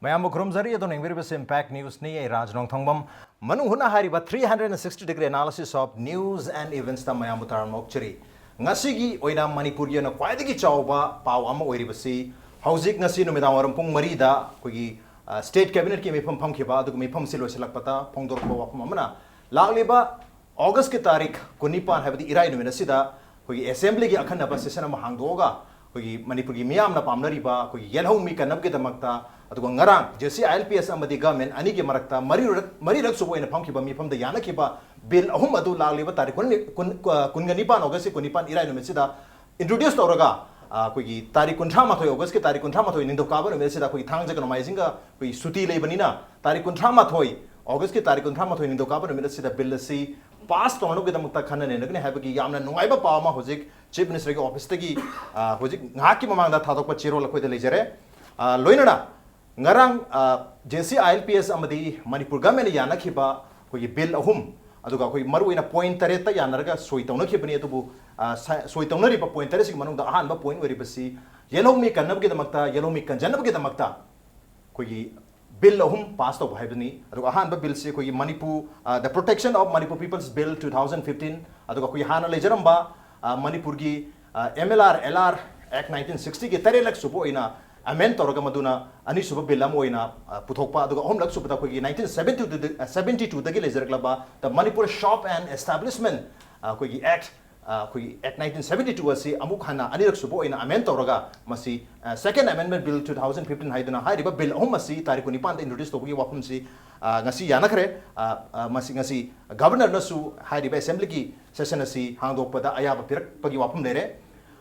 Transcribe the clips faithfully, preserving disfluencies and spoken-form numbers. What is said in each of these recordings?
ꯃꯌꯥꯝꯕꯨ ꯈꯨꯔꯨꯝꯖꯔꯤ꯫ ꯑꯗꯣꯝꯅ ꯌꯦꯡꯕꯤꯔꯤꯕꯁꯤ Impact News ꯅꯤ꯫ ꯑꯩ ꯔꯥꯖ ꯅꯣꯡꯊꯣꯡꯕꯝ꯫ ꯃꯅꯨꯡ ꯍꯨꯠꯅ ꯍꯥꯏꯔꯤꯕ three hundred sixty degree analysis of news and events ꯇ ꯃꯌꯥꯝꯕꯨ ꯇꯔꯥꯝꯅ ꯑꯣꯛꯆꯔꯤ꯫ ꯉꯁꯤꯒꯤ ꯑꯣꯏꯅ ꯃꯅꯤꯄꯨꯔꯒꯤ ꯑꯣꯏꯅ ꯈ꯭ꯋꯥꯏꯗꯒꯤ ꯆꯥꯎꯕ ꯄꯥꯎ ꯑꯃ ꯑꯣꯏꯔꯤꯕꯁꯤ, ꯍꯧꯖꯤꯛ ꯉꯁꯤ ꯅꯨꯃꯤꯗꯥꯡ ꯋꯥꯏꯔꯝ ꯄꯨꯡ ꯃꯔꯤꯗ ꯑꯩꯈꯣꯏꯒꯤ, ꯑ, state cabinet ꯀꯤ ꯃꯤꯐꯝ ꯐꯝꯈꯤꯕ, ꯑꯗꯨꯒ ꯃꯤꯐꯝꯁꯤ ꯂꯣꯏꯁꯤꯜꯂꯛꯄꯗ ꯐꯣꯡꯗꯣꯔꯛꯄ ꯋꯥꯐꯝ ꯑꯃꯅ, ꯂꯥꯛꯂꯤꯕ August ꯀꯤ ꯇꯥꯔꯤꯛ ꯀꯨꯟꯅꯤꯄꯥꯟ, ꯍꯥꯏꯕꯗꯤ ꯏꯔꯥꯏ ꯅꯨꯃꯤꯠ ꯑꯁꯤꯗ ꯑꯩꯈꯣꯏꯒꯤ assembly ꯒꯤ ꯑꯈꯟꯅꯕ session ꯑꯃ ꯍꯥꯡꯗꯣꯛꯑꯒ, ꯑꯩꯈꯣꯏꯒꯤ ꯃꯅꯤꯄꯨꯔꯒꯤ ꯃꯤꯌꯥꯝꯅ ꯄꯥꯝꯅꯔꯤꯕ ꯑꯩꯈꯣꯏꯒꯤ ꯌꯦꯜꯍꯧꯃꯤ ꯀꯟꯅꯕꯒꯤꯗꯃꯛꯇ, ꯑꯗꯨꯒ ꯉꯔꯥꯡ J C I L P S ꯑꯃꯗꯤ government ꯑꯅꯤꯒꯤ ꯃꯔꯛꯇ ꯃꯔꯤꯔꯛ, ꯃꯔꯤꯔꯛ ꯁꯨꯕ ꯑꯣꯏꯅ ꯐꯝꯈꯤꯕ ꯃꯤꯐꯝꯗ ꯌꯥꯅꯈꯤꯕ bill ꯑꯍꯨꯝ ꯑꯗꯨ ꯂꯥꯛꯂꯤꯕ ꯇꯥꯔꯤꯛ ꯀꯨꯟ, ꯀꯨꯟ, ꯀꯨꯟꯒ ꯅꯤꯄꯥꯟ, August ꯀꯤ ꯀꯨꯟꯅꯤꯄꯥꯟ, ꯏꯔꯥꯏ ꯅꯨꯃꯤꯠꯁꯤꯗ introduce ꯇꯧꯔꯒ, ꯑ, ꯑꯩꯈꯣꯏꯒꯤ ꯇꯥꯔꯤꯛ ꯀꯨꯟꯊ꯭ꯔꯥ ꯃꯥꯊꯣꯏ, August ꯀꯤ ꯇꯥꯔꯤꯛ ꯀꯨꯟꯊ꯭ꯔꯥ ꯃꯥꯊꯣꯏ, ꯅꯤꯡꯊꯧꯀꯥꯕ ꯅꯨꯃꯤꯠ ꯑꯁꯤꯗ, ꯑꯩꯈꯣꯏꯒꯤ ꯊꯥꯡꯖꯒ ꯅꯣꯡꯃꯥꯏꯖꯤꯡꯒ ꯑꯩꯈꯣꯏꯒꯤ ꯁꯨꯇꯤ ꯂꯩꯕꯅꯤꯅ, ꯇꯥꯔꯤꯛ ꯀꯨꯟꯊ꯭ꯔꯥ ꯃꯥꯊꯣꯏ, August ꯀꯤ ꯇꯥꯔꯤꯛ ꯀꯨꯟꯊ꯭ꯔꯥ ꯃꯥꯊꯣꯏ, ꯅꯤꯡꯊꯧꯀꯥꯕ ꯅꯨꯃꯤꯠ ꯑꯁꯤꯗ bill ꯑꯁꯤ pass ꯇꯧꯅꯕꯒꯤꯗꯃꯛꯇ ꯈꯟꯅ ꯅꯩꯅꯒꯅꯤ ꯍꯥꯏꯕꯒꯤ ꯌꯥꯝꯅ ꯅꯨꯡꯉꯥꯏꯕ ꯄꯥꯎ ꯑꯃ ꯍꯧꯖꯤꯛ Chief Minister ꯒꯤ office ꯇꯒꯤ, ꯑ, ꯍꯧꯖꯤꯛ ꯉꯥꯏꯍꯥꯛꯀꯤ ꯃꯃꯥꯡꯗ ꯊꯥꯗꯣꯛꯄ ꯆꯦꯔꯣꯜ ꯑꯩꯈꯣꯏꯗ ꯂꯩꯖꯔꯦ꯫ ꯑ, ꯂꯣꯏꯅꯅ ꯉꯔꯥꯡ, ꯑ, J C I L P S ꯑꯃꯗꯤ ꯃꯅꯤꯄꯨꯔ government ꯅ ꯌꯥꯅꯈꯤꯕ ꯑꯩꯈꯣꯏꯒꯤ bill ꯑꯍꯨꯝ, ꯑꯗꯨꯒ ꯑꯩꯈꯣꯏ ꯃꯔꯨꯑꯣꯏꯅ point ꯇꯔꯦꯠꯇ ꯌꯥꯅꯔꯒ ꯁꯣꯏ ꯇꯧꯅꯈꯤꯕꯅꯤ꯫ ꯑꯗꯨꯕꯨ, ꯑ, ꯁ-, ꯁꯣꯏ ꯇꯧꯅꯔꯤꯕ point ꯇꯔꯦꯠꯁꯤꯒꯤ ꯃꯅꯨꯡꯗ ꯑꯍꯥꯟꯕ point ꯑꯣꯏꯔꯤꯕꯁꯤ ꯌꯦꯜꯍꯧꯃꯤ ꯀꯟꯅꯕꯒꯤꯗꯃꯛꯇ, ꯌꯦꯜꯍꯧꯃꯤ ꯀꯟꯖꯅꯕꯒꯤꯗꯃꯛꯇ ꯑꯩꯈꯣꯏꯒꯤ bill ꯑꯍꯨꯝ pass ꯇꯧꯕ ꯍꯥꯏꯕꯅꯤ꯫ ꯑꯗꯨꯒ ꯑꯍꯥꯟꯕ bill ꯁꯤ ꯑꯩꯈꯣꯏꯒꯤ ꯃꯅꯤꯄꯨꯔ, ꯑ, The Protection of Manipur People's Bill two thousand fifteen, ꯑꯗꯨꯒ ꯑꯩꯈꯣꯏꯒꯤ ꯍꯥꯟꯅ ꯂꯩꯖꯔꯝꯕ, ꯑ, ꯃꯅꯤꯄꯨꯔꯒꯤ, ꯑ, M L R L R Act nineteen sixty ꯒꯤ ꯇꯔꯦꯠꯂꯛ ꯁꯨꯕ ꯑꯣꯏꯅ amend ꯇꯧꯔꯒ ꯃꯗꯨꯅ ꯑꯅꯤꯁꯨꯕ bill ꯑꯃ ꯑꯣꯏꯅ, ꯑ, ꯄꯨꯊꯣꯛꯄ, ꯑꯗꯨꯒ ꯑꯍꯨꯝꯂꯛ ꯁꯨꯕꯗ ꯑꯩꯈꯣꯏꯒꯤ nineteen seventy two ꯗ, ꯑ, seventy two ꯗꯒꯤ ꯂꯩꯖꯔꯛꯂꯕ The Manipur Shop and Establishment, ꯑ, ꯑꯩꯈꯣꯏꯒꯤ Act, ꯑ, ꯑꯩꯈꯣꯏꯒꯤ Act nineteen seventy two ꯑꯁꯤ ꯑꯃꯨꯛ ꯍꯟꯅ ꯑꯅꯤꯔꯛ ꯁꯨꯕ ꯑꯣꯏꯅ amend ꯇꯧꯔꯒ ꯃꯁꯤ, ꯑ, Second Amendment Bill two thousand fifteen ꯍꯥꯏꯗꯨꯅ ꯍꯥꯏꯔꯤꯕ bill ꯑꯍꯨꯝ ꯑꯁꯤ ꯇꯥꯔꯤꯛ ꯀꯨꯟꯅꯤꯄꯥꯟꯗ introduce ꯇꯧꯕꯒꯤ ꯋꯥꯐꯝꯁꯤ, ꯑ, ꯉꯁꯤ ꯌꯥꯅꯈ꯭ꯔꯦ꯫ ꯑ, ꯑ, ꯃꯁꯤ ꯉꯁꯤ Governor ꯅꯁꯨ ꯍꯥꯏꯔꯤꯕ assembly ꯒꯤ session ꯑꯁꯤ ꯍꯥꯡꯗꯣꯛꯄꯗ ꯑꯌꯥꯕ ꯄꯤꯔꯛꯄꯒꯤ ꯋꯥꯐꯝ ꯂꯩꯔꯦ꯫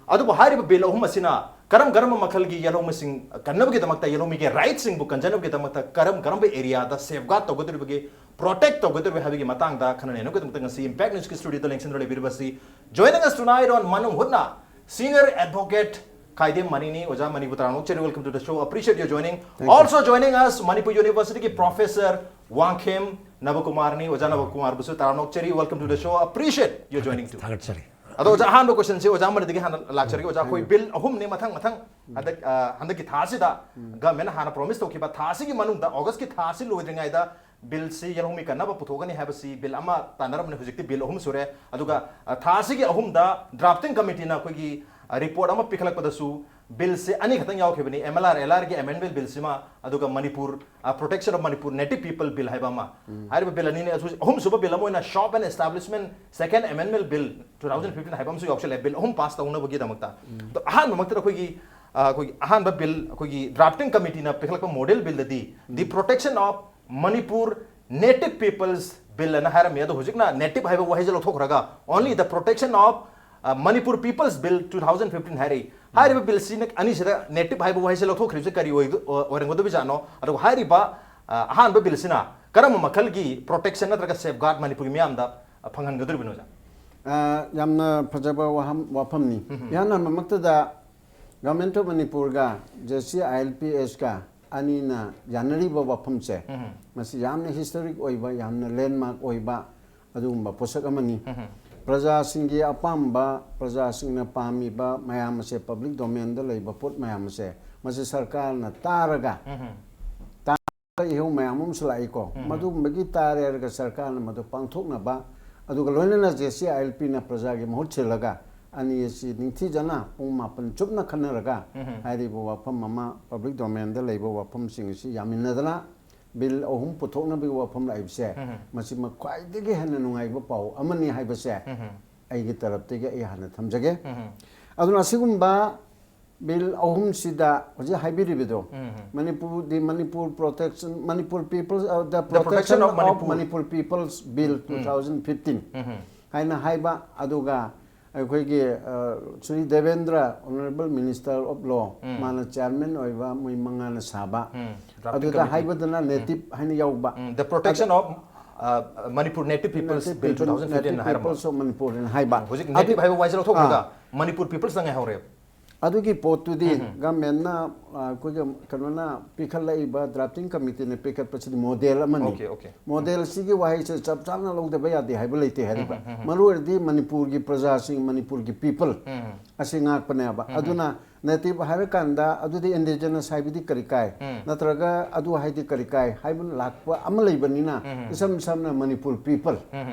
ꯑꯗꯨꯕꯨ ꯍꯥꯏꯔꯤꯕ bill ꯑꯍꯨꯝ ꯑꯁꯤꯅ ꯀꯔꯝ ꯀꯔꯝꯕ ꯃꯈꯜꯒꯤ ꯌꯦꯜꯍꯧꯃꯤꯁꯤꯡ ꯀꯟꯅꯕꯒꯤꯗꯃꯛꯇ, ꯌꯦꯜꯍꯧꯃꯤꯒꯤ right ꯁꯤꯡꯕꯨ ꯀꯟꯖꯅꯕꯒꯤꯗꯃꯛꯇ ꯀꯔꯝ ꯀꯔꯝꯕ area ꯗ safeguard ꯇꯧꯒꯗꯧꯔꯤꯕꯒꯦ, protect ꯇꯧꯒꯗꯧꯔꯤꯕꯒꯦ ꯍꯥꯏꯕꯒꯤ ꯃꯇꯥꯡꯗ ꯈꯟꯅ ꯅꯩꯅꯕꯒꯤꯗꯃꯛꯇ ꯉꯁꯤ Impact News ꯀꯤ studio the ꯂꯦꯡꯁꯤꯟꯗꯨꯅ ꯂꯩꯕꯤꯔꯤꯕꯁꯤ, joining us tonight on ꯃꯅꯨꯡ ꯍꯨꯠꯅ, senior advocate ꯈꯥꯏꯗꯦꯝ ꯃꯅꯤꯅꯤ꯫ ꯑꯣꯖꯥ ꯃꯅꯤꯕꯨ ꯇꯔꯥꯝꯅ ꯑꯣꯛꯆꯔꯤ, welcome to the show, appreciate your joining. Thank you. Also joining us, Manipur University ꯒꯤ professor ꯋꯥꯡꯈꯦꯝ ꯅꯕꯀꯨꯃꯥꯔꯅꯤ꯫ ꯑꯣꯖꯥ ꯅꯕꯀꯨꯃꯥꯔꯕꯨꯁꯨ ꯇꯔꯥꯝꯅ ꯑꯣꯛꯆꯔꯤ, welcome to the show, appreciate your joining too. ꯊꯥꯒꯠꯆꯔꯤ꯫ ꯑꯗꯣ ꯑꯣꯖꯥ, ꯑꯍꯥꯟꯕ question ꯁꯤ ꯑꯣꯖꯥ ꯃꯅꯤꯗꯒꯤ ꯍꯥꯟꯅ ꯂꯥꯛꯆꯔꯒꯦ꯫ ꯑꯣꯖꯥ, ꯑꯩꯈꯣꯏ bill ꯑꯍꯨꯝꯅꯤ ꯃꯊꯪ ꯃꯊꯪ ꯍꯟꯗꯛ ꯑ, ꯍꯟꯗꯛꯀꯤ ꯊꯥ ꯑꯁꯤꯗ ꯒꯚꯔꯟꯃꯦꯟꯠꯅ ꯍꯥꯟꯅ ꯄ꯭ꯔꯣꯃꯤꯁ ꯇꯧꯈꯤꯕ ꯊꯥ ꯑꯁꯤꯒꯤ ꯃꯅꯨꯡꯗ, ꯑꯣꯒꯁꯀꯤ ꯊꯥ ꯑꯁꯤ ꯂꯣꯏꯗ꯭ꯔꯤꯉꯩꯗ ꯕꯤꯜꯁꯤ ꯌꯦꯜꯍꯧꯃꯤ ꯀꯟꯅꯕ ꯄꯨꯊꯣꯛꯀꯅꯤ ꯍꯥꯏꯕꯁꯤ ꯕꯤꯜ ꯑꯃ ꯇꯥꯟꯅꯔꯝꯕꯅꯤ꯫ ꯍꯧꯖꯤꯛꯇꯤ ꯕꯤꯜ ꯑꯍꯨꯝ ꯁꯨꯔꯦ꯫ ꯑꯗꯨꯒ ꯑ, ꯊꯥ ꯑꯁꯤꯒꯤ ꯑꯍꯨꯝꯗ ꯗ꯭ꯔꯥꯐꯇꯤꯡ ꯀꯃꯤꯇꯤꯅ ꯑꯩꯈꯣꯏꯒꯤ ꯔꯤꯄꯣꯔꯠ ꯑꯃ ꯄꯤꯈꯠꯂꯛꯄꯗꯁꯨ ꯕꯤꯜꯁꯤ ꯑꯅꯤꯈꯛꯇꯪ ꯌꯥꯎꯈꯤꯕꯅꯤ, ꯑꯦꯝ ꯑꯦꯜ ꯑꯥꯔ ꯑꯦꯜ ꯑꯥꯔꯒꯤ ꯑꯦꯃꯦꯟꯗꯃꯦꯟꯠ ꯕꯤꯜꯁꯤꯃ, ꯑꯗꯨꯒ Manipur, protection of Manipur native people bill ꯍꯥꯏꯕ ꯑꯃ꯫ ꯍꯥꯏꯔꯤꯕ ꯕꯤꯜ ꯑꯅꯤꯅꯤ꯫ ꯑꯗꯨ ꯑꯍꯨꯝꯁꯨꯕ ꯕꯤꯜ ꯑꯃ ꯑꯣꯏꯅ shop and establishment second amendment bill two thousand fifteen ꯍꯥꯏꯕ ꯑꯃꯁꯨ ꯌꯥꯎꯁꯜꯂꯦ, ꯕꯤꯜ ꯑꯍꯨꯝ ꯄꯥꯁ ꯇꯧꯅꯕꯒꯤꯗꯃꯛꯇ꯫ ꯑꯗꯣ ꯑꯍꯥꯟꯕꯃꯛꯇꯗ ꯑꯩꯈꯣꯏꯒꯤ, ꯑ, ꯑꯩꯈꯣꯏꯒꯤ ꯑꯍꯥꯟꯕ ꯕꯤꯜ, ꯑꯩꯈꯣꯏꯒꯤ ꯗ꯭ꯔꯥꯐꯇꯤꯡ ꯀꯃꯤꯇꯤꯅ ꯄꯤꯈꯠꯂꯛꯄ ꯃꯣꯗꯦꯜ ꯕꯤꯜꯗꯗꯤ the protection of Manipur native peoples bill ꯑꯅ ꯍꯥꯏꯔꯝꯃꯤ꯫ ꯑꯗꯣ ꯍꯧꯖꯤꯛꯅ ꯅꯦꯇꯤꯚ ꯍꯥꯏꯕ ꯋꯥꯍꯩꯁꯦ ꯂꯧꯊꯣꯛꯈ꯭ꯔꯒ only the protection of, uh, Manipur People's Bill two thousand fifteen ꯍꯥꯏꯔꯛꯏ꯫ ꯍꯥꯏꯔꯤꯕ ꯕꯤꯜꯁꯤꯅ ꯑꯅꯤꯁꯤꯗ ꯅꯦꯇꯤꯚ ꯍꯥꯏꯕ ꯋꯥꯍꯩꯁꯦ ꯂꯧꯊꯣꯛꯈ꯭ꯔꯤꯕꯁꯦ ꯀꯔꯤ ꯑꯣꯏꯒ-, ꯑꯣ-, ꯑꯣꯏꯔꯝꯒꯗꯕꯖꯥꯠꯅꯣ? ꯑꯗꯨꯒ ꯍꯥꯏꯔꯤꯕ, ꯑ, ꯑꯍꯥꯟꯕ ꯕꯤꯜꯁꯤꯅ ꯀꯔꯝꯕ ꯃꯈꯜꯒꯤ ꯄ꯭ꯔꯣꯇꯦꯛꯁꯟ ꯅꯠꯇ꯭ꯔꯒ ꯁꯦꯐꯒꯥꯔꯗ ꯃꯅꯤꯄꯨꯔꯒꯤ ꯃꯤꯌꯥꯝꯗ, ꯑ, ꯐꯪꯍꯟꯒꯗꯧꯔꯤꯕꯅꯣ, ꯑꯣꯖꯥ? ꯑ, ꯌꯥꯝꯅ ꯐꯖꯕ ꯋꯥꯍꯝ-, ꯋꯥꯐꯝꯅꯤ꯫ ꯏꯍꯥꯟ ꯍꯥꯟꯕꯃꯛꯇꯗ ꯒꯚꯔꯟꯃꯦꯟꯠ ꯑꯣꯐ ꯃꯅꯤꯄꯨꯔꯒ J C I L P ask ꯑꯅꯤꯅ ꯌꯥꯅꯔꯤꯕ ꯋꯥꯐꯝꯁꯦ, ꯃꯁꯤ ꯌꯥꯝꯅ ꯍꯤꯁꯇꯣꯔꯤꯛ ꯑꯣꯏꯕ, ꯌꯥꯝꯅ ꯂꯦꯟꯃꯥꯔꯛ ꯑꯣꯏꯕ ꯑꯗꯨꯒꯨꯝꯕ ꯄꯣꯠꯁꯛ ꯑꯃꯅꯤ꯫ ꯄ꯭ꯔꯖꯥꯁꯤꯡꯒꯤ ꯑꯄꯥꯝꯕ, ꯄ꯭ꯔꯖꯥꯁꯤꯡꯅ ꯄꯥꯝꯃꯤꯕ ꯃꯌꯥꯝ ꯑꯁꯦ, ꯄꯕ꯭ꯂꯤꯛ ꯗꯣꯃꯦꯟꯗ ꯂꯩꯕ ꯄꯣꯠ ꯃꯌꯥꯝ ꯑꯁꯦ, ꯃꯁꯤ ꯁꯔꯀꯥꯔꯅ ꯇꯥꯔꯒ, ꯇꯥꯔꯒ ꯏꯍꯧ ꯃꯌꯥꯝ ꯑꯃꯁꯨ ꯂꯥꯛꯏꯀꯣ꯫ ꯃꯗꯨꯒꯨꯝꯕꯒꯤ ꯇꯥꯔꯦ ꯍꯥꯏꯔꯒ ꯁꯔꯀꯥꯔꯅ ꯃꯗꯨ ꯄꯥꯡꯊꯣꯛꯅꯕ, ꯑꯗꯨꯒ ꯂꯣꯏꯅꯅ ꯖꯦ ꯁꯤ ꯑꯥꯏ ꯑꯦꯜ ꯄꯤꯅ ꯄ꯭ꯔꯖꯥꯒꯤ ꯃꯍꯨꯠ ꯁꯤꯜꯂꯒ ꯑꯅꯤ ꯑꯁꯤ ꯅꯤꯡꯊꯤꯖꯅ ꯄꯨꯡ ꯃꯥꯄꯟ ꯆꯨꯞꯅ ꯈꯟꯅꯔꯒ ꯍꯥꯏꯔꯤꯕ ꯋꯥꯐꯝ ꯑꯃ, ꯄꯕ꯭ꯂꯤꯛ ꯗꯣꯃꯦꯟꯗ ꯂꯩꯕ ꯋꯥꯐꯝꯁꯤꯡ ꯑꯁꯤ ꯌꯥꯃꯤꯟꯅꯗꯅ ꯕꯤꯜ ꯑꯍꯨꯝ ꯄꯨꯊꯣꯛꯅꯕꯒꯤ ꯋꯥꯐꯝ ꯂꯥꯛꯏꯕꯁꯦ, ꯃꯁꯤꯃꯛ ꯈ꯭ꯋꯥꯏꯗꯒꯤ ꯍꯦꯟꯅ ꯅꯨꯡꯉꯥꯏꯕ ꯄꯥꯎ ꯑꯃꯅꯤ ꯍꯥꯏꯕꯁꯦ ꯑꯩꯒꯤ ꯇꯔꯞꯇꯒꯤ ꯑꯩ ꯍꯥꯟꯅ ꯊꯝꯖꯒꯦ꯫ ꯑꯗꯨꯅ ꯑꯁꯤꯒꯨꯝꯕ ꯕꯤꯜ ꯑꯍꯨꯝꯁꯤꯗ ꯍꯧꯖꯤꯛ ꯍꯥꯏꯕꯤꯔꯤꯕꯗꯣ, Manipur, the Manipur Protection, Manipur People's, uh, the The Protection Protection of of Manipur. Manipur People's Bill two thousand fifteen ꯍꯥꯏꯅ ꯍꯥꯏꯕ, ꯑꯗꯨꯒ ꯑꯩꯈꯣꯏꯒꯤ, ꯑ, Shri Debendra, Honourable Minister of Law, ꯃꯥꯅ chairman ꯑꯣꯏꯕ, ꯃꯣꯏ ꯃꯉꯥꯅ ꯁꯥꯕ, drafting ꯑꯗꯨꯗ committee ꯍꯥꯏꯕꯗꯅ native ꯍꯥꯏꯅ ꯌꯥꯎꯕ꯫ ꯎꯝ, the protection of, uh, Manipur native peoples Native Bill people, two thousand fifteen native ꯍꯥꯏꯔꯝꯃꯤ꯫ Peoples of Manipur ꯍꯥꯏꯅ ꯍꯥꯏꯕ꯫ ꯍꯧꯖꯤꯛ native ꯑꯗꯨ ꯍꯥꯏꯕ ꯋꯥꯍꯩꯁꯦ ꯂꯧꯊꯣꯛꯈ꯭ꯔꯒ ꯑꯥ꯫ Manipur peoples ꯇꯪ ꯉꯥꯏꯍꯧꯔꯦꯕ꯫ ꯑꯗꯨꯒꯤ ꯄꯣꯠꯇꯨꯗꯤ ꯒꯃꯦꯟꯅ, ꯑ, ꯑꯩꯈꯣꯏꯒꯤ ꯀꯩꯅꯣꯅ ꯄꯤꯈꯠꯂꯛꯏꯕ, ꯗ꯭ꯔꯥꯐꯇꯤꯡ ꯀꯃꯤꯇꯤꯅ ꯄꯤꯈꯠꯄꯁꯤꯗꯤ ꯃꯣꯗꯦꯜ ꯑꯃꯅꯤ꯫ ꯑꯣꯀꯦ ꯑꯣꯀꯦ ꯃꯣꯗꯦꯜꯁꯤꯒꯤ ꯋꯥꯍꯩꯁꯦ ꯆꯞ ꯆꯥꯅ ꯂꯧꯗꯕ ꯌꯥꯗꯦ ꯍꯥꯏꯕ ꯂꯩꯇꯦ ꯍꯥꯏꯔꯤꯕ꯫ ꯃꯔꯨ ꯑꯣꯏꯔꯗꯤ ꯃꯅꯤꯄꯨꯔꯒꯤ ꯄ꯭ꯔꯖꯥꯁꯤꯡ, ꯃꯅꯤꯄꯨꯔꯒꯤ ꯄꯤꯄꯜ ꯑꯁꯤ ꯉꯥꯛꯄꯅꯦꯕ꯫ ꯑꯗꯨꯅ ꯅꯦꯇꯤꯚ ꯍꯥꯏꯔꯀꯥꯟꯗ ꯑꯗꯨꯗꯤ ꯏꯟꯗꯤꯖꯤꯅꯁ ꯍꯥꯏꯕꯗꯤ ꯀꯔꯤ ꯀꯥꯏ? ꯅꯠꯇ꯭ꯔꯒ ꯑꯗꯨ ꯍꯥꯏꯗꯤ ꯀꯔꯤ ꯀꯥꯏ ꯍꯥꯏꯕ ꯂꯥꯛꯄ ꯑꯃ ꯂꯩꯕꯅꯤꯅ, ꯏꯁꯝ ꯁꯝꯅ ꯃꯅꯤꯄꯨꯔ ꯄꯤꯄꯜ,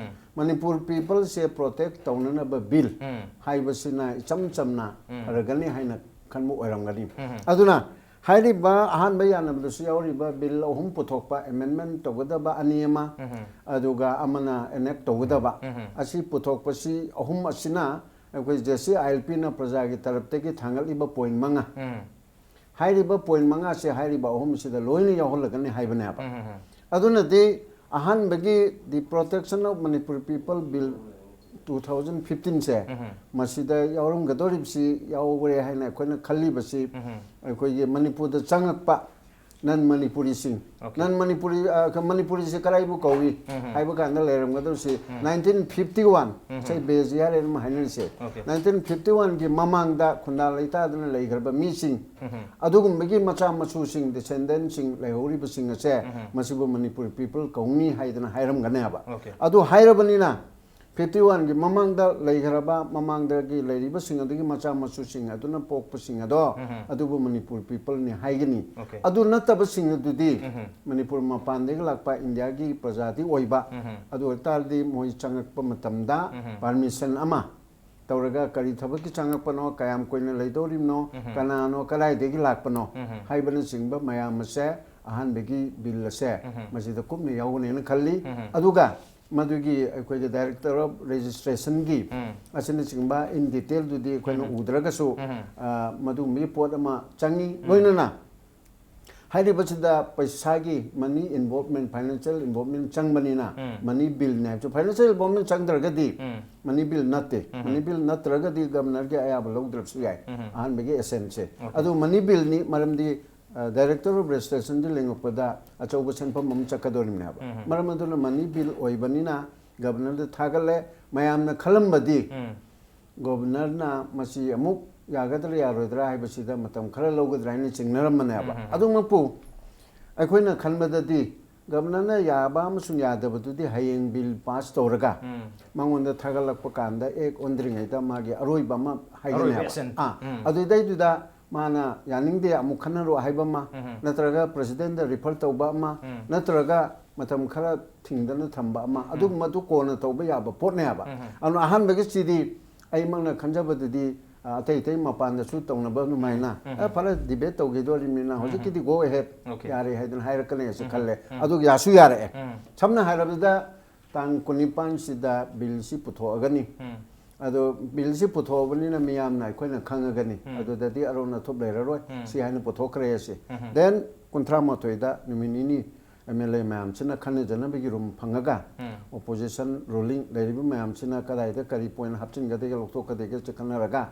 ꯃꯅꯤꯄꯨꯔ ꯄꯤꯄꯜꯁꯦ ꯄ꯭ꯔꯣꯇꯦꯛ ꯇꯧꯅꯅꯕ ꯕꯤꯜ ꯍꯥꯏꯕꯁꯤꯅ ꯏꯆꯝ ꯆꯝꯅ ꯐꯔꯒꯅꯤ ꯍꯥꯏꯅ ꯈꯟꯕ ꯑꯣꯏꯔꯝꯒꯅꯤ꯫ ꯑꯗꯨꯅ ꯍꯥꯏꯔꯤꯕ ꯑꯍꯥꯟꯕ ꯌꯥꯅꯕꯗꯁꯨ ꯌꯥꯎꯔꯤꯕ ꯕꯤꯜ ꯑꯍꯨꯝ ꯄꯨꯊꯣꯛꯄ, ꯑꯦꯃꯦꯟꯃꯦꯟ ꯇꯧꯒꯗꯕ ꯑꯅꯤ ꯑꯃ, ꯑꯗꯨꯒ ꯑꯃꯅ ꯑꯦꯅꯦꯛ ꯇꯧꯒꯗꯕ, ꯑꯁꯤ ꯄꯨꯊꯣꯛꯄꯁꯤ, ꯑꯍꯨꯝ ꯑꯁꯤꯅ ꯑꯩꯈꯣꯏ ꯖꯦ ꯁꯤ ꯑꯥꯏ ꯑꯦꯜ ꯄꯤꯅ ꯄ꯭ꯔꯖꯥꯒꯤ ꯇꯔꯞꯇꯒꯤ ꯊꯥꯡꯒꯠꯂꯤꯕ ꯄꯣꯏꯟ ꯃꯉꯥ, ꯍꯥꯏꯔꯤꯕ ꯄꯣꯏꯟ ꯃꯉꯥꯁꯦ ꯍꯥꯏꯔꯤꯕ ꯑꯍꯨꯝꯁꯤꯗ ꯂꯣꯏꯅ ꯌꯥꯎꯍꯜꯂꯒꯅꯤ ꯍꯥꯏꯕꯅꯦꯕ꯫ ꯑꯗꯨꯅꯗꯤ ꯑꯍꯥꯟꯕꯒꯤ The Protection of Manipur People Bill two thousand fifteenꯁꯦ, ꯃꯁꯤꯗ ꯌꯥꯎꯔꯝꯒꯗꯧꯔꯤꯕꯁꯤ ꯌꯥꯎꯔꯦ ꯍꯥꯏꯅ ꯑꯩꯈꯣꯏꯅ ꯈꯜꯂꯤꯕꯁꯤ, ꯑꯩꯈꯣꯏꯒꯤ ꯃꯅꯤꯄꯨꯔꯗ ꯆꯪꯉꯛꯄ ꯅꯟ ꯃꯅꯤꯄꯨꯔꯤꯁꯤꯡ, Okay. ꯅꯟ ꯃꯅꯤꯄꯨꯔꯤ, ꯑ, ꯀ-, ꯃꯅꯤꯄꯨꯔꯤꯁꯦ ꯀꯗꯥꯏꯕꯨ ꯀꯧꯏ ꯍꯥꯏꯕ ꯀꯥꯟꯗ ꯂꯩꯔꯝꯒꯗꯧꯔꯤꯁꯤ, nineteen fifty one, ꯉꯁꯥꯏ ꯕꯦꯖꯤ ꯍꯥꯏꯔꯦ ꯑꯗꯨꯝ ꯍꯥꯏꯅꯔꯤꯁꯦ, Okay. nineteen fifty one ꯒꯤ ꯃꯃꯥꯡꯗ ꯈꯨꯟꯗꯥ ꯂꯩꯇꯥꯗꯅ ꯂꯩꯈ꯭ꯔꯕ ꯃꯤꯁꯤꯡ, ꯑꯗꯨꯒꯨꯝꯕꯒꯤ ꯃꯆꯥ ꯃꯁꯨꯁꯤꯡ, ꯗꯤꯁꯦꯟꯗꯦꯟꯁꯤꯡ ꯂꯩꯍꯧꯔꯤꯕꯁꯤꯡ ꯑꯁꯦ, ꯃꯁꯤꯕꯨ ꯃꯅꯤꯄꯨꯔ ꯄꯤꯄꯜ ꯀꯧꯅꯤ ꯍꯥꯏꯗꯅ ꯍꯥꯏꯔꯝꯒꯅꯦꯕ꯫ Okay. ꯑꯗꯨ ꯍꯥꯏꯔꯕꯅꯤꯅ, fifty one ꯒꯤ ꯃꯃꯥꯡꯗ ꯂꯩꯈ꯭ꯔꯕ, ꯃꯃꯥꯡꯗꯒꯤ ꯂꯩꯔꯤꯕꯁꯤꯡ ꯑꯗꯨꯒꯤ ꯃꯆꯥ ꯃꯁꯨꯁꯤꯡ ꯑꯗꯨꯅ ꯄꯣꯛꯄꯁꯤꯡ ꯑꯗꯣ, ꯑꯗꯨꯕꯨ ꯃꯅꯤꯄꯨꯔ ꯄꯤꯄꯜꯅꯤ ꯍꯥꯏꯒꯅꯤ꯫ Okay. ꯑꯗꯨ ꯅꯠꯇꯕꯁꯤꯡ ꯑꯗꯨꯗꯤ ꯃꯅꯤꯄꯨꯔ ꯃꯄꯥꯟꯗꯒꯤ ꯂꯥꯛꯄ ꯏꯟꯗꯤꯌꯥꯒꯤ ꯄ꯭ꯔꯖꯥꯗꯤ ꯑꯣꯏꯕ, ꯑꯗꯨ ꯑꯣꯏꯇꯥꯔꯗꯤ ꯃꯣꯏ ꯆꯪꯉꯛꯄ ꯃꯇꯝꯗ ꯄꯥꯔꯃꯤꯁꯟ ꯑꯃ ꯇꯧꯔꯒ, ꯀꯔꯤ ꯊꯕꯛꯀꯤ ꯆꯪꯉꯛꯄꯅꯣ, ꯀꯌꯥꯝ ꯀꯨꯏꯅ ꯂꯩꯗꯧꯔꯤꯕꯅꯣ, ꯀꯅꯥꯅꯣ, ꯀꯗꯥꯏꯗꯒꯤ ꯂꯥꯛꯄꯅꯣ ꯍꯥꯏꯕꯅꯆꯤꯡꯕ ꯃꯌꯥꯝ ꯑꯁꯦ ꯑꯍꯥꯟꯕꯒꯤ ꯕꯤꯜ ꯑꯁꯦ ꯃꯁꯤꯗ ꯀꯨꯞꯅ ꯌꯥꯎꯒꯅꯦꯅ ꯈꯜꯂꯤ꯫ ꯑꯗꯨꯒ ꯃꯗꯨꯒꯤ ꯑꯩꯈꯣꯏꯒꯤ Director of Registration ꯒꯤ ꯑꯁꯤꯅꯆꯤꯡꯕ in detail ꯗꯨꯗꯤ ꯑꯩꯈꯣꯏꯅ ꯎꯗ꯭ꯔꯒꯁꯨ, ꯑ, ꯃꯗꯨꯒꯨꯝꯕꯒꯤ ꯄꯣꯠ ꯑꯃ ꯆꯪꯉꯤ꯫ ꯂꯣꯏꯅꯅ ꯍꯥꯏꯔꯤꯕꯁꯤꯗ ꯄꯩꯁꯥꯒꯤ, money involvement, financial involvement ꯆꯪꯕꯅꯤꯅ, money bill ꯅꯦ ꯍꯥꯏꯕꯁꯨ, financial involvement ꯆꯪꯗ꯭ꯔꯒꯗꯤ money bill ꯅꯠꯇꯦ꯫ Money bill ꯅꯠꯇ꯭ꯔꯒꯗꯤ ꯒꯕꯔꯅꯔꯒꯤ ꯑꯌꯥꯕ ꯂꯧꯗ꯭ꯔꯕꯁꯨ ꯌꯥꯏ, ꯑꯍꯥꯟꯕꯒꯤ assent ꯁꯦ꯫ ꯑꯗꯨ money bill ꯅꯤ, ꯃꯔꯝꯗꯤ, ꯑ, Director of Registration ꯗ ꯂꯦꯡꯉꯛꯄꯗ ꯑꯆꯧꯕ ꯁꯦꯟꯐꯝ ꯑꯃ ꯆꯠꯀꯗꯧꯔꯤꯕꯅꯦꯕ꯫ ꯃꯔꯝ ꯑꯗꯨꯅ money bill ꯑꯣꯏꯕꯅꯤꯅ ꯒꯕꯔꯅꯔꯗ ꯊꯥꯒꯠꯂꯦ꯫ ꯃꯌꯥꯝꯅ ꯈꯜꯂꯝꯕꯗꯤ ꯒꯕꯔꯅꯔꯅ ꯃꯁꯤ ꯑꯃꯨꯛ ꯌꯥꯒꯗ꯭ꯔꯥ ꯌꯥꯔꯣꯏꯗ꯭ꯔꯥ ꯍꯥꯏꯕꯁꯤꯗ ꯃꯇꯝ ꯈꯔ ꯂꯧꯒꯗ꯭ꯔꯥ ꯍꯥꯏꯅ ꯆꯤꯡꯅꯔꯝꯕꯅꯦꯕ꯫ ꯑꯗꯨꯃꯛꯄꯨ ꯑꯩꯈꯣꯏꯅ ꯈꯟꯕꯗꯗꯤ ꯒꯕꯔꯅꯔꯅ ꯌꯥꯕ ꯑꯃꯁꯨꯡ ꯌꯥꯗꯕꯗꯨꯗꯤ ꯍꯌꯦꯡ ꯕꯤꯜ ꯄꯥꯁ ꯇꯧꯔꯒ ꯃꯉꯣꯟꯗ ꯊꯥꯒꯠꯂꯛꯄ ꯀꯥꯟꯗ ꯑꯦꯛ ꯑꯣꯟꯗ꯭ꯔꯤꯉꯩꯗ ꯃꯥꯒꯤ ꯑꯔꯣꯏꯕ ꯑꯃ ꯍꯥꯏꯒꯅꯦꯕ꯫ ꯑꯥ, ꯑꯗꯨꯗꯩꯗꯨꯗ ꯃꯥꯅ ꯌꯥꯅꯤꯡꯗꯦ, ꯑꯃꯨꯛ ꯈꯟꯅꯔꯣ ꯍꯥꯏꯕ ꯑꯃ, ꯅꯠꯇ꯭ꯔꯒ ꯄ꯭ꯔꯦꯁꯤꯗꯦꯟꯗ ꯔꯤꯐꯔ ꯇꯧꯕ ꯑꯃ, ꯅꯠꯇ꯭ꯔꯒ ꯃꯇꯝ ꯈꯔ ꯊꯤꯡꯗꯅ ꯊꯝꯕ ꯑꯃ, ꯑꯗꯨꯒꯨꯝꯕꯗꯨ ꯀꯣꯟꯅ ꯇꯧꯕ ꯌꯥꯕ ꯄꯣꯠꯅꯦꯕ꯫ ꯑꯗꯨꯅ ꯑꯍꯥꯟꯕꯒꯤꯁꯤꯗꯤ ꯑꯩꯃꯛꯅ ꯈꯟꯖꯕꯗꯗꯤ, ꯑ, ꯑꯇꯩ ꯑꯇꯩ ꯃꯄꯥꯟꯗꯁꯨ ꯇꯧꯅꯕ ꯑꯗꯨꯃꯥꯏꯅ, "ꯑ, ꯐꯔꯦ, ꯗꯤꯕꯦꯠ ꯇꯧꯈꯤꯗꯣꯔꯤꯕꯅꯤꯅ ꯍꯧꯖꯤꯛꯀꯤꯗꯤ go ahead, ꯌꯥꯔꯦ" ꯍꯥꯏꯗꯅ ꯍꯥꯏꯔꯛꯀꯅꯤ ꯍꯥꯏꯁꯨ ꯈꯜꯂꯦ꯫ ꯑꯗꯨ ꯌꯥꯁꯨ ꯌꯥꯔꯛꯑꯦ꯫ ꯁꯝꯅ ꯍꯥꯏꯔꯕꯗ, ꯇꯥꯡ ꯀꯨꯟꯅꯤꯄꯥꯟꯁꯤꯗ ꯕꯤꯜꯁꯤ ꯄꯨꯊꯣꯛꯑꯒꯅꯤ꯫ ꯑꯗꯣ ꯕꯤꯜꯁꯤ ꯄꯨꯊꯣꯛꯑꯕꯅꯤꯅ ꯃꯤꯌꯥꯝꯅ ꯑꯩꯈꯣꯏꯅ ꯈꯪꯉꯒꯅꯤ꯫ ꯑꯗꯨꯗꯗꯤ ꯑꯔꯣꯟ ꯑꯊꯨꯞ ꯂꯩꯔꯔꯣꯏ꯫ ꯁꯤ ꯍꯥꯏꯅ ꯄꯨꯊꯣꯛꯈ꯭ꯔꯦ ꯑꯁꯤ꯫ Then ꯀꯨꯟꯊ꯭ꯔꯥ ꯃꯥꯊꯣꯏꯗ ꯅꯨꯃꯤꯠ ꯅꯤꯅꯤ ꯑꯦꯝ ꯑꯦꯜ ꯑꯦ ꯃꯌꯥꯝꯁꯤꯅ ꯈꯟꯅꯖꯅꯕꯒꯤ ꯔꯨꯝ ꯐꯪꯉꯒ, ꯑꯣꯄꯣꯖꯤꯁꯟ, ꯔꯨꯂꯤꯡ ꯂꯩꯔꯤꯕ ꯃꯌꯥꯝꯁꯤꯅ ꯀꯗꯥꯏꯗ ꯀꯔꯤ ꯄꯣꯏꯟ ꯍꯥꯞꯆꯤꯟꯒꯗꯒꯦ, ꯂꯧꯊꯣꯛꯀꯗꯒꯦ ꯈꯟꯅꯔꯒ,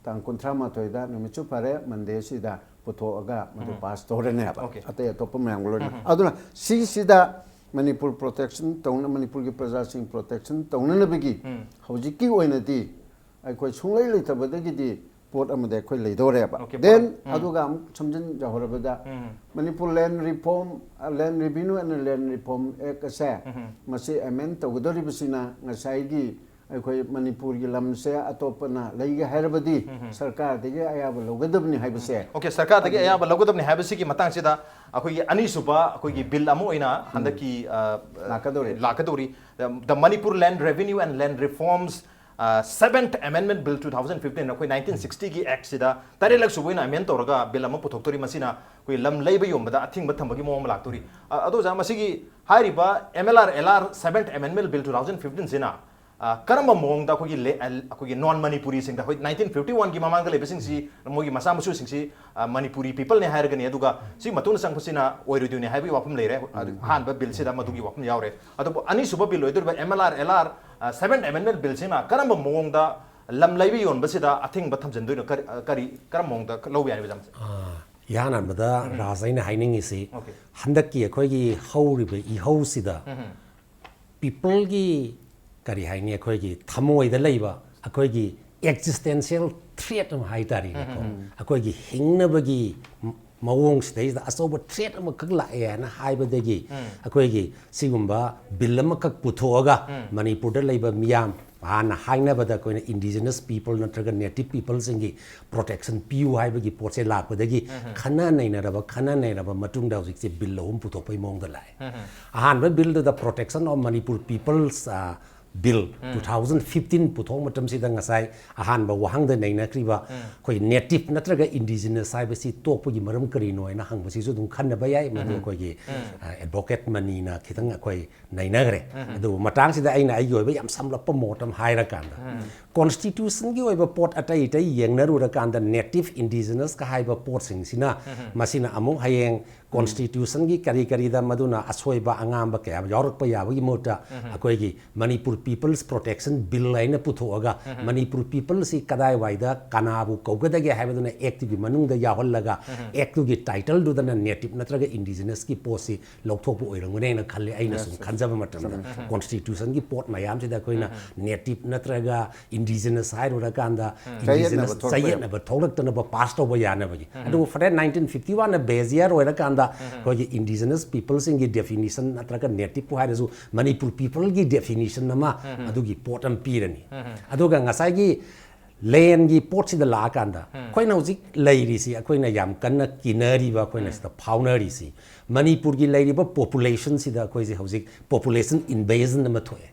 ꯇꯥꯡ ꯀꯨꯟꯊ꯭ꯔꯥ ꯃꯥꯊꯣꯏꯗ, ꯅꯨꯃꯤꯠꯁꯨ ꯐꯔꯦ, ꯃꯟꯗꯦꯁꯤꯗ ꯄꯨꯊꯣꯛꯑꯒ ꯃꯗꯨ ꯄꯥꯁ ꯇꯧꯔꯅꯦꯕ꯫ ꯑꯇꯩ ꯑꯇꯣꯞꯄ ꯃꯌꯥꯝꯒ ꯂꯣꯏꯅ꯫ ꯑꯗꯨꯅ ꯁꯤꯁꯤꯗ ꯃꯅꯤꯄꯨꯔ ꯄ꯭ꯔꯣꯇꯦꯛꯁꯟ ꯇꯧꯅ, ꯃꯅꯤꯄꯨꯔꯒꯤ ꯄ꯭ꯔꯖꯥꯁꯤꯡ ꯄ꯭ꯔꯣꯇꯦꯛꯁꯟ ꯇꯧꯅꯅꯕꯒꯤ ꯍꯧꯖꯤꯛꯀꯤ ꯑꯣꯏꯅꯗꯤ ꯑꯩꯈꯣꯏ ꯁꯨꯡꯂꯩ ꯂꯩꯇꯕꯗꯒꯤꯗꯤ ꯄꯣꯠ ꯑꯃꯗ ꯑꯩꯈꯣꯏ ꯂꯩꯗꯧꯔꯦꯕ꯫ Okay, then ꯄꯣꯠ ꯑꯃ꯫ ꯑꯗꯨꯒ ꯑꯃꯨꯛ ꯁꯝꯖꯤꯟꯖꯍꯧꯔꯕꯗ, Manipur Land Reform, Land Revenue and Land Reform Act ꯑꯁꯦ, ꯃꯁꯤ ꯑꯦꯃꯦꯟ ꯇꯧꯒꯗꯧꯔꯤꯕꯁꯤꯅ ꯉꯁꯥꯏꯒꯤ ꯑꯩꯈꯣꯏ ꯃꯅꯤꯄꯨꯔꯒꯤ ꯂꯝꯁꯦ ꯑꯇꯣꯞꯄꯅ ꯂꯩꯒꯦ ꯍꯥꯏꯔꯕꯗꯤ ꯁꯔꯀꯥꯔꯗꯒꯤ ꯑꯌꯥꯕ ꯂꯧꯒꯗꯕꯅꯤ ꯍꯥꯏꯕꯁꯦ꯫ Okay, ꯁꯔꯀꯥꯔꯗꯒꯤ ꯑꯌꯥꯕ ꯂꯧꯒꯗꯕꯅꯤ ꯍꯥꯏꯕꯁꯤꯒꯤ ꯃꯇꯥꯡꯁꯤꯗ ꯑꯩꯈꯣꯏꯒꯤ ꯑꯅꯤꯁꯨꯕ ꯑꯩꯈꯣꯏꯒꯤ ꯕꯤꯜ ꯑꯃ ꯑꯣꯏꯅ ꯍꯟꯗꯛꯀꯤ, ꯑ, ꯂꯥꯛꯀꯗꯧꯔꯤ꯫ ꯂꯥꯛꯀꯗꯧꯔꯤ꯫ The, the Manipur Land Revenue and Land Reforms, ꯑ, Seventh Amendment Bill two thousand fifteen, ꯑꯩꯈꯣꯏ nineteen sixty ꯒꯤ Act ꯁꯤꯗ ꯇꯔꯦꯠꯂꯛ ꯁꯨꯕ ꯑꯣꯏꯅ ꯑꯦꯃꯦꯟ ꯇꯧꯔꯒ ꯕꯤꯜ ꯑꯃ ꯄꯨꯊꯣꯛꯇꯣꯔꯤ꯫ ꯃꯁꯤꯅ ꯑꯩꯈꯣꯏ ꯂꯝ ꯂꯩꯕ ꯌꯣꯟꯕꯗ ꯑꯊꯤꯡꯕ ꯊꯝꯕꯒꯤ ꯃꯑꯣꯡ ꯑꯃ ꯂꯥꯛꯇꯣꯔꯤ꯫ ꯑ, ꯑꯗꯣ ꯑꯣꯖꯥ, ꯃꯁꯤꯒꯤ ꯍꯥꯏꯔꯤꯕ M L R L R Seventh Amendment Bill two thousand fifteen ꯁꯤꯅ, ꯑ, ꯀꯔꯝꯕ ꯃꯑꯣꯡꯗ ꯑꯩꯈꯣꯏꯒꯤ ꯂꯦ-, ꯑ, ꯑꯩꯈꯣꯏꯒꯤ non ꯃꯅꯤꯄꯨꯔꯤꯁꯤꯡꯗ, ꯍꯣꯏ, nineteen fifty one ꯒꯤ ꯃꯃꯥꯡꯗ ꯂꯩꯕꯁꯤꯡꯁꯤ, ꯃꯣꯏꯒꯤ ꯃꯆꯥ ꯃꯁꯨꯁꯤꯡꯁꯤ, ꯑ, ꯃꯅꯤꯄꯨꯔꯤ people ꯅꯦ ꯍꯥꯏꯔꯒꯅꯤ, ꯑꯗꯨꯒ ꯁꯤ ꯃꯇꯨꯡꯗ ꯆꯪꯕꯁꯤꯅ ꯑꯣꯏꯔꯣꯏꯗꯣꯏꯅꯦ ꯍꯥꯏꯕꯒꯤ ꯋꯥꯐꯝ ꯂꯩꯔꯦ꯫ ꯑꯗꯨ ꯑꯍꯥꯟꯕ ꯕꯤꯜꯁꯤꯗ ꯃꯗꯨꯒꯤ ꯋꯥꯐꯝ ꯌꯥꯎꯔꯦ꯫ ꯑꯗꯨꯕꯨ ꯑꯅꯤꯁꯨꯕ bill ꯑꯣꯏꯗꯣꯔꯤꯕ M L R L R, ꯑ, Seventh Amendment Bill ꯁꯤꯅ ꯀꯔꯝꯕ ꯃꯑꯣꯡꯗ ꯂꯝ ꯂꯩꯕ ꯌꯣꯟꯕꯁꯤꯗ ꯑꯊꯤꯡꯕ ꯊꯝꯖꯤꯟꯗꯣꯏꯅꯣ? ꯀꯔꯤ, ꯑ, ꯀꯔꯤ, ꯀꯔꯝꯕ ꯃꯑꯣꯡꯗ ꯂꯧꯕ ꯌꯥꯏ, ꯑꯣꯖꯥ? ꯑꯥ, ꯏꯍꯥꯟ ꯍꯥꯟꯕꯗ ꯔꯥꯖ ꯑꯩꯅ ꯍꯥꯏꯅꯤꯡꯉꯤꯁꯤ, Okay. ꯍꯟꯗꯛꯀꯤ ꯑꯩꯈꯣꯏꯒꯤ ꯍꯧꯔꯤꯕ ꯏꯍꯧꯁꯤꯗ people ꯒꯤ, ꯀꯔꯤ ꯍꯥꯏꯅꯤ, ꯑꯩꯈꯣꯏꯒꯤ ꯊꯃꯣꯏꯗ ꯂꯩꯕ, ꯑꯩꯈꯣꯏꯒꯤ ꯑꯦꯛꯖꯤꯁꯇꯦꯟꯁꯤꯌꯦꯜ ꯊ꯭ꯔꯦꯠ ꯑꯃ ꯍꯥꯏꯇꯥꯔꯦꯅꯦꯀꯣ, ꯑꯩꯈꯣꯏꯒꯤ ꯍꯤꯡꯅꯕꯒꯤ ꯃꯑꯣꯡꯁꯤꯗꯩꯁꯤꯗ ꯑꯆꯧꯕ ꯊ꯭ꯔꯦꯠ ꯑꯃꯈꯛ ꯂꯥꯛꯑꯦ ꯍꯥꯏꯅ ꯍꯥꯏꯕꯗꯒꯤ ꯑꯩꯈꯣꯏꯒꯤ ꯁꯤꯒꯨꯝꯕ ꯕꯤꯜ ꯑꯃꯈꯛ ꯄꯨꯊꯣꯛꯑꯒ ꯃꯅꯤꯄꯨꯔꯗ ꯂꯩꯕ ꯃꯤꯌꯥꯝ, ꯍꯥꯟꯅ ꯍꯥꯏꯅꯕꯗ ꯑꯩꯈꯣꯏꯅ ꯏꯟꯗꯤꯖꯤꯅꯁ ꯄꯤꯄꯜ ꯅꯠꯇ꯭ꯔꯒ ꯅꯦꯇꯤꯞ ꯄꯤꯄꯜꯁꯤꯡꯒꯤ ꯄ꯭ꯔꯣꯇꯦꯛꯁꯟ ꯄꯤꯌꯨ ꯍꯥꯏꯕꯒꯤ ꯄꯣꯠꯁꯦ ꯂꯥꯛꯄꯗꯒꯤ ꯈꯟꯅ ꯅꯩꯅꯔꯕ, ꯈꯟꯅ ꯅꯩꯅꯔꯕ ꯃꯇꯨꯡꯗ ꯍꯧꯖꯤꯛꯁꯦ ꯕꯤꯜ ꯑꯍꯨꯝ ꯄꯨꯊꯣꯛꯄꯒꯤ ꯃꯑꯣꯡꯗ ꯂꯥꯛꯑꯦ꯫ ꯑꯍꯥꯟꯕ ꯕꯤꯜꯗꯨꯗ protection of Manipur peoples bill two thousand fifteen ꯄꯨꯊꯣꯛ ꯃꯇꯝꯁꯤꯗ ꯉꯁꯥꯏ ꯑꯍꯥꯟꯕ ꯋꯥꯍꯪꯗ ꯅꯩꯅꯈ꯭ꯔꯤꯕ ꯑꯩꯈꯣꯏ ꯅꯦꯇꯤꯞ ꯅꯠꯇ꯭ꯔꯒ ꯏꯟꯗꯤꯖꯤꯅꯁ ꯍꯥꯏꯕꯁꯤ ꯇꯣꯛꯄꯒꯤ ꯃꯔꯝ ꯀꯔꯤꯅꯣ ꯍꯥꯏꯅ ꯍꯪꯕꯁꯤꯁꯨ ꯑꯗꯨꯝ ꯈꯟꯅꯕ ꯌꯥꯏ꯫ ꯃꯗꯨ ꯑꯩꯈꯣꯏꯒꯤ ꯑꯦꯗꯚꯣꯀꯦꯠ ꯃꯅꯤꯅ ꯈꯤꯇꯪ ꯑꯩꯈꯣꯏ ꯅꯩꯅꯈ꯭ꯔꯦ꯫ ꯑꯗꯨꯕꯨ ꯃꯇꯥꯡꯁꯤꯗ ꯑꯩꯅ ꯑꯩꯒꯤ ꯑꯣꯏꯕ ꯌꯥꯝ ꯁꯝꯂꯞꯄ ꯃꯣꯠ ꯑꯃ ꯍꯥꯏꯔꯀꯥꯟꯗ, ꯀꯣꯟꯁꯇꯤꯇ꯭ꯌꯨꯁꯟꯒꯤ ꯑꯣꯏꯕ ꯄꯣꯠ ꯑꯇꯩ ꯑꯇꯩ ꯌꯦꯡꯅꯔꯨꯔꯀꯥꯟꯗ ꯅꯦꯇꯤꯞ ꯏꯟꯗꯤꯖꯤꯅꯁꯀ ꯍꯥꯏꯕ ꯄꯣꯠꯁꯤꯡꯁꯤꯅ ꯃꯁꯤꯅ ꯑꯃꯨꯛ ꯍꯌꯦꯡ ꯀꯣꯟꯁꯇꯤꯇ꯭ꯌꯨꯁꯟꯒꯤ ꯀꯔꯤ ꯀꯔꯤꯗ ꯃꯗꯨꯅ ꯑꯁꯣꯏꯕ ꯑꯉꯥꯝꯕ ꯀꯌꯥ ꯌꯥꯎꯔꯛꯄ ꯌꯥꯕꯒꯤ ꯃꯍꯨꯠꯇ ꯑꯩꯈꯣꯏꯒꯤ ꯃꯅꯤꯄꯨꯔ ꯄꯤꯄꯜꯁ ꯄ꯭ꯔꯣꯇꯦꯛꯁꯟ ꯕꯤꯜ ꯍꯥꯏꯅ ꯄꯨꯊꯣꯛꯑꯒ ꯃꯅꯤꯄꯨꯔ ꯄꯤꯄꯜꯁꯤ ꯀꯗꯥꯏꯋꯥꯏꯗ ꯀꯅꯥꯕꯨ ꯀꯧꯒꯗꯒꯦ ꯍꯥꯏꯕꯗꯨꯅ ꯑꯦꯛꯇꯨꯒꯤ ꯃꯅꯨꯡꯗ ꯌꯥꯎꯍꯜꯂꯒ ꯑꯦꯛꯇꯨꯒꯤ ꯇꯥꯏꯇꯜꯗꯨꯗꯅ ꯅꯦꯇꯤꯞ ꯅꯠꯇ꯭ꯔꯒ ꯏꯟꯗꯤꯖꯤꯅꯁꯀꯤ ꯄꯣꯠꯁꯤ ꯂꯧꯊꯣꯛꯄ ꯑꯣꯏꯔꯝꯒꯅꯤ ꯍꯥꯏꯅ ꯈꯜꯂꯤ, ꯑꯩꯅ ꯁꯨꯝ ꯈꯟꯖꯕ ꯃꯇꯝꯗ꯫ ꯀꯣꯟꯁꯇꯤꯇ꯭ꯌꯨꯁꯟꯒꯤ ꯄꯣꯠ ꯃꯌꯥꯝꯁꯤꯗ ꯑꯩꯈꯣꯏꯅ ꯅꯦꯇꯤꯞ ꯅꯠꯇ꯭ꯔꯒ ꯏꯟꯗꯤꯖꯤꯅꯁ ꯍꯥꯏꯔꯨꯔꯀꯥꯟꯗ ꯆꯌꯦꯠꯅꯕ ꯏꯟꯗꯤꯖꯤꯅꯁ ꯊꯣꯛꯂꯛꯄ ꯆꯌꯦꯠꯅꯕ ꯊꯣꯛꯂꯛꯇꯅꯕ ꯄꯥꯁ ꯇꯧꯕ ꯌꯥꯅꯕꯒꯤ꯫ ꯑꯗꯨꯕꯨ ꯐꯔꯦ, ꯅꯥꯏꯟꯇꯤꯟ ꯐꯤꯐꯇꯤ ꯋꯥꯟꯅ ꯕꯦꯖ ꯌꯔ ꯑꯣꯏꯔꯀꯥꯟꯗ ꯑꯩꯈꯣꯏꯒꯤ ꯏꯟꯗꯤꯖꯤꯅꯁ ꯄꯤꯄꯜꯁꯤꯡꯒꯤ ꯗꯦꯐꯤꯅꯤꯁꯟ ꯅꯠꯇ꯭ꯔꯒ ꯅꯦꯇꯤꯞꯄꯨ ꯍꯥꯏꯔꯁꯨ ꯃꯅꯤꯄꯨꯔ ꯄꯤꯄꯜꯒꯤ ꯗꯦꯐꯤꯅꯤꯁꯟ ꯑꯃ ꯑꯗꯨꯒꯤ ꯄꯣꯠ ꯑꯃ ꯄꯤꯔꯅꯤ꯫ ꯑꯗꯨꯒ ꯉꯁꯥꯏꯒꯤ ꯂꯦꯟꯒꯤ ꯄꯣꯠꯁꯤꯗ ꯂꯥꯛꯑꯀꯥꯟꯗ ꯑꯩꯈꯣꯏꯅ ꯍꯧꯖꯤꯛ ꯂꯩꯔꯤꯁꯤ, ꯑꯩꯈꯣꯏꯅ ꯌꯥꯝ ꯀꯟꯅ ꯀꯤꯅꯔꯤꯕ, ꯑꯩꯈꯣꯏꯅ ꯁꯤꯗ ꯐꯥꯎꯅꯔꯤꯁꯤ, ꯃꯅꯤꯄꯨꯔꯒꯤ ꯂꯩꯔꯤꯕ ꯄꯣꯄꯨꯂꯦꯁꯟꯁꯤꯗ ꯑꯩꯈꯣꯏꯁꯦ ꯍꯧꯖꯤꯛ ꯄꯣꯄꯨꯂꯦꯁꯟ ꯏꯟꯚꯦꯖꯟ ꯑꯃ ꯊꯣꯛꯑꯦ꯫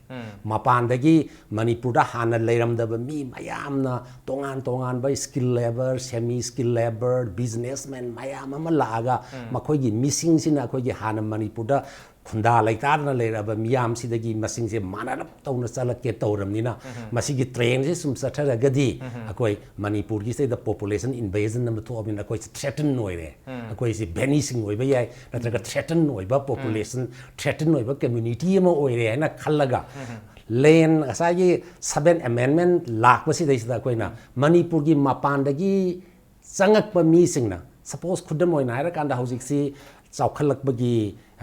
ꯃꯄꯥꯟꯗꯒꯤ ꯃꯅꯤꯄꯨꯔꯗ ꯍꯥꯟꯅ ꯂꯩꯔꯝꯗꯕ ꯃꯤ ꯃꯌꯥꯝꯅ ꯇꯣꯉꯥꯟ ꯇꯣꯉꯥꯟꯕ skill labour, semi skill labour, businessman ꯃꯌꯥꯝ ꯑꯃ ꯂꯥꯛꯑꯒ ꯃꯈꯣꯏꯒꯤ ꯃꯤꯁꯤꯡꯁꯤꯅ ꯑꯩꯈꯣꯏꯒꯤ ꯍꯥꯟꯅ ꯃꯅꯤꯄꯨꯔꯗ ꯈꯨꯟꯗꯥ ꯂꯩꯇꯥꯗꯅ ꯂꯩꯔꯛꯑꯕ ꯃꯤꯌꯥꯝꯁꯤꯗꯒꯤ ꯃꯁꯤꯡꯁꯦ ꯃꯥꯟꯅꯔꯞ ꯇꯧꯅ ꯆꯠꯂꯛꯀꯦ ꯇꯧꯔꯕꯅꯤꯅ ꯃꯁꯤꯒꯤ ꯇ꯭ꯔꯦꯟꯁꯦ ꯁꯨꯝ ꯆꯠꯊꯔꯒꯗꯤ ꯑꯩꯈꯣꯏ ꯃꯅꯤꯄꯨꯔꯒꯤ ꯁꯤꯗ ꯄꯣꯄꯨꯂꯦꯁꯟ ꯏꯟꯚꯦꯖꯟ ꯑꯃ ꯊꯣꯛꯑꯕꯅꯤꯅ ꯑꯩꯈꯣꯏꯁꯦ ꯊ꯭ꯔꯦꯇꯟ ꯑꯣꯏꯔꯦ꯫ ꯑꯩꯈꯣꯏꯁꯦ ꯚꯦꯅꯤꯁꯤꯡ ꯑꯣꯏꯕ ꯌꯥꯏ, ꯅꯠꯇ꯭ꯔꯒ ꯊ꯭ꯔꯦꯇꯟ ꯑꯣꯏꯕ ꯄꯣꯄꯨꯂꯦꯁꯟ, ꯊ꯭ꯔꯦꯇꯟ ꯑꯣꯏꯕ ꯀꯝꯃ꯭ꯌꯨꯅꯤꯇꯤ ꯑꯃ ꯑꯣꯏꯔꯦ ꯍꯥꯏꯅ ꯈꯜꯂꯒ ꯂꯦꯟ ꯉꯁꯥꯏꯒꯤ ꯁꯚꯦꯟ ꯑꯃꯦꯟꯃꯦꯟ ꯂꯥꯛꯄꯁꯤꯗꯩꯁꯤꯗ ꯑꯩꯈꯣꯏꯅ ꯃꯅꯤꯄꯨꯔꯒꯤ ꯃꯄꯥꯟꯗꯒꯤ ꯆꯪꯉꯛꯄ ꯃꯤꯁꯤꯡꯅ, ꯁꯄꯣꯁ ꯈꯨꯗꯝ ꯑꯣꯏꯅ ꯍꯥꯏꯔꯀꯥꯟꯗ ꯍꯧꯖꯤꯛꯁꯤ ꯆꯥꯎꯈꯠꯂꯛꯄꯒꯤ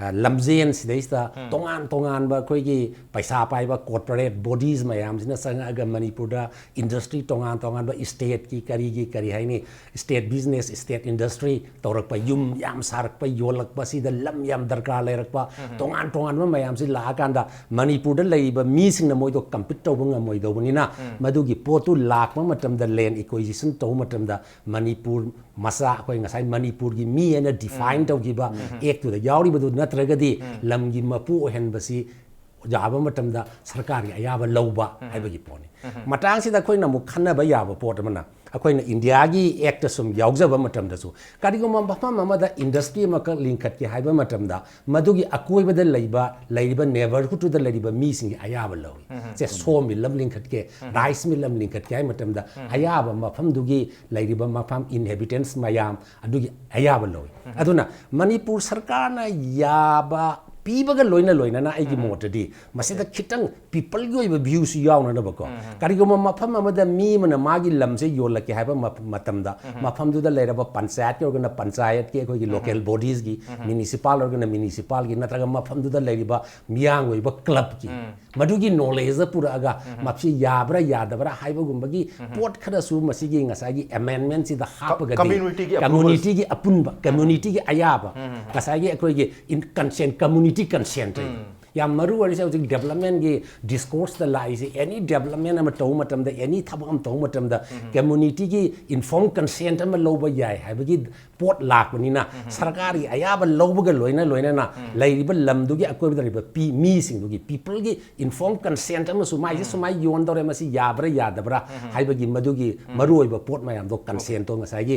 ꯑ, ꯂꯝꯖꯦꯟ ꯁꯤꯗꯩꯁꯤꯗ ꯇꯣꯉꯥꯟ ꯇꯣꯉꯥꯟꯕ ꯑꯩꯈꯣꯏꯒꯤ ꯄꯩꯁꯥ ꯄꯥꯏꯕ corporate bodies ꯃꯌꯥꯝꯁꯤꯅ ꯆꯪꯉꯛꯑꯒ ꯃꯅꯤꯄꯨꯔꯗ industry ꯇꯣꯉꯥꯟ ꯇꯣꯉꯥꯟꯕ stateꯀꯤ ꯀꯔꯤꯒꯤ ꯀꯔꯤ ꯍꯥꯏꯅꯤ, state business, state industry ꯇꯧꯔꯛꯄ, ꯌꯨꯝ ꯌꯥꯝ ꯁꯥꯔꯛꯄ, ꯌꯣꯜꯂꯛꯄ, ꯁꯤꯗ ꯂꯝ ꯌꯥꯝ ꯗꯔꯀꯥꯔ ꯂꯩꯔꯛꯄ, ꯇꯣꯉꯥꯟ ꯇꯣꯉꯥꯟꯕ ꯃꯌꯥꯝꯁꯤ ꯂꯥꯛꯑꯀꯥꯟꯗ ꯃꯅꯤꯄꯨꯔꯗ ꯂꯩꯔꯤꯕ ꯃꯤꯁꯤꯡꯅ ꯃꯣꯏꯗꯣ compete ꯇꯧꯕ ꯉꯝꯃꯣꯏꯗꯧꯕꯅꯤꯅ, ꯃꯗꯨꯒꯤ ꯄꯣꯠꯇꯨ ꯂꯥꯛꯄ ꯃꯇꯝꯗ, land acquisition ꯇꯧꯕ ꯃꯇꯝꯗ, ꯃꯅꯤꯄꯨꯔ ꯃꯆꯥ, ꯑꯩꯈꯣꯏ ꯉꯁꯥꯏ ꯃꯅꯤꯄꯨꯔꯒꯤ ꯃꯤ ꯍꯥꯏꯅ define ꯇꯧꯈꯤꯕ actꯇꯨꯗ ꯌꯥꯎꯔꯤꯕꯗꯨ ꯅꯠꯇ꯭ꯔꯒꯗꯤ ꯂꯝꯒꯤ ꯃꯄꯨ ꯑꯣꯏꯍꯟꯕꯁꯤ ꯌꯥꯕ ꯃꯇꯝꯗ ꯁꯔꯀꯥꯔꯒꯤ ꯑꯌꯥꯕ ꯂꯧꯕ ꯍꯥꯏꯕꯒꯤ ꯄꯣꯠꯅꯤ꯫ ꯃꯇꯥꯡꯁꯤꯗ ꯑꯩꯈꯣꯏꯅ ꯑꯃꯨꯛ ꯈꯟꯅꯕ ꯌꯥꯕ ꯄꯣꯠ ꯑꯃꯅ, ꯑꯩꯈꯣꯏꯅ ꯏꯟꯗꯤꯌꯥꯒꯤ actꯇ ꯁꯨꯝ ꯌꯥꯎꯖꯕ ꯃꯇꯝꯗꯁꯨ, ꯀꯔꯤꯒꯨꯝꯕ ꯃꯐꯝ ꯑꯃꯗ industry ꯑꯃꯈꯛ ꯂꯤꯡꯈꯠꯀꯦ ꯍꯥꯏꯕ ꯃꯇꯝꯗ, ꯃꯗꯨꯒꯤ ꯑꯀꯣꯏꯕꯗ ꯂꯩꯕ, ꯂꯩꯔꯤꯕ neighbourhoodꯇꯨꯗ ꯂꯩꯔꯤꯕ ꯃꯤꯁꯤꯡꯒꯤ ꯑꯌꯥꯕ ꯂꯧꯏ꯫ ꯁꯦ, sawmill ꯑꯃ ꯂꯤꯡꯈꯠꯀꯦ, rice mill ꯑꯃ ꯂꯤꯡꯈꯠꯀꯦ ꯍꯥꯏꯕ ꯃꯇꯝꯗ, ꯑꯌꯥꯕ ꯃꯐꯝꯗꯨꯒꯤ ꯂꯩꯔꯤꯕ ꯃꯐꯝ inhabitants ꯃꯌꯥꯝ ꯑꯗꯨꯒꯤ ꯑꯌꯥꯕ ꯂꯧꯏ꯫ ꯑꯗꯨꯅ ꯃꯅꯤꯄꯨꯔ ꯁꯔꯀꯥꯔꯅ ꯌꯥꯕ ꯄꯤꯕꯒ ꯂꯣꯏꯅ ꯂꯣꯏꯅꯅ, ꯑꯩꯒꯤ ꯃꯣꯠꯇꯗꯤ ꯃꯁꯤꯗ ꯈꯤꯇꯪ peopleꯒꯤ ꯑꯣꯏꯕ viewꯁꯨ ꯌꯥꯎꯅꯅꯕꯀꯣ, ꯀꯔꯤꯒꯨꯝꯕ ꯃꯐꯝ ꯑꯃꯗ ꯃꯤ ꯑꯃꯅ ꯃꯥꯒꯤ ꯂꯝꯁꯦ ꯌꯣꯜꯂꯛꯀꯦ ꯍꯥꯏꯕ ꯃ-, ꯃꯇꯝꯗ, ꯃꯐꯝꯗꯨꯗ ꯂꯩꯔꯕ ꯄꯟꯆꯥꯌꯠꯀꯤ ꯑꯣꯏꯔꯒꯅ ꯄꯟꯆꯥꯌꯠꯀꯤ, ꯑꯩꯈꯣꯏꯒꯤ local bodiesꯀꯤ, municipal ꯑꯣꯏꯔꯒꯅ municipalꯒꯤ, ꯅꯠꯇ꯭ꯔꯒ ꯃꯐꯝꯗꯨꯗ ꯂꯩꯔꯤꯕ ꯃꯤꯌꯥꯝ ꯑꯣꯏꯕ clubꯀꯤ ꯃꯗꯨꯒꯤ knowledgeꯇ ꯄꯨꯔꯛꯑꯒ, ꯃꯁꯤ ꯌꯥꯕ꯭ꯔꯥ ꯌꯥꯗꯕ꯭ꯔꯥ ꯍꯥꯏꯕꯒꯨꯝꯕꯒꯤ ꯄꯣꯠ ꯈꯔꯁꯨ ꯃꯁꯤꯒꯤ ꯉꯁꯥꯏꯒꯤ amendmentꯁꯤꯗ ꯍꯥꯞꯄꯒꯗꯤ, communityꯒꯤ approval, communityꯒꯤ ꯑꯄꯨꯟꯕ, communityꯒꯤ ꯑꯌꯥꯕ, ꯉꯁꯥꯏꯒꯤ ꯑꯩꯈꯣꯏꯒꯤ in-, consent, community consent ꯍꯥꯏ꯫ ꯌꯥꯝ ꯃꯔꯨ ꯑꯣꯏꯔꯤꯁꯦ ꯍꯧꯖꯤꯛ developmentꯀꯤ discourseꯇ ꯂꯥꯛꯏꯁꯦ, any development ꯑꯃ ꯇꯧꯕ ꯃꯇꯝꯗ, any ꯊꯕꯛ ꯑꯃ ꯇꯧꯕ ꯃꯇꯝꯗ, communityꯒꯤ informed consent ꯑꯃ ꯂꯧꯕ ꯌꯥꯏ ꯍꯥꯏꯕꯒꯤ ꯄꯣꯠ ꯂꯥꯛꯄꯅꯤꯅ, ꯁꯔꯀꯥꯔꯒꯤ ꯑꯌꯥꯕ ꯂꯧꯕꯒ ꯂꯣꯏꯅ ꯂꯣꯏꯅꯅ ꯂꯩꯔꯤꯕ ꯂꯝꯗꯨꯒꯤ ꯑꯀꯣꯏꯕꯗ ꯂꯩꯔꯤꯕ ꯄꯤ-, ꯃꯤꯁꯤꯡꯗꯨꯒꯤ, peopleꯒꯤ informed consent ꯑꯃꯁꯨ, ꯃꯥꯏꯁꯦ ꯁꯨꯃꯥꯏꯅ ꯌꯣꯟꯗꯧꯔꯦ, ꯃꯁꯤ ꯌꯥꯕ꯭ꯔꯥ ꯌꯥꯗꯕ꯭ꯔꯥ ꯍꯥꯏꯕꯒꯤ ꯃꯗꯨꯒꯤ ꯃꯔꯨꯑꯣꯏꯕ ꯄꯣꯠ ꯃꯌꯥꯝꯗꯣ, consentꯇꯣ ꯉꯁꯥꯏꯒꯤ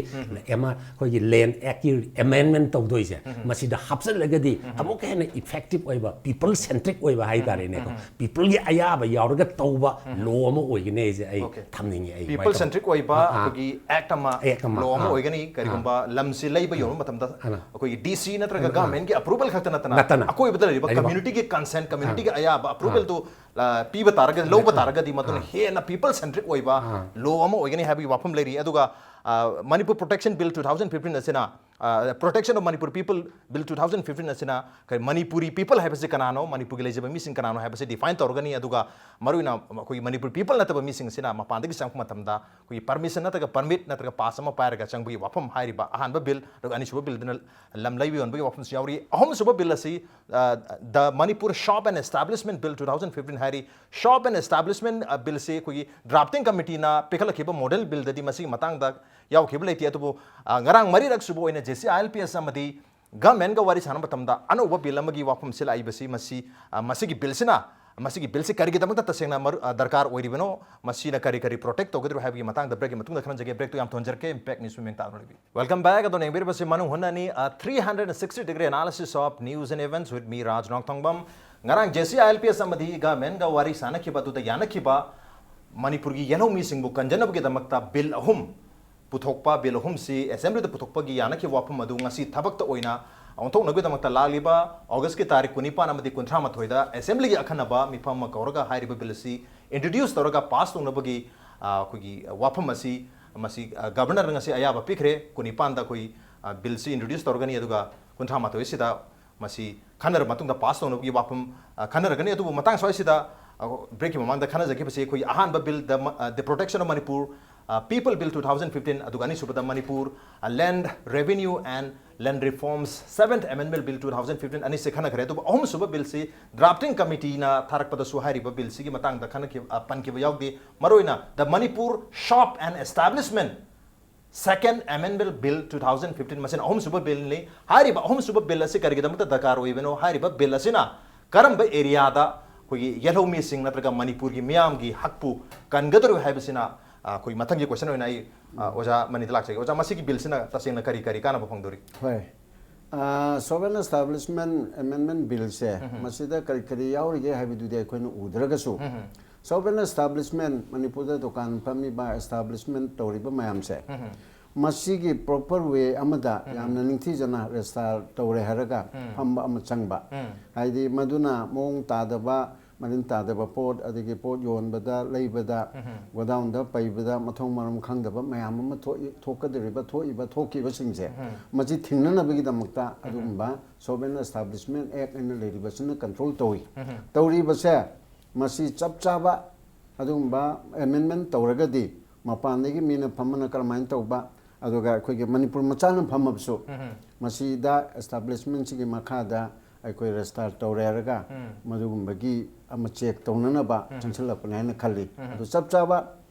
ꯑꯃ ꯑꯩꯈꯣꯏꯒꯤ Land Actꯀꯤ amendment ꯇꯧꯗꯣꯏꯁꯦ, ꯃꯁꯤꯗ ꯍꯥꯞꯆꯤꯜꯂꯒꯗꯤ ꯑꯃꯨꯛꯀ ꯍꯦꯟꯅ effective ꯑꯣꯏꯕ, people centric ꯑꯣꯏꯕ ꯍꯥꯏꯇꯥꯔꯦꯅꯦꯀꯣ, peopleꯒꯤ ꯑꯌꯥꯕ ꯌꯥꯎꯔꯒ ꯇꯧꯕ law ꯑꯃ ꯑꯣꯏꯒꯅꯤ ꯍꯥꯏꯁꯦ ꯑꯩ Okay. ꯊꯝꯅꯤꯡꯉꯤ꯫ ꯑꯩ people centric ꯑꯣꯏꯕ, ꯑꯥ, ꯑꯥ꯫ ꯑꯩꯈꯣꯏꯒꯤ act ꯑꯃ, Act ꯑꯃ, law ꯑꯃ ꯑꯥ꯫ ꯑꯣꯏꯒꯅꯤ꯫ ꯀꯔꯤꯒꯨꯝꯕ ꯂꯝꯁꯤ ꯂꯩꯕ ꯌꯣꯟꯕ ꯃꯇꯝꯗ ꯑꯥ꯫ ꯑꯩꯈꯣꯏꯒꯤ DC ꯅꯠꯇ꯭ꯔꯒ ꯑꯥ꯫ Governmentꯀꯤ approval ꯈꯛꯇ ꯅꯠꯇꯅ ꯅꯠꯇꯅ꯫ ꯑꯀꯣꯏꯕꯗ ꯂꯩꯔꯤꯕ ꯂꯩꯔꯤꯕ꯫ Communityꯒꯤ consent, communityꯒꯤ ꯑꯥ꯫ ꯑꯌꯥꯕ approvalꯗꯨ ꯄꯤꯕ ꯇꯥꯔꯒꯗꯤ, ꯂꯧꯕ ꯇꯥꯔꯒꯗꯤ ꯃꯗꯨꯅ ꯍꯦꯟꯅ people centric ꯑꯣꯏꯕ law ꯑꯃ ꯑꯣꯏꯒꯅꯤ ꯍꯥꯏꯕꯒꯤ ꯋꯥꯐꯝ ꯂꯩꯔꯤ꯫ ꯑꯗꯨꯒ Manipur Protection Bill two thousand fifteen ꯑꯁꯤꯅ, Protection of Manipur People Bill two thousand fifteen ꯑꯁꯤꯅ ꯀꯔꯤ, ꯃꯅꯤꯄꯨꯔꯤ people ꯍꯥꯏꯕꯁꯤ ꯀꯅꯥꯅꯣ, ꯃꯅꯤꯄꯨꯔꯒꯤ ꯂꯩꯖꯕ ꯃꯤꯁꯤꯡ ꯀꯅꯥꯅꯣ ꯍꯥꯏꯕꯁꯤ define ꯇꯧꯔꯒꯅꯤ꯫ ꯑꯗꯨꯒ ꯃꯔꯨꯑꯣꯏꯅ ꯑꯩꯈꯣꯏꯒꯤ ꯃꯅꯤꯄꯨꯔ people ꯅꯠꯇꯕ ꯃꯤꯁꯤꯡ ꯑꯁꯤꯅ ꯃꯄꯥꯟꯗꯒꯤ ꯆꯪꯉꯛꯄ ꯃꯇꯝꯗ ꯑꯩꯈꯣꯏꯒꯤ permission ꯅꯠꯇ꯭ꯔꯒ permit ꯅꯠꯇ꯭ꯔꯒ pass ꯑꯃ ꯄꯥꯏꯔꯒ ꯆꯪꯕꯒꯤ ꯋꯥꯐꯝ ꯍꯥꯏꯔꯤꯕ ꯑꯍꯥꯟꯕ bill, ꯑꯗꯨꯒ ꯑꯅꯤꯁꯨꯕ billꯗꯨꯅ ꯂꯝ ꯂꯩꯕ ꯌꯣꯟꯕꯒꯤ ꯋꯥꯐꯝꯁꯨ ꯌꯥꯎꯔꯤ꯫ ꯑꯍꯨꯝꯁꯨꯕ bill ꯑꯁꯤ, The Manipur Shop and Establishment Bill two thousand fifteen ꯍꯥꯏꯔꯤ꯫ Shop and Establishment Billꯁꯤ ꯑꯩꯈꯣꯏꯒꯤ drafting committeeꯅ ꯄꯤꯈꯠꯂꯛꯈꯤꯕ model billꯗꯗꯤ ꯃꯁꯤꯒꯤ ꯃꯇꯥꯡꯗ ꯌꯥꯎꯈꯤꯕ ꯂꯩꯇꯦ꯫ ꯑꯗꯨꯕꯨ ꯉꯔꯥꯡ ꯃꯔꯤꯔꯛ ꯁꯨꯕ ꯑꯣꯏꯅ J C I L P S ꯑꯃꯗꯤ governmentꯒ ꯋꯥꯔꯤ ꯁꯥꯟꯅꯕ ꯃꯇꯝꯗ ꯑꯅꯧꯕ bill ꯑꯃꯒꯤ ꯋꯥꯐꯝꯁꯤ ꯂꯥꯛꯏꯕꯁꯤ ꯃꯁꯤ, ꯃꯁꯤꯒꯤ billꯁꯤꯅ, ꯃꯁꯤꯒꯤ billꯁꯤ ꯀꯔꯤꯒꯤꯗꯃꯛꯇ ꯇꯁꯦꯡꯅ ꯃꯔꯨ-, ꯗꯔꯀꯥꯔ ꯑꯣꯏꯔꯤꯕꯅꯣ, ꯃꯁꯤꯅ ꯀꯔꯤ ꯀꯔꯤ protect ꯇꯧꯒꯗ꯭ꯔꯣ ꯍꯥꯏꯕꯒꯤ ꯃꯇꯥꯡꯗ breakꯀꯤ ꯃꯇꯨꯡꯗ ꯈꯟꯅꯖꯒꯦ꯫ Breakꯇꯨ ꯌꯥꯝ ꯊꯣꯟꯖꯔꯛꯀꯦ꯫ Impact News ꯃꯤꯡ ꯇꯥꯛꯅ ꯂꯩꯕꯤꯌꯨ꯫ Welcome back꯫ ꯑꯗꯣ ꯌꯦꯡꯕꯤꯔꯤꯕꯁꯤ ꯃꯅꯨꯡ ꯍꯨꯠꯅꯅꯤ, a three hundred sixty degree analysis of news and events with me, Raj Nongthombam꯫ ꯉꯔꯥꯡ J C I L P S ꯑꯃꯗꯤ governmentꯒ ꯋꯥꯔꯤ ꯁꯥꯟꯅꯈꯤꯕ ꯑꯗꯨꯗ ꯌꯥꯅꯈꯤꯕ ꯃꯅꯤꯄꯨꯔꯒꯤ ꯌꯦꯜꯍꯧꯃꯤꯁꯤꯡꯕꯨ ꯀꯟꯖꯅꯕꯒꯤꯗꯃꯛꯇ bill ꯑꯍꯨꯝ ꯄꯨꯊꯣꯛꯄ, bill ꯑꯍꯨꯝꯁꯤ assemblyꯗ ꯄꯨꯊꯣꯛꯄꯒꯤ ꯌꯥꯅꯈꯤꯕ ꯋꯥꯐꯝ ꯑꯗꯨ ꯉꯁꯤ ꯊꯕꯛꯇ ꯑꯣꯏꯅ ꯑꯣꯟꯊꯣꯛꯅꯕꯒꯤꯗꯃꯛꯇ ꯂꯥꯛꯂꯤꯕ Augustꯀꯤ ꯇꯥꯔꯤꯛ ꯀꯨꯟꯅꯤꯄꯥꯟ ꯑꯃꯗꯤ ꯀꯨꯟꯊ꯭ꯔꯥ ꯃꯥꯊꯣꯏꯗ assemblyꯒꯤ ꯑꯈꯟꯅꯕ ꯃꯤꯐꯝ ꯑꯃ ꯀꯧꯔꯒ ꯍꯥꯏꯔꯤꯕ bill ꯑꯁꯤ introduce ꯇꯧꯔꯒ pass ꯇꯧꯅꯕꯒꯤ, ꯑ, ꯑꯩꯈꯣꯏꯒꯤ ꯋꯥꯐꯝ ꯑꯁꯤ, ꯃꯁꯤ, ꯑ, governorꯅ ꯉꯁꯤ ꯑꯌꯥꯕ ꯄꯤꯈ꯭ꯔꯦ꯫ ꯀꯨꯟꯅꯤꯄꯥꯟꯗ ꯑꯩꯈꯣꯏ, ꯑ, billꯁꯤ introduce ꯇꯧꯔꯒꯅꯤ, ꯑꯗꯨꯒ ꯀꯨꯟꯊ꯭ꯔꯥ ꯃꯥꯊꯣꯏꯁꯤꯗ ꯃꯁꯤ ꯈꯟꯅꯔꯕ ꯃꯇꯨꯡꯗ pass ꯇꯧꯅꯕꯒꯤ ꯋꯥꯐꯝ, ꯑ, ꯈꯟꯅꯔꯒꯅꯤ꯫ ꯑꯗꯨꯕꯨ ꯃꯇꯥꯡ ꯁ꯭ꯋꯥꯏꯁꯤꯗ, ꯑ, breakꯀꯤ ꯃꯃꯥꯡꯗ ꯈꯟꯅꯖꯈꯤꯕꯁꯤ ꯑꯩꯈꯣꯏꯒꯤ ꯑꯍꯥꯟꯕ bill, the, ꯑ, The Protection of Manipur, ꯑ, People Bill two thousand fifteen, ꯑꯗꯨꯒ ꯑꯅꯤꯁꯨꯕꯗ Manipur, ꯑ, Land Revenue and Land Reforms Seventh Amendment Bill two thousand fifteen ꯑꯅꯤꯁꯦ ꯈꯟꯅꯈ꯭ꯔꯦ꯫ ꯑꯗꯨꯕꯨ ꯑꯍꯨꯝꯁꯨꯕ billꯁꯤ drafting committeeꯅ ꯊꯥꯔꯛꯄꯗꯁꯨ ꯍꯥꯏꯔꯤꯕ billꯁꯤꯒꯤ ꯃꯇꯥꯡꯗ ꯈꯟꯅꯈꯤꯕ, ꯑ, ꯄꯟꯈꯤꯕ ꯌꯥꯎꯗꯦ꯫ ꯃꯔꯨꯑꯣꯏꯅ The Manipur Shop and Establishment Second Amendment Bill two thousand fifteen, ꯃꯁꯤꯅ ꯑꯍꯨꯝꯁꯨꯕ billꯅꯤ꯫ ꯍꯥꯏꯔꯤꯕ ꯑꯍꯨꯝꯁꯨꯕ bill ꯑꯁꯤ ꯀꯔꯤꯒꯤꯗꯃꯛꯇ ꯗꯔꯀꯥꯔ ꯑꯣꯏꯕꯅꯣ? ꯍꯥꯏꯔꯤꯕ bill ꯑꯁꯤꯅ ꯀꯔꯝꯕ areaꯗ ꯑꯩꯈꯣꯏꯒꯤ ꯌꯦꯜꯍꯧꯃꯤꯁꯤꯡ ꯅꯠꯇ꯭ꯔꯒ ꯃꯅꯤꯄꯨꯔꯒꯤ ꯃꯤꯌꯥꯝꯒꯤ ꯍꯛꯄꯨ ꯀꯟꯒꯗꯧꯔꯤꯕ ꯍꯥꯏꯕꯁꯤꯅ, ꯑ, ꯑꯩꯈꯣꯏ ꯃꯊꯪꯒꯤ question ꯑꯣꯏꯅ ꯑꯩ, ꯑ, ꯑꯣꯖꯥ ꯃꯅꯤꯗ ꯂꯥꯛꯆꯒꯦ꯫ ꯑꯣꯖꯥ, ꯃꯁꯤꯒꯤ billꯁꯤꯅ ꯇꯁꯦꯡꯅ ꯀꯔꯤ ꯀꯔꯤ ꯀꯥꯟꯅꯕ ꯐꯪꯗꯣꯔꯤ? ꯍꯣꯏ꯫ ꯑ, Shop and Establishment Amendment Billꯁꯦ, ꯎꯝ꯫ ꯃꯁꯤꯗ ꯀꯔꯤ ꯀꯔꯤ ꯌꯥꯎꯔꯤꯒꯦ ꯍꯥꯏꯕꯗꯨꯗꯤ ꯑꯩꯈꯣꯏꯅ ꯎꯗ꯭ꯔꯒꯁꯨ, ꯎꯝ꯫ Shop and Establishment, ꯃꯅꯤꯄꯨꯔꯗ ꯗꯨꯀꯥꯟ ꯐꯝꯃꯤꯕ, establishment ꯇꯧꯔꯤꯕ ꯃꯌꯥꯝꯁꯦ, ꯎꯝ꯫ ꯃꯁꯤꯒꯤ proper way ꯑꯃꯗ, ꯎꯝ꯫ ꯌꯥꯝꯅ ꯅꯤꯡꯊꯤꯖꯅ register ꯇꯧꯔꯦ ꯍꯥꯏꯔꯒ, ꯎꯝ꯫ ꯐꯝꯕ ꯑꯃ ꯆꯪꯕ꯫ ꯎꯝ꯫ ꯍꯥꯏꯗꯤ ꯃꯗꯨꯅ ꯃꯑꯣꯡ ꯇꯥꯗꯕ, ꯃꯔꯤꯟ ꯇꯥꯗꯕ ꯄꯣꯠ, ꯑꯗꯒꯤ ꯄꯣꯠ ꯌꯣꯟꯕꯗ, ꯂꯩꯕꯗ, ꯒꯣꯗꯥꯎꯟꯗ ꯄꯩꯕꯗ ꯃꯊꯣꯡ ꯃꯔꯝ ꯈꯪꯗꯕ ꯃꯌꯥꯝ ꯑꯃ ꯊꯣꯛꯏ, ꯊꯣꯛꯀꯗꯧꯔꯤꯕ, ꯊꯣꯛꯏꯕ, ꯊꯣꯛꯈꯤꯕꯁꯤꯡꯁꯦ, ꯃꯁꯤ ꯊꯤꯡꯅꯅꯕꯒꯤꯗꯃꯛꯇ ꯑꯗꯨꯒꯨꯝꯕ Shop and Establishment Act ꯍꯥꯏꯅ ꯂꯩꯔꯤꯕꯁꯤꯅ ꯀꯟꯇ꯭ꯔꯣꯜ ꯇꯧꯏ꯫ ꯇꯧꯔꯤꯕꯁꯦ ꯃꯁꯤ ꯆꯞ ꯆꯥꯕ ꯑꯗꯨꯒꯨꯝꯕ ꯑꯦꯃꯦꯟꯃꯦꯟ ꯇꯧꯔꯒꯗꯤ ꯃꯄꯥꯟꯗꯒꯤ ꯃꯤꯅ ꯐꯝꯃꯅ ꯀꯔꯝꯍꯥꯏꯅ ꯇꯧꯕ, ꯑꯗꯨꯒ ꯑꯩꯈꯣꯏꯒꯤ ꯃꯅꯤꯄꯨꯔ ꯃꯆꯥꯅ ꯐꯝꯃꯕꯁꯨ ꯃꯁꯤꯗ ꯑꯦꯁꯇꯥꯕ꯭ꯂꯤꯁꯃꯦꯟꯁꯤꯒꯤ ꯃꯈꯥꯗ ꯑꯩꯈꯣꯏ ꯔꯦꯖꯤꯁꯇꯥꯔ ꯇꯧꯔꯦ ꯍꯥꯏꯔꯒ ꯃꯗꯨꯒꯨꯝꯕꯒꯤ ꯑꯃ ꯆꯦꯛ ꯇꯧꯅꯅꯕ ꯆꯪꯁꯤꯜꯂꯛꯄꯅꯤ ꯍꯥꯏꯅ ꯈꯜꯂꯤ꯫ ꯑꯗꯨ ꯆꯞ ꯆꯥꯕ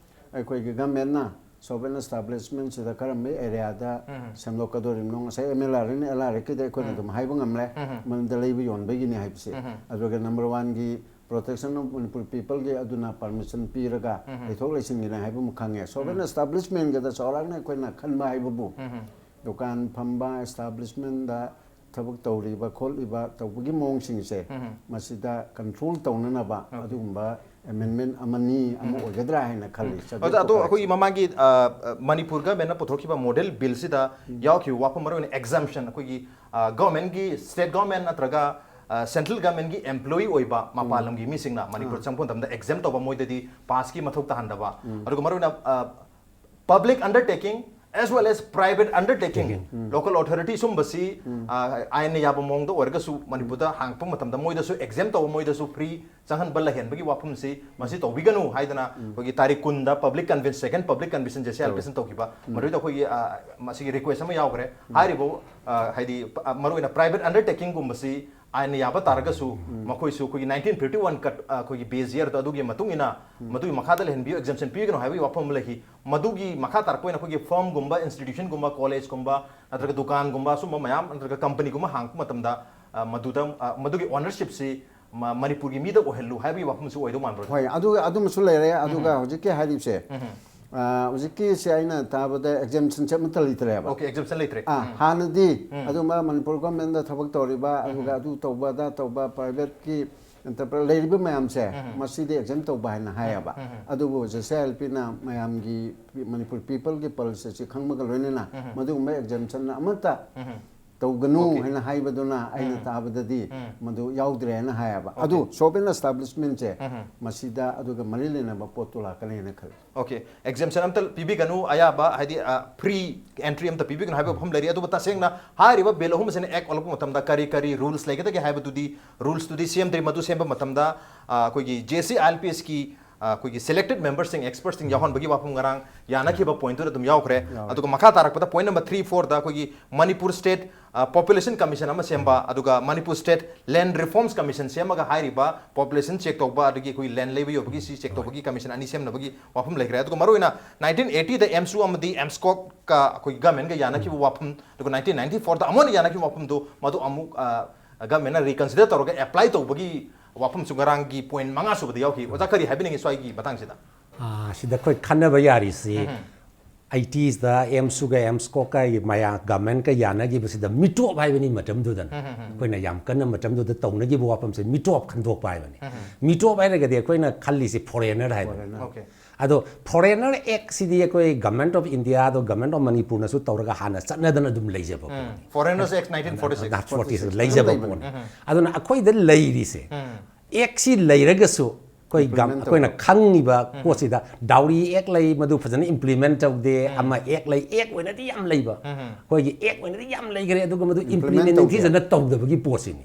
ꯑꯩꯈꯣꯏꯒꯤ ꯒꯃꯦꯟꯅ ꯁꯣꯞ ꯑꯦꯟ ꯑꯦꯁꯇꯥꯕ꯭ꯂꯤꯁꯃꯦꯟꯁꯤꯗ ꯀꯔꯝꯕ ꯑꯦꯔꯤꯌꯥꯗ ꯁꯦꯝꯗꯣꯛꯀꯗꯧꯔꯤꯕꯅꯣ? ꯉꯁꯥꯏ M L R L R ꯑꯦꯛꯀꯤꯗꯤ ꯑꯩꯈꯣꯏꯅ ꯑꯗꯨꯝ ꯍꯥꯏꯕ ꯉꯝꯂꯦ, ꯃꯗ ꯂꯩꯕ ꯌꯣꯟꯕꯒꯤꯅꯤ ꯍꯥꯏꯕꯁꯦ꯫ ꯑꯗꯨꯒ ꯅꯝꯕꯔ ꯋꯥꯟꯒꯤ ꯄ꯭ꯔꯣꯇꯦꯛꯁꯟ ꯑꯣꯐ ꯃꯅꯤꯄꯨꯔ ꯄꯤꯄꯜꯒꯤ ꯑꯗꯨꯅ ꯄꯔꯃꯤꯁꯟ ꯄꯤꯔꯒ ꯂꯩꯊꯣꯛ ꯂꯩꯁꯤꯟꯒꯤꯅꯤ ꯍꯥꯏꯕ ꯑꯃ ꯈꯪꯉꯦ꯫ ꯁꯣꯞ ꯑꯦꯟ ꯑꯦꯁꯇꯥꯕ꯭ꯂꯤꯁꯃꯦꯟꯒꯗ ꯆꯥꯎꯔꯥꯛꯅ ꯑꯩꯈꯣꯏꯅ ꯈꯟꯕ ꯍꯥꯏꯕꯕꯨ ꯗꯨꯀꯥꯟ ꯐꯝꯕ, ꯑꯦꯁꯇꯥꯕ꯭ꯂꯤꯁꯃꯦꯟꯗ ꯊꯕꯛ ꯇꯧꯔꯤꯕ ꯈꯣꯠꯂꯤꯕ ꯇꯧꯕꯒꯤ ꯃꯑꯣꯡꯁꯤꯡꯁꯦ ꯃꯁꯤꯗ ꯀꯟꯇ꯭ꯔꯣꯜ ꯇꯧꯅꯅꯕ ꯑꯗꯨꯒꯨꯝꯕ ꯑꯦꯃꯦꯟꯃꯦꯟ ꯑꯃꯅꯤ ꯑꯃ ꯑꯣꯏꯒꯗ꯭ꯔꯥ ꯍꯥꯏꯅ ꯈꯜꯂꯤ꯫ ꯑꯣꯖꯥ, ꯑꯗꯣ ꯑꯩꯈꯣꯏꯒꯤ ꯃꯃꯥꯡꯒꯤ ꯑ, ꯑ, ꯃꯅꯤꯄꯨꯔ ꯒꯃꯦꯟꯅ ꯄꯨꯊꯣꯛꯈꯤꯕ ꯃꯣꯗꯦꯜ ꯕꯤꯜꯁꯤꯗ ꯌꯥꯎꯈꯤꯕ ꯋꯥꯐꯝ, ꯃꯔꯨꯑꯣꯏꯅ ꯑꯦꯛꯖꯝꯁꯟ, ꯑꯩꯈꯣꯏꯒꯤ ꯒꯃꯦꯟꯒꯤ, ꯁ꯭ꯇꯦꯠ ꯒꯃꯦꯟ ꯅꯠꯇ꯭ꯔꯒ ꯁꯦꯟꯇ꯭ꯔꯦꯜ ꯒꯃꯦꯟꯒꯤ ꯑꯦꯝꯄ꯭ꯂꯣꯌꯤ ꯑꯣꯏꯕ ꯃꯄꯥꯟ ꯂꯝꯒꯤ ꯃꯤꯁꯤꯡꯅ ꯃꯅꯤꯄꯨꯔ ꯆꯪꯉꯛꯄ ꯃꯇꯝꯗ ꯑꯦꯛꯖꯝ ꯇꯧꯕ, ꯃꯣꯏꯗꯗꯤ ꯄꯥꯁꯀꯤ ꯃꯊꯧ ꯇꯥꯍꯟꯗꯕ, ꯑꯗꯨꯒ ꯃꯔꯨꯑꯣꯏꯅ public undertaking as well as private undertaking, local authority ꯁꯨꯝꯕꯁꯤ ꯑꯥꯏꯟꯅ ꯌꯥꯕ ꯃꯑꯣꯡꯗ ꯑꯣꯏꯔꯒꯁꯨ ꯃꯅꯤꯄꯨꯔꯗ ꯍꯥꯡꯉꯛꯄ ꯃꯇꯝꯗ ꯃꯣꯏꯗꯁꯨ ꯑꯦꯛꯖꯝ ꯇꯧꯕ, ꯃꯣꯏꯗꯁꯨ ꯐ꯭ꯔꯤ ꯆꯪꯍꯟꯕ ꯂꯩꯍꯟꯕꯒꯤ ꯋꯥꯐꯝꯁꯤ ꯃꯁꯤ ꯇꯧꯕꯤꯒꯅꯨ ꯍꯥꯏꯗꯅ ꯑꯩꯈꯣꯏꯒꯤ ꯇꯥꯔꯤꯛ ꯀꯨꯟꯗ ꯄꯕ꯭ꯂꯤꯛ ꯀꯟꯚꯦꯟꯁꯟ, ꯁꯦꯀꯦꯟ ꯄꯕ꯭ꯂꯤꯛ ꯀꯟꯚꯦꯟꯁꯟꯁꯦ ꯁꯤ ꯑꯥꯔ ꯄꯤ ꯑꯦꯁꯅ ꯇꯧꯈꯤꯕ, ꯃꯗꯨꯗ ꯑꯩꯈꯣꯏꯒꯤ ꯑ, ꯃꯁꯤꯒꯤ ꯔꯤꯀ꯭ꯋꯦꯁ ꯑꯃ ꯌꯥꯎꯈ꯭ꯔꯦ꯫ ꯍꯥꯏꯔꯤꯕ ꯑ, ꯍꯥꯏꯗꯤ ꯄ-, ꯑ, ꯃꯔꯨꯑꯣꯏꯅ ꯄ꯭ꯔꯥꯏꯚꯦꯠ ꯑꯟꯗꯔꯇꯦꯀꯤꯡꯒꯨꯝꯕꯁꯤ ꯑꯥꯏꯟꯅ ꯌꯥꯕ ꯇꯥꯔꯒꯁꯨ ꯃꯈꯣꯏꯁꯨ ꯑꯩꯈꯣꯏꯒꯤ ꯅꯥꯏꯟꯇꯤꯟ ꯐꯤꯐꯇꯤ ꯋꯥꯟ ꯀꯠ, ꯑ, ꯑꯩꯈꯣꯏꯒꯤ ꯕꯦꯁ ꯌꯔꯗꯣ ꯑꯗꯨꯒꯤ ꯃꯇꯨꯡ ꯏꯟꯅ ꯃꯗꯨꯒꯤ ꯃꯈꯥꯗ ꯂꯩꯍꯟꯕꯤꯌꯨ, ꯑꯦꯛꯖꯝꯁꯟ ꯄꯤꯒꯅꯨ ꯍꯥꯏꯕꯒꯤ ꯋꯥꯐꯝ ꯑꯃ ꯂꯩꯈꯤ꯫ ꯃꯗꯨꯒꯤ ꯃꯈꯥ ꯇꯥꯔꯛꯄ ꯑꯣꯏꯅ ꯑꯩꯈꯣꯏꯒꯤ ꯐꯥꯔꯝꯒꯨꯝꯕ, ꯏꯟꯁꯇꯤꯇ꯭ꯌꯨꯁꯟꯒꯨꯝꯕ, ꯀꯣꯂꯦꯖꯀꯨꯝꯕ ꯅꯠꯇ꯭ꯔꯒ ꯗꯨꯀꯥꯟꯒꯨꯝꯕ, ꯁꯨꯝꯕ ꯃꯌꯥꯝ ꯅꯠꯇ꯭ꯔꯒ ꯀꯝꯄꯅꯤꯒꯨꯝꯕ ꯍꯥꯡꯉꯛꯄ ꯃꯇꯝꯗ ꯑ, ꯃꯗꯨꯗ, ꯑ, ꯃꯗꯨꯒꯤ ꯑꯣꯅꯔꯁꯤꯞꯁꯤ ꯃ-, ꯃꯅꯤꯄꯨꯔꯒꯤ ꯃꯤꯗ ꯑꯣꯏꯍꯜꯂꯨ ꯍꯥꯏꯕꯒꯤ ꯋꯥꯐꯝꯁꯨ ꯑꯣꯏꯗꯧ ꯃꯥꯟꯕ꯭ꯔꯣ? ꯍꯣꯏ, ꯑꯗꯨ, ꯑꯗꯨꯃꯁꯨ ꯂꯩꯔꯦ꯫ ꯑꯗꯨꯒ ꯍꯧꯖꯤꯛꯀꯤ ꯍꯥꯏꯔꯤꯕꯁꯦ, ꯑ, ꯍꯧꯖꯤꯛꯀꯤꯁꯦ ꯑꯩꯅ ꯇꯥꯕꯗ ꯑꯦꯛꯖꯝꯁꯟꯁꯦ ꯑꯃꯠꯇ ꯂꯩꯇ꯭ꯔꯦꯕ꯫ ꯑꯣꯀꯦ, ꯑꯦꯛꯖꯝꯁꯟ ꯂꯩꯇ꯭ꯔꯦ꯫ ꯑꯥ, ꯍꯥꯟꯅꯗꯤ ꯑꯗꯨꯝꯕ ꯃꯅꯤꯄꯨꯔ ꯒꯣꯔꯃꯦꯟꯗ ꯊꯕꯛ ꯇꯧꯔꯤꯕ, ꯑꯗꯨꯒ ꯑꯗꯨ ꯇꯧꯕ, ꯑꯗꯥ ꯇꯧꯕ, ꯄ꯭ꯔꯥꯏꯚꯦꯠꯀꯤ ꯑꯦꯟꯇꯔꯄ꯭ꯔꯥꯏ ꯂꯩꯔꯤꯕ ꯃꯌꯥꯝꯁꯦ, ꯃꯁꯤꯗꯤ ꯑꯦꯛꯖꯝ ꯇꯧꯕ ꯍꯥꯏꯅ ꯍꯥꯏꯌꯦꯕ꯫ ꯑꯗꯨꯕꯨ ꯖꯦ ꯁꯤ ꯑꯥꯏ ꯑꯦꯜ ꯄꯤꯅ ꯃꯌꯥꯝꯒꯤ, ꯃꯅꯤꯄꯨꯔ ꯄꯤꯄꯜꯒꯤ ꯄꯜꯁ ꯑꯁꯤ ꯈꯪꯕꯒ ꯂꯣꯏꯅꯅ ꯃꯗꯨꯒꯨꯝꯕ ꯑꯦꯛꯖꯝꯁꯟ ꯑꯃꯠꯇ ꯇꯧꯒꯅꯨ ꯍꯥꯏꯅ ꯍꯥꯏꯕꯗꯨꯅ ꯑꯩꯅ ꯇꯥꯕꯗꯗꯤ ꯃꯗꯨ ꯌꯥꯎꯗ꯭ꯔꯦꯅ ꯍꯥꯏꯌꯦꯕ꯫ ꯑꯗꯨ sovereign establishment ꯁꯦ ꯃꯁꯤꯗ ꯑꯗꯨꯒ ꯃꯔꯤ ꯂꯩꯅꯕ ꯄꯣꯠꯇꯨ ꯂꯥꯛꯀꯅꯦꯅ ꯈꯜꯂꯤ꯫ Okay, exemption ꯑꯝꯇ ꯄꯤꯕꯤꯒꯅꯨ, ꯑꯌꯥꯕ ꯍꯥꯏꯗꯤ free entry ꯑꯝꯇ ꯄꯤꯕꯤꯒꯅꯨ ꯍꯥꯏꯕ ꯋꯥꯐꯝ ꯂꯩꯔꯤ꯫ ꯑꯗꯨꯕꯨ ꯇꯁꯦꯡꯅ ꯍꯥꯏꯔꯤꯕ bill ꯑꯍꯨꯝ ꯑꯁꯤꯅ act ꯑꯣꯜꯂꯛꯄ ꯃꯇꯝꯗ ꯀꯔꯤ ꯀꯔꯤ rules ꯂꯩꯒꯗꯒꯦ ꯍꯥꯏꯕꯗꯨꯗꯤ, rules ꯇꯨꯗꯤ ꯁꯦꯝꯗ꯭ꯔꯤ꯫ ꯃꯗꯨ ꯁꯦꯝꯕ ꯃꯇꯝꯗ ꯑꯩꯈꯣꯏꯒꯤ JC ILPS ꯀꯤ ꯑꯩꯈꯣꯏꯒꯤ selected member ꯁꯤꯡ, expert ꯁꯤꯡ ꯌꯥꯎꯍꯟꯕꯒꯤ ꯋꯥꯐꯝ ꯉꯔꯥꯡ ꯌꯥꯅꯈꯤꯕ point ꯇꯨꯗ ꯑꯗꯨꯝ ꯌꯥꯎꯈ꯭ꯔꯦ꯫ ꯑꯗꯨꯒ ꯃꯈꯥ ꯇꯥꯔꯛꯄꯗ point number three four ꯗ ꯑꯩꯈꯣꯏꯒꯤ Manipur State population commission ꯑꯃ ꯁꯦꯝꯕ, ꯑꯗꯨꯒ Manipur State Land Reforms Commission ꯁꯦꯝꯃꯒ ꯍꯥꯏꯔꯤꯕ population check ꯇꯧꯕ ꯑꯗꯒꯤ ꯑꯩꯈꯣꯏ land ꯂꯩꯕ ꯌꯣꯟꯕꯒꯤ ꯁꯤ check ꯇꯧꯕꯒꯤ commission ꯑꯅꯤ ꯁꯦꯝꯅꯕꯒꯤ ꯋꯥꯐꯝ ꯂꯩꯈ꯭ꯔꯦ꯫ ꯑꯗꯨꯒ ꯃꯔꯨꯑꯣꯏꯅ nineteen eighty ꯗ AMSU ꯑꯃꯗꯤ MSCOC ꯀ ꯑꯩꯈꯣꯏ government ꯀ ꯌꯥꯅꯈꯤꯕ ꯋꯥꯐꯝ, ꯑꯗꯨꯒ nineteen ninety four ꯗ ꯑꯃꯨꯛ ꯍꯟꯅ ꯌꯥꯅꯈꯤꯕ ꯋꯥꯐꯝꯗꯨ, ꯃꯗꯨ ꯑꯃꯨꯛ government ꯅ reconsider ꯇꯧꯔꯒ apply ꯇꯧꯕꯒꯤ ꯋꯥꯐꯝꯁꯨ ꯉꯔꯥꯡꯒꯤ point ꯃꯉꯥ ꯁꯨꯕꯗ ꯌꯥꯎꯈꯤ꯫ ꯑꯣꯖꯥ, ꯀꯔꯤ ꯍꯥꯏꯕꯤꯅꯤꯡꯉꯤ ꯁ꯭ꯋꯥꯏꯒꯤ ꯃꯇꯥꯡꯁꯤꯗ? ꯁꯤꯗ ꯑꯩꯈꯣꯏ ꯈꯟꯅꯕ ꯌꯥꯔꯤꯁꯤ, eighties ꯗ AMSU ꯒ MSCOC ꯀ ꯃꯌꯥ government ꯀ ꯌꯥꯅꯈꯤꯕꯁꯤꯗ ꯃꯤꯇꯣꯞ ꯍꯥꯏꯕꯅꯤ꯫ ꯃꯇꯝꯗꯨꯗꯅ ꯑꯩꯈꯣꯏꯅ ꯌꯥꯝ ꯀꯟꯅ ꯃꯇꯝꯗꯨꯗ ꯇꯧꯅꯈꯤꯕ ꯋꯥꯐꯝꯁꯦ ꯃꯤꯇꯣꯞ ꯈꯟꯗꯣꯛꯄ ꯍꯥꯏꯕꯅꯤ꯫ ꯃꯤꯇꯣꯞ ꯍꯥꯏꯔꯒꯗꯤ ꯑꯩꯈꯣꯏꯅ ꯈꯜꯂꯤꯁꯤ foreigner ꯍꯥꯏꯕꯅꯤ꯫ ꯑꯗꯣ foreigner act ꯁꯤꯗꯤ ꯑꯩꯈꯣꯏ Government of India ꯗꯣ Government of ꯃꯅꯤꯄꯨꯔꯅꯁꯨ ꯇꯧꯔꯒ ꯍꯥꯟꯅ ꯆꯠꯅꯗꯅ ꯑꯗꯨꯝ ꯂꯩꯖꯕ ꯄꯣꯠꯅꯤ꯫ Foreigners Act nineteen forty six꯫ Forty six ꯂꯩꯖꯕ ꯄꯣꯠꯅꯤ꯫ ꯑꯗꯨꯅ ꯑꯩꯈꯣꯏꯗ ꯂꯩꯔꯤꯁꯦ, act ꯁꯤ ꯂꯩꯔꯒꯁꯨ ꯑꯩꯈꯣꯏ ꯒꯝ-, Implement ꯑꯩꯈꯣꯏꯅ ꯈꯪꯉꯤꯕ ꯄꯣꯠꯁꯤꯗ dowry act ꯂꯩ, ꯃꯗꯨ ꯐꯖꯅ implement ꯇꯧꯗꯦ, ꯑꯃ act ꯂꯩ, act ꯑꯣꯏꯅꯗꯤ ꯌꯥꯝ ꯂꯩꯕ, ꯑꯩꯈꯣꯏꯒꯤ act ꯑꯣꯏꯅꯗꯤ ꯌꯥꯝ ꯂꯩꯈ꯭ꯔꯦ, ꯑꯗꯨꯒ ꯃꯗꯨ Implement implement ꯇꯧꯗꯦ꯫ ꯅꯤꯡꯊꯤꯖꯅ ꯇꯧꯗꯕꯒꯤ ꯄꯣꯠꯁꯤꯅꯤ꯫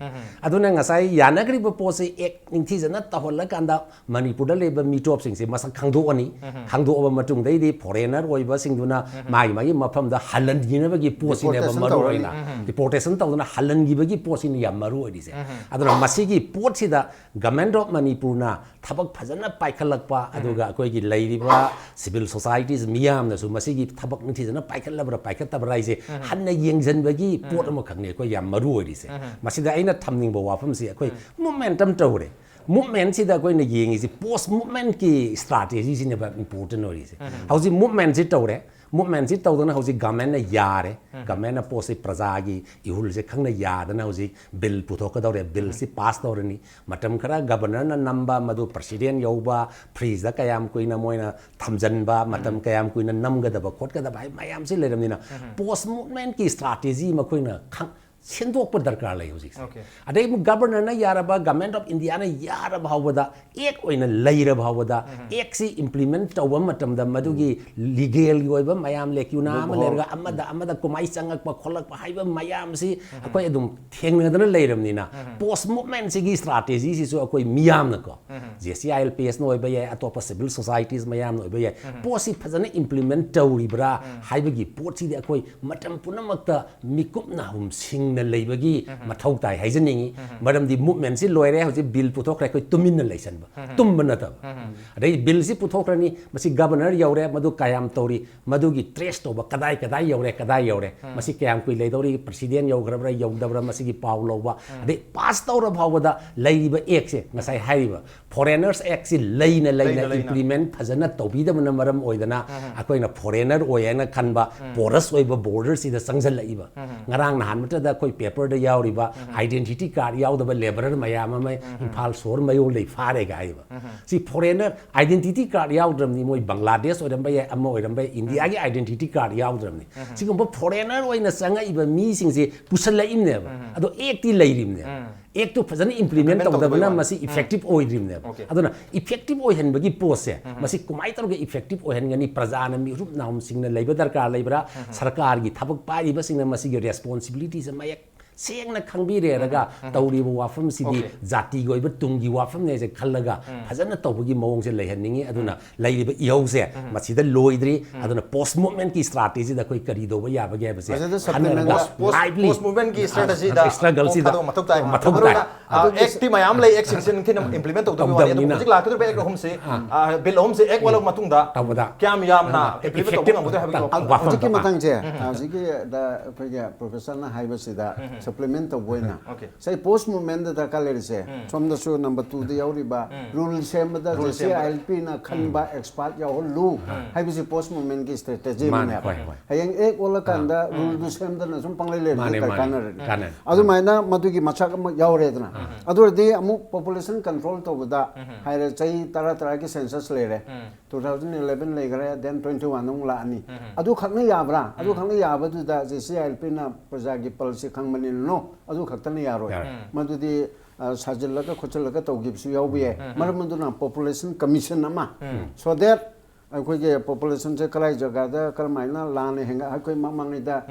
ꯑꯗꯨꯅ ꯉꯁꯥꯏ ꯌꯥꯅꯈ꯭ꯔꯤꯕ ꯄꯣꯠꯁꯤ act ꯅꯤꯡꯊꯤꯖꯅ ꯇꯧꯍꯜꯂꯀꯥꯟꯗ ꯃꯅꯤꯄꯨꯔꯗ ꯂꯩꯕ ꯃꯤꯇꯣꯞꯁꯤꯡꯁꯦ ꯃꯁꯛ ꯈꯪꯗꯣꯛꯑꯅꯤ꯫ ꯈꯪꯗꯣꯛꯑꯕ ꯃꯇꯨꯡꯗꯩꯗꯤ foreigner ꯑꯣꯏꯕꯁꯤꯡꯗꯨꯅ ꯃꯥꯒꯤ ꯃꯥꯒꯤ ꯃꯐꯝꯗ ꯍꯜꯍꯟꯈꯤꯅꯕꯒꯤ ꯄꯣꯠꯁꯤꯅꯦꯕ Deportation ꯃꯔꯨ ꯑꯣꯏꯅ꯫ ꯇꯧꯔꯅꯤ꯫ Deportation ꯇꯧꯗꯅ ꯍꯜꯍꯟꯈꯤꯕꯒꯤ ꯄꯣꯠꯁꯤꯅ ꯌꯥꯝ ꯃꯔꯨ ꯑꯣꯏꯔꯤꯁꯦ꯫ ꯑꯗꯨꯅ ꯃꯁꯤꯒꯤ ꯄꯣꯠꯁꯤꯗ Government of ꯃꯅꯤꯄꯨꯔꯅ ꯊꯕꯛ ꯐꯖꯅ ꯄꯥꯏꯈꯠꯂꯛꯄ, ꯑꯗꯨꯒ ꯑꯩꯈꯣꯏꯒꯤ ꯂꯩꯔꯤꯕ civil societies ꯃꯤꯌꯥꯝꯅꯁꯨ ꯃꯁꯤꯒꯤ ꯊꯕꯛ ꯅꯤꯡꯊꯤꯖꯅ ꯄꯥꯏꯈꯠꯂꯕ꯭ꯔꯥ ꯄꯥꯏꯈꯠꯇꯕ꯭ꯔꯥ ꯍꯥꯏꯁꯦ ꯍꯟꯅ ꯌꯦꯡꯁꯤꯟꯕꯒꯤ ꯄꯣꯠ ꯑꯃꯈꯛꯅꯤ ꯑꯩꯈꯣꯏ ꯌꯥꯝ ꯃꯔꯨ ꯑꯣꯏꯔꯤꯁꯦ꯫ ꯃꯁꯤꯗ ꯑꯩꯅ ꯊꯝꯅꯤꯡꯕ ꯋꯥꯐꯝꯁꯤ, ꯑꯩꯈꯣꯏ movement ꯑꯃ ꯇꯧꯔꯦ, movement ꯁꯤꯗ ꯑꯩꯈꯣꯏꯅ ꯌꯦꯡꯉꯤꯁꯤ post movement ꯀꯤ strategy ꯁꯤꯅꯦꯕ important ꯑꯣꯏꯔꯤꯁꯦ꯫ ꯍꯧꯖꯤꯛ movement ꯁꯤ ꯇꯧꯔꯦ, Movementꯁꯤ ꯇꯧꯗꯅ ꯍꯧꯖꯤꯛ governmentꯅ ꯌꯥꯔꯦ꯫ Governmentꯅ ꯄꯣꯠꯁꯤ ꯄ꯭ꯔꯖꯥꯒꯤ ꯏꯍꯨꯜꯁꯦ ꯈꯪꯅ ꯌꯥꯗꯅ ꯍꯧꯖꯤꯛ bill ꯄꯨꯊꯣꯛꯀꯗꯧꯔꯦ꯫ Billꯁꯤ pass ꯇꯧꯔꯅꯤ꯫ ꯃꯇꯝ ꯈꯔ governorꯅ ꯅꯝꯕ, ꯃꯗꯨ president ꯌꯧꯕ, fridgeꯗ ꯀꯌꯥꯝ ꯀꯨꯏꯅ ꯃꯣꯏꯅ ꯊꯝꯖꯤꯟꯕ, ꯃꯇꯝ ꯀꯌꯥꯝ ꯀꯨꯏꯅ ꯅꯝꯒꯗꯕ ꯈꯣꯠꯀꯗꯕ ꯍꯥꯏ ꯃꯌꯥꯝꯁꯤ ꯂꯩꯔꯕꯅꯤꯅ, post movementꯀꯤ strategy ꯃꯈꯣꯏꯅ ꯈꯪ-, ꯁꯦꯝꯗꯣꯛꯄ ꯗꯔꯀꯥꯔ ꯂꯩ ꯍꯧꯖꯤꯛꯁꯦ꯫ Okay꯫ ꯑꯗꯩ ꯑꯃꯨꯛ governorꯅ ꯌꯥꯔꯕ, Government of Indiaꯅ ꯌꯥꯔꯕ ꯐꯥꯎꯕꯗ, act ꯑꯣꯏꯅ ꯂꯩꯔꯕ ꯐꯥꯎꯕꯗ, actꯁꯤ implement ꯇꯧꯕ ꯃꯇꯝꯗ ꯃꯗꯨꯒꯤ legalꯒꯤ ꯑꯣꯏꯕ ꯃꯌꯥꯝ, lacuna ꯑꯃ ꯂꯩꯔꯒ ꯑꯃꯗ ꯑꯃꯗ ꯀꯨꯝꯍꯩ ꯆꯪꯉꯛꯄ ꯈꯣꯠꯂꯛꯄ ꯍꯥꯏꯕ ꯃꯌꯥꯝꯁꯤ ꯑꯩꯈꯣꯏ ꯑꯗꯨꯝ ꯊꯦꯡꯅꯗꯅ ꯂꯩꯔꯕꯅꯤꯅ, post movementꯁꯤꯒꯤ strategyꯁꯤꯁꯨ ꯑꯩꯈꯣꯏ ꯃꯤꯌꯥꯝꯅꯀꯣ, ꯖꯦ ꯁꯤ ꯑꯥꯏ ꯑꯦꯜ ꯄꯤ ꯑꯦꯁꯅ ꯑꯣꯏꯕ ꯌꯥꯏ, ꯑꯇꯣꯞꯄ civil societiesꯃꯌꯥꯝꯅ ꯑꯣꯏꯕ ꯌꯥꯏ, ꯄꯣꯠꯁꯤ ꯐꯖꯅ implement ꯇꯧꯔꯤꯕ꯭ꯔꯥ ꯍꯥꯏꯕꯒꯤ ꯄꯣꯠꯁꯤꯗꯤ ꯑꯩꯈꯣꯏ ꯃꯇꯝ ꯄꯨꯝꯅꯃꯛꯇ ꯃꯤꯀꯨꯞ ꯅꯥꯍꯨꯝ ꯁꯤꯡꯅ ꯂꯩꯕꯒꯤ ꯃꯊꯧ ꯇꯥꯏ ꯍꯥꯏꯖꯅꯤꯡꯉꯤ꯫ ꯃꯔꯝꯗꯤ movementꯁꯤ ꯂꯣꯏꯔꯦ, ꯍꯧꯖꯤꯛ bill ꯄꯨꯊꯣꯛꯈ꯭ꯔꯦ, ꯑꯩꯈꯣꯏ ꯇꯨꯃꯤꯟꯅ ꯂꯩꯁꯟꯕ, ꯇꯨꯝꯕ ꯅꯠꯇꯕ꯫ ꯑꯗꯩ billꯁꯤ ꯄꯨꯊꯣꯛꯈ꯭ꯔꯅꯤ, ꯃꯁꯤ governor ꯌꯧꯔꯦ, ꯃꯗꯨ ꯀꯌꯥꯝ ꯇꯧꯔꯤ, ꯃꯗꯨꯒꯤ trace ꯇꯧꯕ, ꯀꯗꯥꯏ ꯀꯗꯥꯏ ꯌꯧꯔꯦ, ꯀꯗꯥꯏ ꯌꯧꯔꯦ, ꯃꯁꯤ ꯀꯌꯥꯝ ꯀꯨꯏ ꯂꯩꯗꯧꯔꯤ, president ꯌꯧꯈ꯭ꯔꯕ꯭ꯔꯥ ꯌꯧꯗꯕ꯭ꯔꯥ, ꯃꯁꯤꯒꯤ ꯄꯥꯎ ꯂꯧꯕ, ꯑꯗꯩ pass ꯇꯧꯔ ꯐꯥꯎꯕꯗ ꯂꯩꯔꯤꯕ actꯁꯦ, ꯉꯁꯥꯏ ꯍꯥꯏꯔꯤꯕ Foreigners Actꯁꯤ ꯂꯩꯅ ꯂꯩꯅ implement ꯐꯖꯅ ꯇꯧꯕꯤꯗꯕꯅ ꯃꯔꯝ ꯑꯣꯏꯗꯅ ꯑꯩꯈꯣꯏꯅ foreigner ꯑꯣꯏ ꯍꯥꯏꯅ ꯈꯟꯕ porous ꯑꯣꯏꯕ borderꯁꯤꯗ ꯆꯪꯁꯤꯜꯂꯛꯏꯕ꯫ ꯉꯔꯥꯡ ꯅꯍꯥꯟ ꯃꯛꯇꯗ ꯑꯩꯈꯣꯏ paperꯗ ꯌꯥꯎꯔꯤꯕ identity card ꯌꯥꯎꯗꯕ laborer ꯃꯌꯥꯝ ꯑꯃ ꯏꯝꯐꯥꯜ ꯁꯣꯍꯣꯔ ꯃꯌꯣꯜꯗꯩ ꯐꯥꯔꯦꯒ ꯍꯥꯏꯕ꯫ ꯁꯤ foreigner identity card ꯌꯥꯎꯗ꯭ꯔꯕꯅꯤ, ꯃꯣꯏ ꯕꯪꯒ꯭ꯂꯥꯗꯦꯁ ꯑꯣꯏꯔꯝꯕ ꯌꯥꯏ, ꯑꯃ ꯑꯣꯏꯔꯝꯕ ꯌꯥꯏ, Indiaꯒꯤ identity card ꯌꯥꯎꯗ꯭ꯔꯕꯅꯤ꯫ ꯁꯤꯒꯨꯝꯕ foreigner ꯑꯣꯏꯅ ꯆꯪꯉꯛꯏꯕ ꯃꯤꯁꯤꯡꯁꯦ ꯄꯨꯁꯜꯂꯛꯏꯕꯅꯦꯕ꯫ ꯑꯗꯣ actꯇꯤ ꯂꯩꯔꯤꯕꯅꯦꯕ꯫ Actꯇꯨ ꯐꯖꯅ implement implement ꯇꯧꯗꯕꯅ ꯇꯧꯗꯕꯩ ꯋꯥꯅꯤ꯫ ꯃꯁꯤ effective ꯑꯣꯏꯗ꯭ꯔꯤꯕꯅꯦꯕ꯫ Okay꯫ ꯑꯗꯨꯅ effective ꯑꯣꯏꯍꯟꯕꯒꯤ ꯄꯣꯠꯁꯦ, ꯃꯁꯤ ꯀꯃꯥꯏꯅ ꯇꯧꯔꯒ effective ꯑꯣꯏꯍꯟꯒꯅꯤ? ꯄ꯭ꯔꯖꯥꯅ ꯃꯤꯍꯨꯠ ꯅꯥꯍꯨꯝꯁꯤꯡꯅ ꯂꯩꯕ ꯗꯔꯀꯥꯔ ꯂꯩꯕ꯭ꯔꯥ? ꯁꯔꯀꯥꯔꯒꯤ ꯊꯕꯛ ꯄꯥꯏꯔꯤꯕꯁꯤꯡꯅ ꯃꯁꯤꯒꯤ responsibilityꯁꯦ ꯃꯌꯦꯛ ꯁꯦꯡꯅ ꯈꯪꯕꯤꯔꯦꯔꯒ ꯇꯧꯔꯤꯕ ꯋꯥꯐꯝꯁꯤꯗꯤ Okay꯫ ꯖꯥꯇꯤꯒꯤ ꯑꯣꯏꯕ ꯇꯨꯡꯒꯤ ꯋꯥꯐꯝꯅꯦꯁꯦ ꯈꯜꯂꯒ ꯐꯖꯅ ꯇꯧꯕꯒꯤ ꯃꯑꯣꯡꯁꯦ ꯂꯩꯍꯟꯅꯤꯡꯉꯤ꯫ ꯑꯗꯨꯅ ꯂꯩꯔꯤꯕ ꯏꯍꯧꯁꯦ ꯃꯁꯤꯗ ꯂꯣꯏꯗ꯭ꯔꯤ꯫ ꯑꯗꯨꯅ post movementꯀꯤ strategyꯗ ꯑꯩꯈꯣꯏ ꯀꯔꯤ ꯇꯧꯕ ꯌꯥꯕꯒꯦ ꯍꯥꯏꯕꯁꯦ ꯃꯁꯤꯗ ꯈꯟꯅꯔꯒ supplementꯗ post lively post movementꯀꯤ strategyꯗ struggle ꯁꯤꯗ ꯃꯊꯧ ꯇꯥꯏ꯫ ꯃꯊꯧ ꯃꯔꯨ ꯇꯥꯏ꯫ ꯑꯣꯏꯅ, ꯑ, actꯇꯤ ꯃꯌꯥꯝ ꯂꯩ, actꯁꯤꯡꯁꯤ ꯅꯤꯡꯊꯤꯅ implement ꯇꯧꯗꯕꯒꯤ ꯋꯥꯅꯤ꯫ ꯑꯗꯨꯕꯨ ꯇꯧꯗꯕꯅꯤꯅ꯫ ꯍꯧꯖꯤꯛ ꯂꯥꯛꯀꯗꯧꯔꯤꯕ act ꯑꯍꯨꯝꯁꯤ, ꯑ, bill ꯑꯍꯨꯝꯁꯤ act ꯑꯣꯜꯂꯛꯄ ꯃꯇꯨꯡꯗ ꯇꯧꯕꯗ ꯀꯌꯥꯝ ꯌꯥꯝꯅ ꯑ, implement ꯇꯧꯕ effective ꯉꯝꯒꯗꯣꯏ ꯍꯥꯏꯕꯒꯤ ꯇꯧ-, ꯋꯥꯐꯝ꯫ ꯋꯥꯐꯝ ꯍꯧꯖꯤꯛꯀꯤ ꯇꯥꯏ꯫ ꯃꯇꯥꯡꯁꯦ, ꯍꯧꯖꯤꯛꯀꯤ ꯗ ꯑꯩꯈꯣꯏꯒꯤ professorꯅ ꯍꯥꯏꯕꯁꯤꯗ ꯏꯝꯄ꯭ꯂꯤꯃꯦꯟ ꯇꯧꯕ ꯑꯣꯏꯅ Okay. ꯉꯁꯥꯏ ꯄꯣꯁ ꯃꯨꯚꯃꯦꯟꯗ ꯗꯔꯀꯥꯔ ꯂꯩꯔꯤꯁꯦ ꯁꯣꯝꯗꯁꯨ ꯅꯝꯕꯔ ꯇꯨꯗ ꯌꯥꯎꯔꯤꯕ ꯔꯨꯜ ꯁꯦꯝꯕꯗ Rule J C I L ꯄꯤꯅ ꯈꯟꯕ ꯑꯦꯛꯁꯄꯥꯔꯠ ꯌꯥꯎꯍꯜꯂꯨ ꯍꯥꯏꯕꯁꯤ ꯄꯣꯁ ꯃꯨꯚꯃꯦꯟꯒꯤ ꯏꯁꯇ꯭ꯔꯦꯇꯦꯖꯤ ꯃꯥꯅꯦ, ꯑꯃꯅꯦꯕ꯫ ꯍꯣꯏ, ꯍꯣꯏ꯫ ꯍꯌꯦꯡ ꯑꯦꯛ ꯑꯣꯜꯂꯀꯥꯟꯗ ꯔꯨꯜꯗꯨ ꯁꯦꯝꯗꯅ ꯁꯨꯝ ꯄꯪꯂꯩ ꯂꯩꯔꯗꯤ ꯃꯥꯅꯦ, ꯀꯩ ꯃꯥꯅꯦ꯫ ꯀꯥꯟꯅꯔꯅꯤ? ꯀꯥꯟꯅꯔꯦ꯫ ꯑꯗꯨꯃꯥꯏꯅ ꯃꯗꯨꯒꯤ ꯃꯆꯥꯛ ꯑꯃ ꯌꯥꯎꯔꯦꯗꯅ꯫ ꯑꯗꯨ ꯑꯣꯏꯔꯗꯤ ꯑꯃꯨꯛ ꯄꯣꯄꯨꯂꯦꯁꯟ ꯀꯟꯇ꯭ꯔꯣꯜ ꯇꯧꯕꯗ ꯍꯥꯏꯔꯦ, ꯆꯍꯤ ꯇꯔꯥ ꯇꯔꯥꯒꯤ ꯁꯦꯟꯁꯁ ꯂꯩꯔꯦ, ꯇꯨ ꯊꯥꯎꯖꯟ ꯏꯂꯦꯚꯦꯟ ꯂꯩꯈ꯭ꯔꯦ, ꯗꯦꯟ ꯇ꯭ꯋꯦꯟꯇꯤ ꯋꯥꯟ ꯑꯃꯨꯛ ꯂꯥꯛꯑꯅꯤ꯫ ꯑꯗꯨ ꯈꯛꯅ ꯌꯥꯕ꯭ꯔꯥ? ꯑꯗꯨ ꯈꯛꯅ ꯌꯥꯕꯗꯨꯗ ꯖꯦ ꯁꯤ ꯑꯥꯏ ꯑꯦꯜ ꯄꯤꯅ ꯄ꯭ꯔꯖꯥꯒꯤ ꯄꯜꯁꯁꯤ ꯈꯪꯕꯅꯤꯅ ꯅꯣ, ꯑꯗꯨ ꯈꯛꯇꯅ ꯌꯥꯔꯣꯏ꯫ ꯌꯥꯔꯣꯏ꯫ ꯃꯗꯨꯗꯤ ꯑ, ꯁꯥꯖꯤꯜꯂꯒ ꯈꯣꯠꯆꯤꯜꯂꯒ ꯇꯧꯈꯤꯕꯁꯨ ꯌꯥꯎꯕ ꯌꯥꯏ꯫ ꯃꯔꯝ ꯑꯗꯨꯅ ꯄꯣꯄꯨꯂꯦꯁꯟ ꯀꯃꯤꯁꯟ ꯑꯃ, so that ꯑꯩꯈꯣꯏꯒꯤ ꯄꯣꯄꯨꯂꯦꯁꯟꯁꯦ ꯀꯔꯥꯏ ꯖꯒꯥꯗ ꯀꯔꯝꯍꯥꯏꯅ ꯂꯥꯟꯅ ꯍꯦꯟꯒꯠ, ꯑꯩꯈꯣꯏ ꯃꯃꯥꯡꯉꯩꯗ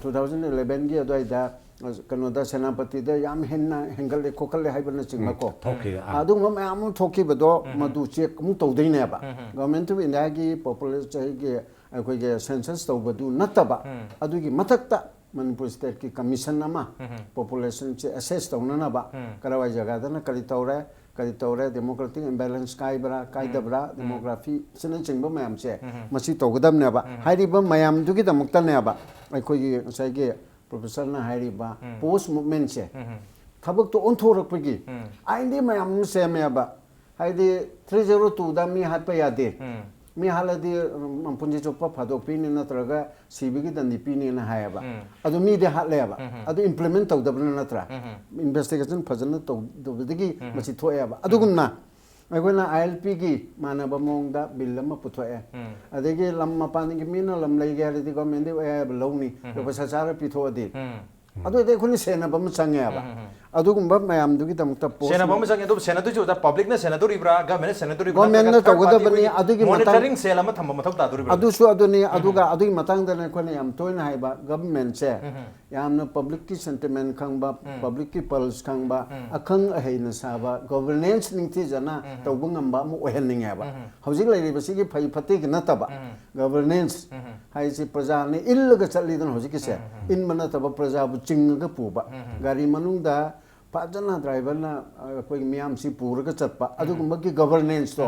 ꯇꯨ ꯊꯥꯎꯖꯟ ꯏꯂꯦꯚꯦꯟꯒꯤ ꯑꯗꯨꯋꯥꯏꯗ ꯑ, ꯀꯩꯅꯣꯗ ꯁꯦꯅꯥꯄꯇꯤꯗ ꯌꯥꯝ ꯍꯦꯟꯅ ꯍꯦꯟꯒꯠꯂꯦ ꯈꯣꯠꯀꯠꯂꯦ ꯍꯥꯏꯕꯅꯆꯤꯡꯕꯀꯣ꯫ ꯊꯣꯛꯈꯤꯕ, ꯑꯥ꯫ ꯑꯗꯨꯒꯨꯝꯕ ꯃꯌꯥꯝ ꯑꯃ ꯊꯣꯛꯈꯤꯕꯗꯣ ꯃꯗꯨ ꯆꯦꯛ ꯑꯃꯨꯛ ꯇꯧꯗꯣꯏꯅꯦꯕ꯫ Government of Indiaꯒꯤ ꯄꯣꯄꯨꯂꯦꯁꯟꯒꯤ ꯑꯩꯈꯣꯏꯒꯤ ꯁꯦꯟꯁꯁ ꯇꯧꯕꯗꯨ ꯅꯠꯇꯕ ꯑꯗꯨꯒꯤ ꯃꯊꯛꯇ ꯃꯅꯤꯄꯨꯔ ꯁ꯭ꯇꯦꯠꯀꯤ ꯀꯃꯤꯁꯟ ꯑꯃ ꯄꯣꯄꯨꯂꯦꯁꯟꯁꯦ ꯑꯦꯁꯦꯁ ꯇꯧꯅꯅꯕ ꯀꯔꯥꯏꯋꯥꯏ ꯖꯒꯥꯗꯅ ꯀꯔꯤ ꯇꯧꯔꯦ, ꯀꯔꯤ ꯇꯧꯔꯦ, ꯗꯦꯃꯣꯀ꯭ꯔꯦꯇꯤꯛ ꯏꯝꯕꯦꯂꯦꯟꯁ ꯀꯥꯏꯕ꯭ꯔꯥ ꯀꯥꯏꯗꯕ꯭ꯔꯥ, ꯗꯦꯃꯣꯒ꯭ꯔꯥꯐꯤ ꯑꯁꯤꯅꯆꯤꯡꯕ ꯃꯌꯥꯝꯁꯦ ꯃꯁꯤ ꯇꯧꯒꯗꯕꯅꯦꯕ꯫ ꯍꯥꯏꯔꯤꯕ ꯃꯌꯥꯝꯗꯨꯒꯤꯗꯃꯛꯇꯅꯦꯕ ꯑꯩꯈꯣꯏꯒꯤ ꯉꯁꯥꯏꯒꯤ ꯄ꯭ꯔꯣꯐꯦꯁꯔꯅ ꯍꯥꯏꯔꯤꯕ ꯄꯣꯁ ꯃꯨꯚꯃꯦꯟꯁꯦ ꯊꯕꯛꯇꯣ ꯑꯣꯟꯊꯣꯔꯛꯄꯒꯤ ꯑꯥꯏꯟꯗꯤ ꯃꯌꯥꯝ ꯑꯃ ꯁꯦꯝꯃꯦꯕ꯫ ꯍꯥꯏꯗꯤ ꯊ꯭ꯔꯤ ꯖꯦꯔꯣ ꯇꯨꯗ ꯃꯤ ꯍꯥꯠꯄ ꯌꯥꯗꯦ, ꯃꯤ ꯍꯥꯠꯂꯗꯤ ꯎꯝ, ꯄꯨꯟꯁꯤ ꯆꯨꯞꯄ ꯐꯥꯗꯣꯛꯄꯤꯅꯤ ꯅꯠꯇ꯭ꯔꯒ ꯁꯤꯕꯒꯤ ꯗꯟꯗꯤ ꯄꯤꯅꯤꯅ ꯍꯥꯏꯌꯦꯕ꯫ ꯑꯗꯨ ꯃꯤꯗꯤ ꯍꯥꯠꯂꯦꯕ, ꯑꯗꯨ ꯏꯝꯄ꯭ꯂꯤꯃꯦꯟ ꯇꯧꯗꯕꯅ ꯅꯠꯇ꯭ꯔꯥ? ꯏꯟꯚꯦꯁꯇꯤꯒꯦꯁꯟ ꯐꯖꯅ ꯇꯧꯗꯕꯗꯒꯤ ꯃꯁꯤ ꯊꯣꯛꯑꯦꯕ꯫ ꯑꯗꯨꯒꯨꯝꯅ ꯑꯩꯈꯣꯏꯅ ꯑꯥꯏ ꯑꯦꯜ ꯄꯤꯒꯤ ꯃꯥꯟꯅꯕ ꯃꯑꯣꯡꯗ ꯕꯤꯜ ꯑꯃ ꯄꯨꯊꯣꯛꯑꯦ, ꯑꯗꯒꯤ ꯂꯝ ꯃꯄꯥꯟꯒꯤ ꯃꯤꯅ ꯂꯝ ꯂꯩꯒꯦ ꯍꯥꯏꯔꯗꯤ ꯒꯣꯔꯃꯦꯟꯗꯤ ꯑꯌꯥꯕ ꯂꯧꯅꯤ, ꯑꯗꯣ ꯄꯩꯁꯥ ꯆꯥꯔ ꯄꯤꯊꯣꯛꯑꯗꯤ꯫ ꯑꯗꯨ ꯑꯣꯏꯔꯗꯤ ꯑꯩꯈꯣꯏꯅ ꯁꯦꯟꯅꯕ ꯑꯃ ꯆꯪꯉꯦꯕ꯫ ꯑꯗꯨꯒꯨꯝꯕ ꯃꯌꯥꯝꯗꯨꯒꯤꯗꯃꯛꯇ ꯄꯣꯁ ꯁꯦꯟꯅꯕ ꯑꯃ ꯆꯪꯉꯦ꯫ ꯑꯗꯨꯕꯨ ꯁꯦꯟꯅꯗꯣꯏꯁꯦ ꯑꯣꯖꯥ, ꯄꯕ꯭ꯂꯤꯛꯅ ꯁꯦꯟꯅꯗꯣꯔꯤꯕ꯭ꯔꯥ, ꯒꯚꯔꯟꯃꯦꯟꯅ ꯁꯦꯟꯅꯗꯣꯔꯤꯕ꯭ꯔꯥ, ꯒꯣꯔꯃꯦꯟꯅ ꯅꯠꯇ꯭ꯔꯒ ꯊꯔꯗ ꯇꯧꯒꯗꯕꯅꯤ꯫ ꯄꯥꯔꯇꯤꯒꯤ ꯑꯗꯨꯒꯤ ꯃꯇꯥꯡ- ꯃꯣꯅꯤꯇꯔꯤꯡ ꯁꯦꯜ ꯑꯃ ꯊꯝꯕ ꯃꯊꯧ ꯇꯥꯗꯣꯔꯤꯕ꯭ꯔꯥ? ꯑꯗꯨꯁꯨ ꯑꯗꯨꯅꯤ꯫ ꯑꯗꯨꯒ ꯑꯗꯨꯒꯤ ꯃꯇꯥꯡꯗꯅ ꯑꯩꯈꯣꯏꯅ ꯌꯥꯝ ꯇꯣꯏꯅ ꯍꯥꯏꯕ, ꯒꯚꯔꯟꯃꯦꯟꯁꯦ ꯌꯥꯝꯅ ꯄꯕ꯭ꯂꯤꯛꯀꯤ ꯁꯦꯟꯇꯤꯃꯦꯟ ꯈꯪꯕ, ꯄꯕ꯭ꯂꯤꯛꯀꯤ ꯄꯜꯁ ꯈꯪꯕ, ꯑꯈꯪ ꯑꯍꯩꯅ ꯁꯥꯕ ꯒꯣꯚꯔꯅꯦꯟꯁ ꯅꯤꯡꯊꯤꯖꯅ ꯇꯧꯕ ꯉꯝꯕ ꯑꯃ ꯑꯣꯏꯍꯟꯅꯤꯡꯉꯦꯕ꯫ ꯍꯧꯖꯤꯛ ꯂꯩꯔꯤꯕꯁꯤꯒꯤ ꯐꯩ ꯐꯠꯇꯦꯒꯤ ꯅꯠꯇꯕ, ꯒꯣꯚꯔꯅꯦꯟꯁ ꯍꯥꯏꯁꯤ ꯄ꯭ꯔꯖꯥꯅ ꯏꯜꯂꯒ ꯆꯠꯂꯤꯗꯅ ꯍꯧꯖꯤꯛꯀꯤꯁꯦ꯫ ꯏꯟꯕ ꯅꯠꯇꯕ ꯄ꯭ꯔꯖꯥꯕꯨ ꯆꯤꯡꯉꯒ ꯄꯨꯕ꯫ ꯒꯥꯔꯤ ꯃꯅꯨꯡꯗ ꯐꯖꯅ ꯗ꯭ꯔꯥꯏꯚꯔꯅ ꯑꯩꯈꯣꯏꯒꯤ ꯃꯤꯌꯥꯝꯁꯤ ꯄꯨꯔꯒ ꯆꯠꯄ ꯑꯗꯨꯒꯨꯝꯕꯒꯤ ꯒꯕꯔꯅꯦꯟꯁꯇꯣ,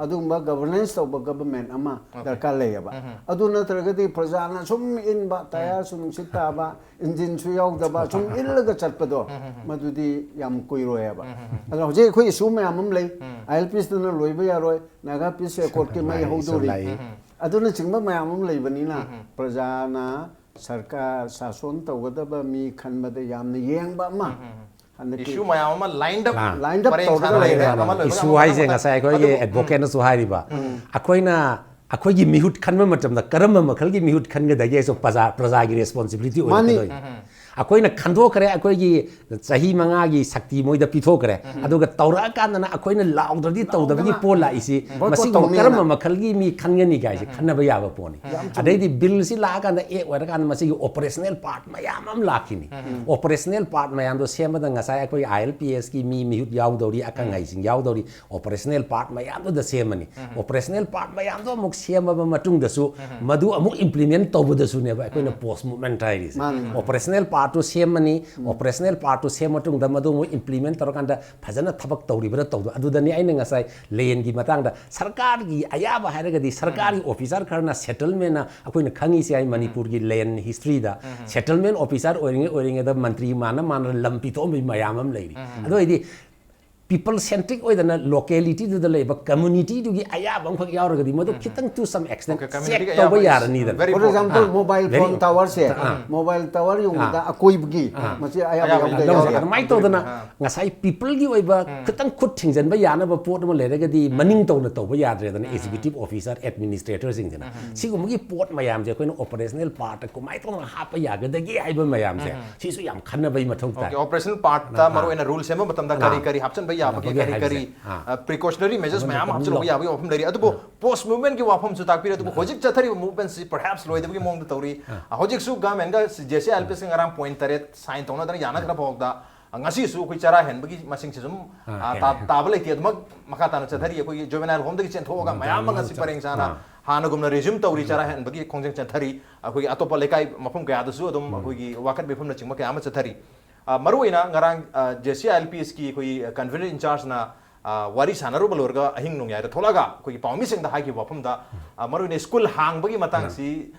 ꯑꯗꯨꯒꯨꯝꯕ ꯒꯕꯔꯅꯦꯟꯁ ꯇꯧꯕ ꯒꯕꯔꯃꯦꯟ ꯑꯃ ꯗꯔꯀꯥꯔ ꯂꯩꯌꯦꯕ꯫ ꯑꯗꯨ ꯅꯠꯇ꯭ꯔꯒꯗꯤ ꯄ꯭ꯔꯖꯥꯅ ꯁꯨꯝ ꯏꯟꯕ, ꯇꯌꯥꯔꯁꯨ ꯅꯨꯡꯁꯤꯠ ꯇꯥꯕ, ꯏꯟꯖꯤꯟꯁꯨ ꯌꯥꯎꯗꯕ, ꯁꯨꯝ ꯏꯜꯂꯒ ꯆꯠꯄꯗꯣ, ꯃꯗꯨꯗꯤ ꯌꯥꯝ ꯀꯨꯏꯔꯣꯏ ꯍꯥꯏꯕ꯫ ꯑꯗꯣ ꯍꯧꯖꯤꯛ ꯑꯩꯈꯣꯏ issue ꯃꯌꯥꯝ ꯑꯃ ꯂꯩ꯫ ILPs ꯇꯅ ꯂꯣꯏꯕ ꯌꯥꯔꯣꯏ, Naga Peace Accord ꯀꯤ ꯃꯩ ꯍꯧꯗꯣꯔꯤ, ꯑꯗꯨꯅꯆꯤꯡꯕ ꯃꯌꯥꯝ ꯑꯃ ꯂꯩꯕꯅꯤꯅ, ꯄ꯭ꯔꯖꯥꯅ ꯁꯔꯀꯥꯔ ꯁꯥꯁꯣꯟ ꯇꯧꯒꯗꯕ ꯃꯤ ꯈꯟꯕꯗ ꯌꯥꯝꯅ ꯌꯦꯡꯕ ꯑꯃ ꯍꯟꯗꯛꯀꯤ issue ꯃꯌꯥꯝ ꯑꯃ lined up, ꯑꯥ꯫ Lined up ꯄꯔꯦꯡ ꯇꯧꯔꯒ ꯁꯥꯅ ꯂꯩꯔꯦ꯫ ꯂꯩꯔꯦ꯫ ꯃꯌꯥꯝ ꯑꯃ ꯂꯣꯏꯕ issue ꯉꯝꯕ ꯍꯥꯏꯁꯦ ꯃꯇꯝꯗ ꯉꯁꯥꯏ ꯑꯩꯈꯣꯏꯒꯤ ꯑꯗꯨꯕꯨ advocate ꯅꯁꯨ ꯍꯥꯏꯔꯤꯕ, ꯑꯩꯈꯣꯏꯅ ꯑꯩꯈꯣꯏꯒꯤ ꯃꯤꯍꯨꯠ ꯈꯟꯕ ꯃꯇꯝꯗ ꯀꯔꯝꯕ ꯃꯈꯜꯒꯤ ꯃꯤꯍꯨꯠ ꯈꯟꯒꯗꯒꯦ ꯍꯥꯏꯁꯨ ꯄ꯭ꯔꯖꯥ, ꯄ꯭ꯔꯖꯥꯒꯤ responsibility ꯃꯥꯅꯤ꯫ ꯑꯣꯏꯔꯛꯀꯗꯣꯏꯅꯤ꯫ ꯑꯩꯈꯣꯏꯅ ꯈꯟꯗꯣꯛꯈ꯭ꯔꯦ, ꯑꯩꯈꯣꯏꯒꯤ ꯆꯍꯤ ꯃꯉꯥꯒꯤ ꯁꯛꯇꯤ ꯃꯣꯏꯗ ꯄꯤꯊꯣꯛꯈ꯭ꯔꯦ, ꯑꯗꯨꯒ ꯇꯧꯔꯛꯑꯀꯥꯟꯗꯅ ꯑꯩꯈꯣꯏꯅ ꯂꯥꯎꯗ꯭ꯔꯗꯤ ꯇꯧꯗꯕꯒꯤ ꯄꯣꯠ ꯂꯥꯛꯏꯁꯤ, ꯃꯁꯤꯒꯨꯝꯕ ꯀꯔꯝꯕ ꯃꯈꯜꯒꯤ ꯃꯤ ꯈꯟꯒꯅꯤ ꯀꯥꯏꯁꯦ ꯈꯟꯅꯕ ꯌꯥꯕ ꯄꯣꯠꯅꯤ꯫ ꯑꯗꯩꯗꯤ bill ꯁꯤ ꯂꯥꯛꯑꯀꯥꯟꯗ act ꯑꯣꯏꯔꯀꯥꯟꯗ ꯃꯁꯤꯒꯤ operational part ꯃꯌꯥꯝ ꯑꯃ ꯂꯥꯛꯈꯤꯅꯤ꯫ Operational part ꯃꯌꯥꯝꯗꯣ ꯁꯦꯝꯕꯗ ꯉꯁꯥꯏ ꯑꯩꯈꯣꯏ ILPs ꯀꯤ ꯃꯤ ꯃꯤꯍꯨꯠ ꯌꯥꯎꯗꯧꯔꯤ, ꯑꯈꯪ ꯑꯍꯩꯁꯤꯡ ꯌꯥꯎꯗꯧꯔꯤ, operational part ꯃꯌꯥꯝꯗꯨꯗ ꯁꯦꯝꯃꯅꯤ꯫ Operational part ꯃꯌꯥꯝꯗꯣ ꯑꯃꯨꯛ ꯁꯦꯝꯃꯕ ꯃꯇꯨꯡꯗꯁꯨ ꯃꯗꯨ ꯑꯃꯨꯛ implement ꯇꯧꯕꯗꯁꯨꯅꯦꯕ ꯑꯩꯈꯣꯏꯅ post movement ꯍꯥꯏꯔꯤꯁꯦ꯫ ꯃꯥꯅꯤ, ꯃꯥꯅꯤ꯫ Operational part ꯇꯨ ꯁꯦꯝꯃꯅꯤ, operational part ꯇꯨ ꯁꯦꯝꯃ ꯃꯇꯨꯡꯗ ꯃꯗꯨ ꯑꯃꯨꯛ implement ꯇꯧꯔꯀꯥꯟꯗ ꯐꯖꯅ ꯊꯕꯛ ꯇꯧꯔꯤꯕ꯭ꯔꯥ ꯇꯧꯗ, ꯑꯗꯨꯗꯅꯤ ꯑꯩꯅ ꯉꯁꯥꯏ land ꯒꯤ ꯃꯇꯥꯡꯗ ꯁꯔꯀꯥꯔꯒꯤ ꯑꯌꯥꯕ ꯍꯥꯏꯔꯒꯗꯤ ꯁꯔꯀꯥꯔꯒꯤ officer ꯈꯔꯅ settlement ꯅ ꯑꯩꯈꯣꯏꯅ ꯈꯪꯉꯤꯁꯦ ꯑꯩ ꯃꯅꯤꯄꯨꯔꯒꯤ land history ꯗ settlement officer ꯑꯣꯏꯔꯤꯉꯩ ꯑꯣꯏꯔꯤꯉꯩꯗ ꯃꯟꯇ꯭ꯔꯤ ꯃꯥꯟꯅ ꯃꯥꯟꯅ ꯂꯝ ꯄꯤꯊꯣꯛꯑꯝꯕꯒꯤ ꯃꯌꯥꯝ ꯑꯃ ꯂꯩꯔꯤ꯫ ꯑꯗꯨ ꯑꯣꯏꯗꯤ people centric ꯑꯣꯏꯗꯅ locality ꯗꯨꯗ ꯂꯩꯕ community ꯗꯨꯒꯤ ꯑꯌꯥꯕ ꯑꯃꯈꯛ ꯌꯥꯎꯔꯒꯗꯤ ꯃꯗꯨ ꯈꯤꯇꯪ to some extent okay, community check ꯇꯧꯕ ꯌꯥꯔꯅꯤꯗꯅ꯫ For example, mobile phone tower say, mobile tower ꯌꯨꯡꯕꯗ ꯑꯀꯣꯏꯕꯒꯤ ꯃꯁꯤ ꯑꯌꯥꯕ ꯌꯥꯎꯗ ꯌꯥꯎꯔꯤ꯫ ꯑꯗꯨꯃꯥꯏꯅ ꯇꯧꯗꯅ ꯉꯁꯥꯏ people ꯒꯤ ꯑꯣꯏꯕ ꯈꯤꯇꯪ ꯈꯨꯠ ꯊꯤꯡꯖꯤꯟꯕ ꯌꯥꯅꯕ ꯄꯣꯠ ꯑꯃ ꯂꯩꯔꯒꯗꯤ ꯃꯅꯤꯡ ꯇꯧꯅ ꯇꯧꯕ ꯌꯥꯗ꯭ꯔꯦꯗꯅ executive officer, administrator ꯁꯤꯡꯁꯤꯅ꯫ ꯁꯤꯒꯨꯝꯕꯒꯤ ꯄꯣꯠ ꯃꯌꯥꯝꯁꯦ ꯑꯩꯈꯣꯏꯅ operational part ꯇ ꯀꯃꯥꯏꯅ ꯇꯧꯅ ꯍꯥꯞꯄ ꯌꯥꯒꯗꯒꯦ ꯍꯥꯏꯕ ꯃꯌꯥꯝꯁꯦ ꯁꯤꯁꯨ ꯌꯥꯝ ꯈꯟꯅꯕꯒꯤ ꯃꯊꯧ ꯇꯥꯏ꯫ Okay, operational part ꯇ ꯃꯔꯨꯑꯣꯏꯅ rule ꯁꯦꯝꯕ ꯃꯇꯝꯗ ꯀꯔꯤ ꯀꯔꯤ ꯍꯥꯞꯆꯤꯟꯕ ꯌꯥꯕꯒꯦ, ꯀꯔꯤ ꯀꯔꯤ precautionary measures ꯃꯌꯥꯝ ꯑꯃ ꯍꯥꯞꯆꯤꯟꯕ ꯌꯥꯕꯒꯤ ꯋꯥꯐꯝ ꯂꯩꯔꯤ꯫ ꯑꯗꯨꯕꯨ post movement ꯀꯤ ꯋꯥꯐꯝꯁꯨ ꯇꯥꯛꯄꯤꯔꯦ꯫ ꯑꯗꯨꯕꯨ ꯍꯧꯖꯤꯛ ꯆꯠꯊꯔꯤꯕ movement ꯁꯤ perhaps ꯂꯣꯏꯗꯕꯒꯤ ꯃꯑꯣꯡꯗ ꯇꯧꯔꯤ꯫ ꯍꯧꯖꯤꯛꯁꯨ government ꯒ JAC ILPs ꯀ ꯉꯔꯥꯡ point ꯇꯔꯦꯠ sign ꯇꯧꯅꯗꯅ ꯌꯥꯅꯈ꯭ꯔ ꯐꯥꯎꯗ ꯉꯁꯤꯁꯨ ꯑꯩꯈꯣꯏ ꯆꯔꯥ ꯍꯦꯟꯕꯒꯤ ꯃꯁꯤꯡꯁꯤ ꯑꯗꯨꯝ ꯇꯥꯕ ꯂꯩꯇꯦ꯫ ꯑꯗꯨꯃꯛ ꯃꯈꯥ ꯇꯥꯅ ꯆꯠꯊꯔꯤ꯫ ꯑꯩꯈꯣꯏꯒꯤ juvenile home ꯗꯒꯤ ꯆꯦꯟꯊꯣꯛꯑꯒ ꯃꯌꯥꯝ ꯑꯃ ꯉꯁꯤ ꯄꯔꯦꯡ ꯁꯥꯅ ꯍꯥꯟꯅꯒꯨꯝꯅ resume ꯇꯧꯔꯤ꯫ ꯆꯔꯥ ꯍꯦꯟꯕꯒꯤ ꯈꯣꯡꯖꯪ ꯆꯠꯊꯔꯤ꯫ ꯑꯩꯈꯣꯏꯒꯤ ꯑꯇꯣꯞꯄ ꯂꯩꯀꯥꯏ ꯃꯐꯝ ꯀꯌꯥꯗꯁꯨ ꯑꯗꯨꯝ ꯑꯩꯈꯣꯏꯒꯤ ꯋꯥꯀꯠ ꯃꯤꯐꯝꯅꯆꯤꯡꯕ ꯀꯌꯥ ꯑꯃ ꯆꯠꯊꯔꯤ꯫ ꯑ, ꯃꯔꯨꯑꯣꯏꯅ ꯉꯔꯥꯡ J C I L P ꯑꯦꯁꯀꯤ ꯑꯩꯈꯣꯏꯒꯤ ꯀꯟꯚꯤꯅꯔ ꯏꯟꯆꯥꯔꯖꯅ ꯋꯥꯔꯤ ꯁꯥꯟꯅꯔꯨꯕ ꯂꯣꯏꯔꯒ ꯑꯍꯤꯡ ꯅꯣꯡꯌꯥꯏꯗ ꯊꯣꯛꯂꯛꯑꯒ ꯑꯩꯈꯣꯏꯒꯤ ꯄꯥꯎꯃꯤꯁꯤꯡꯗ ꯍꯥꯏꯈꯤꯕ ꯋꯥꯐꯝꯗ, ꯑ, ꯃꯔꯨꯑꯣꯏꯅ ꯁ꯭ꯀꯨꯜ ꯍꯥꯡꯕꯒꯤ ꯃꯇꯥꯡꯁꯤ,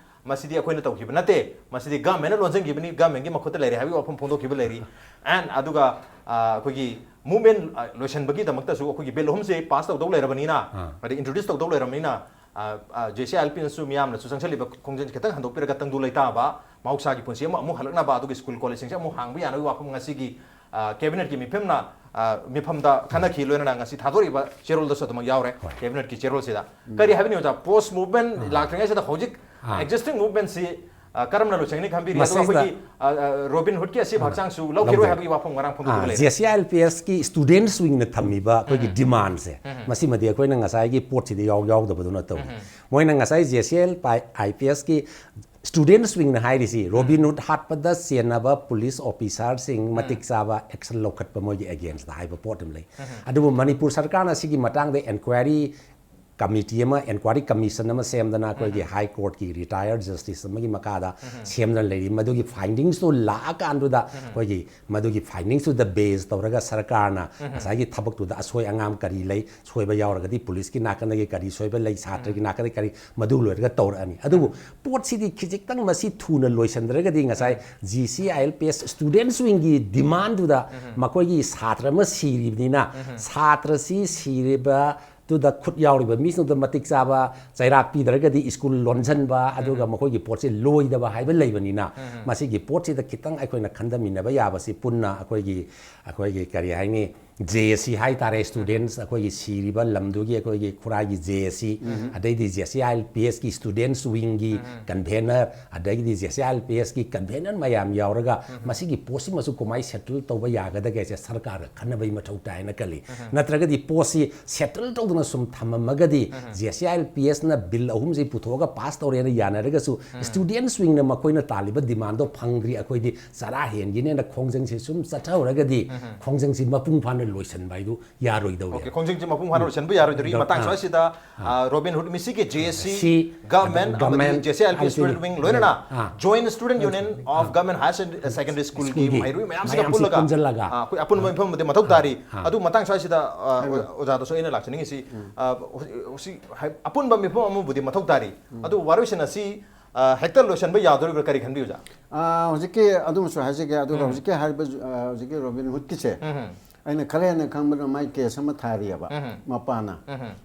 ꯃꯁꯤꯗꯤ ꯑꯩꯈꯣꯏꯅ ꯇꯧꯈꯤꯕ ꯅꯠꯇꯦ, ꯃꯁꯤꯗꯤ ꯒꯚꯔꯟꯃꯦꯟꯅ ꯂꯣꯟꯁꯤꯟꯈꯤꯕꯅꯤ, ꯒꯚꯔꯟꯃꯦꯟꯒꯤ ꯃꯈꯨꯠꯇ ꯂꯩꯔꯦ ꯍꯥꯏꯕꯒꯤ ꯋꯥꯐꯝ ꯐꯣꯡꯗꯣꯛꯈꯤꯕ ꯂꯩꯔꯤ꯫ ꯑꯦꯟ ꯑꯗꯨꯒ, ꯑ, ꯑꯩꯈꯣꯏꯒꯤ ꯃꯨꯚꯃꯦꯟ ꯂꯣꯏꯁꯤꯟꯕꯒꯤꯗꯃꯛꯇꯁꯨ ꯑꯩꯈꯣꯏꯒꯤ ꯕꯤꯜ ꯑꯍꯨꯝꯁꯦ ꯄꯥꯁ ꯇꯧꯗꯧ ꯂꯩꯔꯕꯅꯤꯅ, ꯑꯥ꯫ ꯑꯗꯩ ꯏꯟꯇ꯭ꯔꯣꯗ꯭ꯌꯨꯁ ꯇꯧꯗꯧ ꯂꯩꯔꯕꯅꯤꯅ, ꯑ, ꯑ, ꯖꯦ ꯁꯤ ꯑꯥꯏ ꯑꯦꯜ ꯄꯤ ꯑꯦꯁꯅꯁꯨ ꯃꯤꯌꯥꯝꯅꯁꯨ ꯆꯪꯁꯤꯜꯂꯤꯕ ꯈꯣꯡꯖꯪꯁꯦ ꯈꯤꯇꯪ ꯍꯟꯗꯣꯛꯄꯤꯔꯒ ꯇꯪꯗꯨ ꯂꯩꯇꯥꯕ, ꯃꯍꯧꯁꯥꯒꯤ ꯄꯨꯟꯁꯤ ꯑꯃ ꯑꯃꯨꯛ ꯍꯜꯂꯛꯅꯕ, ꯑꯗꯨꯒ ꯁ꯭ꯀꯨꯜ ꯀꯣꯂꯦꯖꯁꯤꯡꯁꯦ ꯑꯃꯨꯛ ꯍꯥꯡꯕ ꯌꯥꯅꯕꯒꯤ ꯋꯥꯐꯝ ꯉꯁꯤꯒꯤ, ꯑ, ꯀꯦꯕꯤꯅꯦꯠꯀꯤ ꯃꯤꯐꯝꯅ, ꯑ, ꯃꯤꯐꯝꯗ ꯈꯟꯅꯈꯤ, ꯂꯣꯏꯅꯅ ꯉꯁꯤ ꯊꯥꯗꯣꯔꯛꯏꯕ ꯆꯦꯔꯣꯜꯗꯁꯨ ꯑꯗꯨꯃꯛ ꯌꯥꯎꯔꯦ꯫ ꯍꯣꯏ꯫ ꯀꯦꯕꯤꯅꯦꯠꯀꯤ ꯆꯦꯔꯣꯜꯁꯤꯗ꯫ ꯎꯝ꯫ ꯀꯔꯤ ꯍꯥꯏꯕꯤꯅꯤꯡꯉꯤ ꯑꯣꯖꯥ? ꯄꯣꯁ ꯃꯨꯚꯃꯦꯟ ꯑꯥ꯫ ꯂꯥꯛꯇ꯭ꯔꯤꯉꯩꯁꯤꯗ ꯍꯧꯖꯤꯛ ꯑꯥ꯫ ꯑꯦꯛꯖꯤꯁꯇꯤꯡ ꯃꯨꯚꯃꯦꯟꯁꯤ, ꯑ, ꯀꯔꯝꯅ ꯂꯣꯏꯁꯤꯟꯒꯅꯤ ꯈꯟꯕꯤꯔꯤ? ꯑꯗꯨꯒ ꯃꯁꯤꯗ ꯑꯩꯈꯣꯏꯒꯤ, ꯑ, ꯑ, ꯔꯣꯕꯤꯟ ꯍꯨꯗꯀꯤ ꯑꯁꯤ ꯑꯥ꯫ ꯍꯛꯆꯥꯡꯁꯨ ꯂꯧꯈꯤꯔꯣꯏ ꯂꯧꯖꯩ꯫ ꯍꯥꯏꯕꯒꯤ ꯋꯥꯐꯝ ꯉꯔꯥꯡ ꯐꯣꯡꯗꯣꯛꯈꯤꯕ ꯑꯥ, ꯂꯩꯔꯦ꯫ J C I L P ꯑꯦꯁꯀꯤ ꯁ꯭ꯇꯨꯗꯦꯟꯠꯁ ꯋꯤꯡꯅ ꯊꯝꯃꯤꯕ ꯑꯩꯈꯣꯏꯒꯤ ꯎꯝ꯫ ꯗꯤꯃꯥꯟꯁꯦ, ꯎꯝ꯫ ꯃꯁꯤꯃꯗꯤ ꯑꯩꯈꯣꯏꯅ ꯉꯁꯥꯏꯒꯤ ꯄꯣꯠꯁꯤꯗ ꯌꯥꯎ-, ꯌꯥꯎꯗꯕꯗꯨꯅ ꯇꯧꯏ꯫ ꯎꯝ꯫ ꯃꯣꯏꯅ ꯉꯁꯥꯏ J C I L P ꯑꯦꯁꯀꯤ ꯁ꯭ꯇꯨꯗꯦꯟꯠꯁ ꯋꯤꯡꯅ ꯍꯥꯏꯔꯤꯁꯤ, ꯎꯝ꯫ ꯔꯣꯕꯤꯟ ꯍꯨꯗ ꯍꯥꯠꯄꯗ ꯆꯦꯟꯅꯕ ꯄꯨꯂꯤꯁ ꯑꯣꯐꯤꯁꯥꯔꯁꯤꯡ ꯎꯝ꯫ ꯃꯇꯤꯛ ꯆꯥꯕ ꯑꯦꯛꯁꯟ ꯂꯧꯈꯠꯄ ꯃꯣꯏꯒꯤ ꯑꯦꯒꯦꯟꯁꯇ ꯍꯥꯏꯕ ꯄꯣꯠ ꯑꯃ ꯂꯩ꯫ ꯎꯝ꯫ ꯑꯗꯨꯕꯨ ꯃꯅꯤꯄꯨꯔ ꯁꯔꯀꯥꯔꯅ ꯁꯤꯒꯤ ꯃꯇꯥꯡꯗ ꯏꯟꯀ꯭ꯋꯥꯏꯔꯤ ꯀꯃꯤꯇꯤ ꯑꯃ, ꯏꯟꯀ꯭ꯋꯥꯏꯔꯤ ꯀꯃꯤꯁꯟ ꯑꯃ ꯁꯦꯝꯗꯅ ꯑꯩꯈꯣꯏꯒꯤ ꯎꯝ꯫ ꯍꯥꯏ ꯀꯣꯔꯠꯀꯤ ꯔꯤꯇꯥꯌꯔ ꯖꯁꯇꯤꯁ ꯑꯃꯒꯤ ꯃꯈꯥꯗ ꯎꯝ꯫ ꯁꯦꯝꯗꯅ ꯂꯩꯔꯤ꯫ ꯃꯗꯨꯒꯤ ꯐꯥꯏꯟꯗꯤꯡꯁꯇꯣ ꯂꯥꯛꯑꯀꯥꯟꯗꯨꯗ ꯎꯝ꯫ ꯑꯩꯈꯣꯏꯒꯤ ꯃꯗꯨꯒꯤ ꯐꯥꯏꯟꯗꯤꯡꯁꯇꯨꯗ ꯕꯦꯖ ꯇꯧꯔꯒ ꯁꯔꯀꯥꯔꯅ ꯎꯝ꯫ ꯉꯁꯥꯏꯒꯤ ꯊꯕꯛꯇꯨꯗ ꯑꯁꯣꯏ ꯑꯉꯥꯝ ꯀꯔꯤ ꯂꯩ, ꯁꯣꯏꯕ ꯌꯥꯎꯔꯒꯗꯤ ꯄꯨꯂꯤꯁꯀꯤ ꯅꯥꯀꯟꯗꯒꯤ ꯀꯔꯤ ꯁꯣꯏꯕ ꯂꯩ, ꯁꯥꯇ꯭ꯔꯒꯤ ꯎꯝ꯫ ꯅꯥꯀꯟꯗꯒꯤ ꯀꯔꯤ, ꯃꯗꯨ ꯂꯣꯏꯔꯒ ꯇꯧꯔꯛꯑꯅꯤ꯫ ꯑꯗꯨꯕꯨ ꯎꯝ꯫ ꯄꯣꯠꯁꯤꯗꯤ ꯈꯤꯖꯤꯛꯇꯪ ꯃꯁꯤ ꯊꯨꯅ ꯂꯣꯏꯁꯤꯟꯗ꯭ꯔꯒꯗꯤ ꯉꯁꯥꯏ ꯎꯝ꯫ G C I L P S ꯁ꯭ꯇꯨꯗꯦꯟꯠꯁ ꯋꯤꯡꯒꯤ ꯗꯤꯃꯥꯟꯗꯨꯗ ꯎꯝ꯫ ꯃꯈꯣꯏꯒꯤ ꯁꯥꯇ꯭ꯔ ꯑꯃ ꯁꯤꯔꯤꯕꯅꯤꯅ ꯎꯝ꯫ ꯁꯥꯇ꯭ꯔꯁꯤ ꯁꯤꯔꯤꯕ ꯗꯨꯗ ꯈꯨꯠ ꯌꯥꯎꯔꯤꯕ ꯃꯤꯁꯤꯡꯗꯨꯗ ꯃꯇꯤꯛ ꯆꯥꯕ ꯆꯩꯔꯥꯛ ꯄꯤꯗ꯭ꯔꯒꯗꯤ ꯁ꯭ꯀꯨꯜ ꯂꯣꯟꯁꯤꯟꯕ, ꯑꯗꯨꯒ ꯎꯝ꯫ ꯃꯈꯣꯏꯒꯤ ꯄꯣꯠꯁꯤ ꯂꯣꯏꯗꯕ ꯍꯥꯏꯕ ꯂꯩꯕꯅꯤꯅ, ꯎꯝ꯫ ꯃꯁꯤꯒꯤ ꯄꯣꯠꯁꯤꯗ ꯈꯤꯇꯪ ꯑꯩꯈꯣꯏꯅ ꯈꯟꯊꯃꯤꯟꯅꯕ ꯌꯥꯕꯁꯤ ꯄꯨꯟꯅ ꯑꯩꯈꯣꯏꯒꯤ, ꯑꯩꯈꯣꯏꯒꯤ ꯀꯔꯤ ꯍꯥꯏꯅꯤ, ꯖꯦ ꯑꯦ ꯁꯤ ꯍꯥꯏꯇꯥꯔꯦ, ꯎꯝ꯫ ꯁ꯭ꯇꯨꯗꯦꯟꯠꯁ ꯑꯩꯈꯣꯏꯒꯤ ꯁꯤꯔꯤꯕ ꯂꯝꯗꯨꯒꯤ ꯑꯩꯈꯣꯏꯒꯤ ꯈꯨꯔꯥꯏꯒꯤ ꯖꯦ ꯑꯦ ꯁꯤ, ꯎꯝ꯫ ꯑꯗꯩꯗꯤ J C I L P ꯑꯦꯁꯀꯤ ꯁ꯭ꯇꯨꯗꯦꯟꯠꯁ ꯋꯤꯡꯒꯤ ꯎꯝ꯫ ꯀꯟꯚꯦꯅꯔ, ꯑꯗꯒꯤꯗꯤ J C I L P ꯑꯦꯁꯀꯤ convener ꯃꯌꯥꯝ ꯌꯥꯎꯔꯒ ꯎꯝ꯫ ꯃꯁꯤꯒꯤ ꯄꯣꯠꯁꯤꯃꯁꯨ ꯀꯃꯥꯏꯅ ꯁꯦꯇꯜ ꯇꯧꯕ ꯌꯥꯒꯗꯒꯦꯁꯦ ꯁꯔꯀꯥꯔꯒ ꯈꯟꯅꯕꯒꯤ ꯃꯊꯧ ꯇꯥꯏꯅ ꯈꯜꯂꯤ꯫ ꯎꯝ꯫ ꯅꯠꯇ꯭ꯔꯒꯗꯤ ꯄꯣꯠꯁꯤ ꯁꯦꯇꯜ ꯇꯧꯗꯅ ꯁꯨꯝ ꯊꯝꯃꯝꯃꯒꯗꯤ, ꯎꯝ꯫ J C I L P ꯑꯦꯁꯅ bill ꯑꯍꯨꯝꯁꯤ ꯄꯨꯊꯣꯛꯑꯒ ꯄꯥꯁ ꯇꯧꯔꯦꯅ ꯌꯥꯅꯔꯒꯁꯨ, ꯎꯝ꯫ ꯁ꯭ꯇꯨꯗꯦꯟꯠꯁ ꯋꯤꯡꯅ ꯃꯈꯣꯏꯅ ꯇꯥꯜꯂꯤꯕ ꯗꯤꯃꯥꯟꯗꯣ ꯐꯪꯗ꯭ꯔꯤ, ꯑꯩꯈꯣꯏꯗꯤ ꯆꯔꯥ ꯍꯦꯟꯒꯤꯅꯦꯅ ꯈꯣꯡꯖꯪꯁꯤ ꯁꯨꯝ ꯆꯠꯊꯍꯧꯔꯒꯗꯤ, ꯎꯝ꯫ ꯈꯣꯡꯖꯪꯁꯤ ꯃꯄꯨꯡ ꯐꯥꯅ ꯂꯣꯏꯁꯤꯟꯕ ꯍꯥꯏꯗꯨ ꯌꯥꯔꯣꯏꯗꯧꯔꯦ꯫ ꯑꯣꯀꯦ, ꯈꯣꯡꯖꯤꯡꯁꯤ ꯃꯄꯨꯡ ꯐꯥꯅ ꯂꯣꯏꯁꯤꯟꯕ ꯌꯥꯔꯣꯏꯗꯧꯔꯤ꯫ ꯗꯣ- ꯃꯇꯥꯡ ꯑꯥ꯫ ꯁ꯭ꯋꯥꯏꯁꯤꯗ ꯔꯣꯕꯤꯟ ꯍꯨꯗ ꯃꯤꯁꯤꯒꯤ J S C, C, government, government, ꯑꯃꯗꯤ J S C I P student wing ꯂꯣꯏꯅꯅ ꯑꯥ꯫ Joint student union of government higher secondary ꯁ꯭ꯀꯨꯜꯒꯤ ꯁ꯭ꯀꯨꯜꯒꯤ ꯃꯍꯩꯔꯣꯏ ꯃꯌꯥꯝꯁꯤꯒ ꯃꯌꯥꯝꯁꯤ ꯄꯨꯜꯂꯒ ꯄꯨꯟꯁꯤꯜꯂꯒ꯫ ꯑꯥ, ꯑꯩꯈꯣꯏ ꯑꯄꯨꯟꯕ ꯃꯤꯐꯝ ꯑꯃꯗꯤ ꯃꯊꯧ ꯇꯥꯔꯤ꯫ ꯑꯥ꯫ ꯑꯗꯨ ꯃꯇꯥꯡ ꯁ꯭ꯋꯥꯏꯁꯤꯗ ꯑꯥ, ꯑꯣꯖꯥꯗꯁꯨ ꯑꯩꯅ ꯂꯥꯛꯆꯅꯤꯡꯉꯤꯁꯤ, ꯑꯥ, ꯍꯧꯖꯤꯛ ꯍꯧꯖꯤꯛ ꯍꯥꯏ- ꯑꯄꯨꯟꯕ ꯃꯤꯐꯝ ꯑꯃꯕꯨꯗꯤ ꯃꯊꯧ ꯇꯥꯔꯤ꯫ ꯑꯗꯨ ꯋꯥꯔꯣꯏꯁꯤꯟ ꯑꯁꯤ, ꯑꯥ, ꯍꯦꯛꯇ ꯂꯣꯏꯁꯤꯟꯕ ꯌꯥꯗꯣꯔꯤꯕ꯭ꯔꯥ, ꯀꯔꯤ ꯈꯟꯕꯤ, ꯑꯣꯖꯥ? ꯑꯥ, ꯍꯧꯖꯤꯛꯀꯤ ꯑꯗꯨꯃꯁꯨ ꯍꯥꯏꯖꯒꯦ꯫ ꯑꯗꯨꯒ ꯍꯧꯖꯤꯛꯀꯤ ꯍꯥꯏꯔꯤꯕ, ꯑꯥ, ꯍꯧꯖꯤꯛꯀꯤ ꯔꯣꯕꯤꯟ ꯍꯨꯗꯀꯤꯁꯦ ꯑꯩꯅ ꯈꯔ ꯍꯦꯟꯅ ꯈꯪꯕꯗ ꯃꯥꯏ ꯀꯦꯁ ꯑꯃ ꯊꯥꯔꯤꯑꯕ ꯃꯄꯥꯅ꯫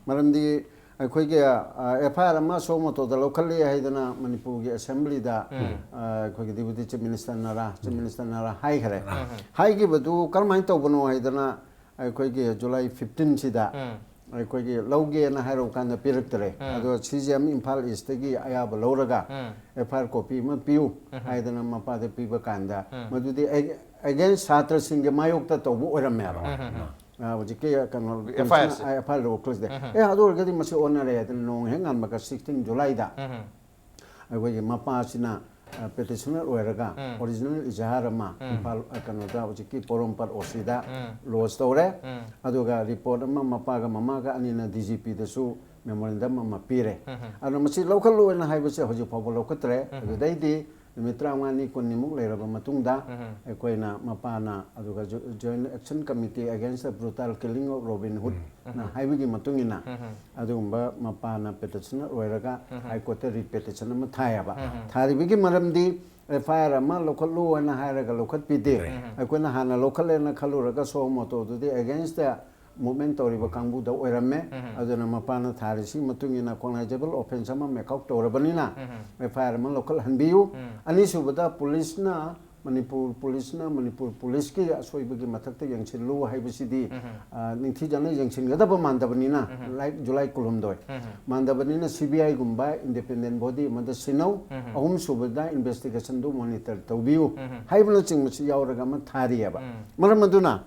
ꯃꯔꯝꯗꯤ ꯑꯩꯈꯣꯏꯒꯤ, ꯑꯥ, ꯑꯦꯐ ꯑꯥꯏ ꯑꯥꯔ ꯑꯃ ꯁꯣ ꯃꯣꯇꯣꯗ ꯂꯧꯈꯠꯂꯤ ꯍꯥꯏꯗꯅ ꯃꯅꯤꯄꯨꯔꯒꯤ ꯑꯦꯁꯦꯝꯕ꯭ꯂꯤꯗ, ꯑꯥ, ꯑꯩꯈꯣꯏꯒꯤ ꯗꯤꯄꯨꯇꯤ ꯆꯤꯐ ꯃꯤꯅꯤꯁꯇꯔꯅꯔ ꯆꯤꯐ ꯃꯤꯅꯤꯁꯇꯔꯅꯔ ꯍꯥꯏꯈ꯭ꯔꯦ꯫ ꯍꯥꯏꯈꯤꯕꯗꯨ ꯀꯔꯝꯍꯥꯏꯅ ꯇꯧꯕꯅꯣ ꯍꯥꯏꯗꯅ ꯑꯩꯈꯣꯏꯒꯤ ꯖꯨꯂꯥꯏ ꯐꯤꯐꯇꯤꯟꯁꯤꯗ ꯑꯩꯈꯣꯏꯒꯤ ꯂꯧꯒꯦꯅ ꯍꯥꯏꯔꯨ ꯀꯥꯟꯗ ꯄꯤꯔꯛꯇ꯭ꯔꯦ꯫ ꯑꯗꯣ ꯁꯤ ꯖꯤ ꯑꯦꯝ ꯏꯝꯐꯥꯜ ꯏꯁꯇꯒꯤ ꯑꯌꯥꯕ ꯂꯧꯔꯒ ꯑꯦꯐ ꯑꯥꯏ ꯑꯥꯔ ꯀꯣꯄꯤ ꯑꯃ ꯄꯤꯌꯨ ꯍꯥꯏꯗꯅ ꯃꯄꯥꯗ ꯄꯤꯕ ꯀꯥꯟꯗ ꯃꯗꯨꯗꯤ ꯑꯦꯒꯦꯟꯁ ꯁꯥꯇ꯭ꯔꯁꯤꯡꯒꯤ ꯃꯥꯌꯣꯛꯇ ꯇꯧꯕ ꯑꯣꯏꯔꯝꯃꯦꯕ꯫ ꯑꯥ, ꯍꯧꯖꯤꯛꯀꯤ ꯀꯩꯅꯣ ꯑꯦꯐ ꯑꯥꯏ ꯑꯥꯔꯁꯦ꯫ ꯑꯦꯐ ꯑꯥꯏ ꯑꯥꯔ ꯂꯧꯈꯠꯂꯤꯁꯦ꯫ ꯑꯦ, ꯑꯗꯨ ꯑꯣꯏꯔꯒꯗꯤ ꯃꯁꯤ ꯑꯣꯟꯅꯔꯦ ꯍꯥꯏꯗꯅ ꯅꯣꯡ ꯍꯦꯛ ꯉꯟꯕꯒ ꯁꯤꯛꯁꯇꯤꯟ ꯖꯨꯂꯥꯏꯗ ꯑꯩꯈꯣꯏꯒꯤ ꯃꯄꯥꯁꯤꯅ ꯄꯦꯇꯤꯁꯅꯔ ꯑꯣꯏꯔꯒ ꯑꯣꯔꯤꯖꯤꯅꯦꯜ ꯏꯖꯍꯥꯔ ꯑꯃ ꯏꯝꯐꯥꯜ, ꯑ, ꯀꯩꯅꯣꯗ ꯍꯧꯖꯤꯛꯀꯤ ꯄꯣꯔꯣꯝꯄꯥꯠ ꯑꯣ ꯁꯤꯗ ꯂꯣꯖ ꯇꯧꯔꯦ꯫ ꯑꯗꯨꯒ ꯔꯤꯄꯣꯔꯠ ꯑꯃ ꯃꯄꯥꯒ ꯃꯃꯥꯒ ꯑꯅꯤꯅ ꯗꯤ ꯖꯤ ꯄꯤꯗꯁꯨ ꯃꯦꯃꯣꯔꯦꯟꯗꯝ ꯑꯃ ꯄꯤꯔꯦ꯫ ꯑꯗꯣ ꯃꯁꯤ ꯂꯧꯈꯠꯂꯣꯅ ꯍꯥꯏꯕꯁꯦ ꯍꯧꯖꯤꯛ ꯐꯥꯎꯕ ꯂꯧꯈꯠꯇ꯭ꯔꯦ꯫ ꯑꯗꯨꯗꯩꯗꯤ ꯅꯨꯃꯤꯠ ꯇꯔꯥꯃꯉꯥꯅꯤ, ꯀꯨꯟꯅꯤꯃꯨꯛ ꯂꯩꯔꯕ ꯃꯇꯨꯡꯗ ꯑꯩꯈꯣꯏꯅ ꯃꯄꯥꯅ ꯑꯗꯨꯒ ꯖꯣ-, Joint Action Committee Against the Brutal Killing of Robin Hood ꯅ ꯍꯥꯏꯕꯒꯤ ꯃꯇꯨꯡ ꯏꯟꯅ ꯑꯗꯨꯒꯨꯝꯕ ꯃꯄꯥꯅ ꯄꯦꯇꯤꯁꯅꯔ ꯑꯣꯏꯔꯒ ꯍꯥꯏ ꯀꯣꯔꯠꯇ ꯔꯤꯠ ꯄꯦꯇꯤꯁꯟ ꯑꯃ ꯊꯥꯏꯌꯦꯕ꯫ ꯊꯥꯔꯤꯕꯒꯤ ꯃꯔꯝꯗꯤ ꯑꯦꯐ ꯑꯥꯏ ꯑꯥꯔ ꯑꯃ ꯂꯧꯈꯠꯂꯨ ꯍꯥꯏꯅ ꯍꯥꯏꯔꯒ ꯂꯧꯈꯠꯄꯤꯗꯦ꯫ ꯑꯩꯈꯣꯏꯅ ꯍꯥꯟꯅ ꯂꯧꯈꯠꯂꯦꯅ ꯈꯜꯂꯨꯔꯒ ꯁꯣ ꯃꯣꯇꯣꯗꯨꯗꯤ ꯑꯦꯒꯦꯟꯁꯇ ꯃꯨꯚꯃꯦꯟ ꯇꯧꯔꯤꯕ ꯀꯥꯡꯕꯨꯗ ꯑꯣꯏꯔꯝꯃꯦ꯫ ꯑꯗꯨꯅ ꯃꯄꯥꯅ ꯊꯥꯔꯤꯁꯤꯒꯤ ꯃꯇꯨꯡ ꯏꯟꯅ ꯀꯣꯒꯅꯥꯏꯖꯦꯕꯜ ꯑꯣꯐꯦꯟꯁ ꯑꯃ ꯃꯦꯛ ꯑꯥꯎꯠ ꯇꯧꯔꯕꯅꯤꯅ ꯑꯦꯐ ꯑꯥꯏ ꯑꯥꯔ ꯑꯃ ꯂꯧꯈꯠꯍꯟꯕꯤꯌꯨ꯫ ꯑꯅꯤꯁꯨꯕꯗ ꯄꯨꯂꯤꯁꯅ ꯃꯅꯤꯄꯨꯔ ꯄꯨꯂꯤꯁꯅ ꯃꯅꯤꯄꯨꯔ ꯄꯨꯂꯤꯁꯀꯤ ꯑꯁꯣꯏꯕꯒꯤ ꯃꯊꯛꯇ ꯌꯦꯡꯁꯤꯜꯂꯨ ꯍꯥꯏꯕꯁꯤꯗꯤ, ꯑ, ꯅꯤꯡꯊꯤꯖꯅ ꯌꯦꯡꯁꯤꯟꯒꯗꯕ ꯃꯥꯟꯗꯕꯅꯤꯅ, ꯂꯥꯏꯛ ꯖꯨꯂꯥꯏ ꯀꯨꯟꯍꯨꯝꯗꯣꯏ ꯃꯥꯟꯗꯕꯅꯤꯅ ꯁꯤ ꯕꯤ ꯑꯥꯏꯒꯨꯝꯕ ꯏꯟꯗꯤꯄꯦꯟꯗꯦꯟ ꯕꯣꯗꯤ ꯑꯃꯗ ꯁꯤꯟꯅꯧ꯫ ꯑꯍꯨꯝꯁꯨꯕꯗ ꯏꯟꯚꯦꯁꯇꯤꯒꯦꯁꯟꯗꯨ ꯃꯣꯅꯤꯇꯔ ꯇꯧꯕꯤꯌꯨ ꯍꯥꯏꯕꯅꯆꯤꯡꯕꯁꯤ ꯌꯥꯎꯔꯒ ꯑꯃ ꯊꯥꯔꯤꯑꯕ꯫ ꯃꯔꯝ ꯑꯗꯨꯅ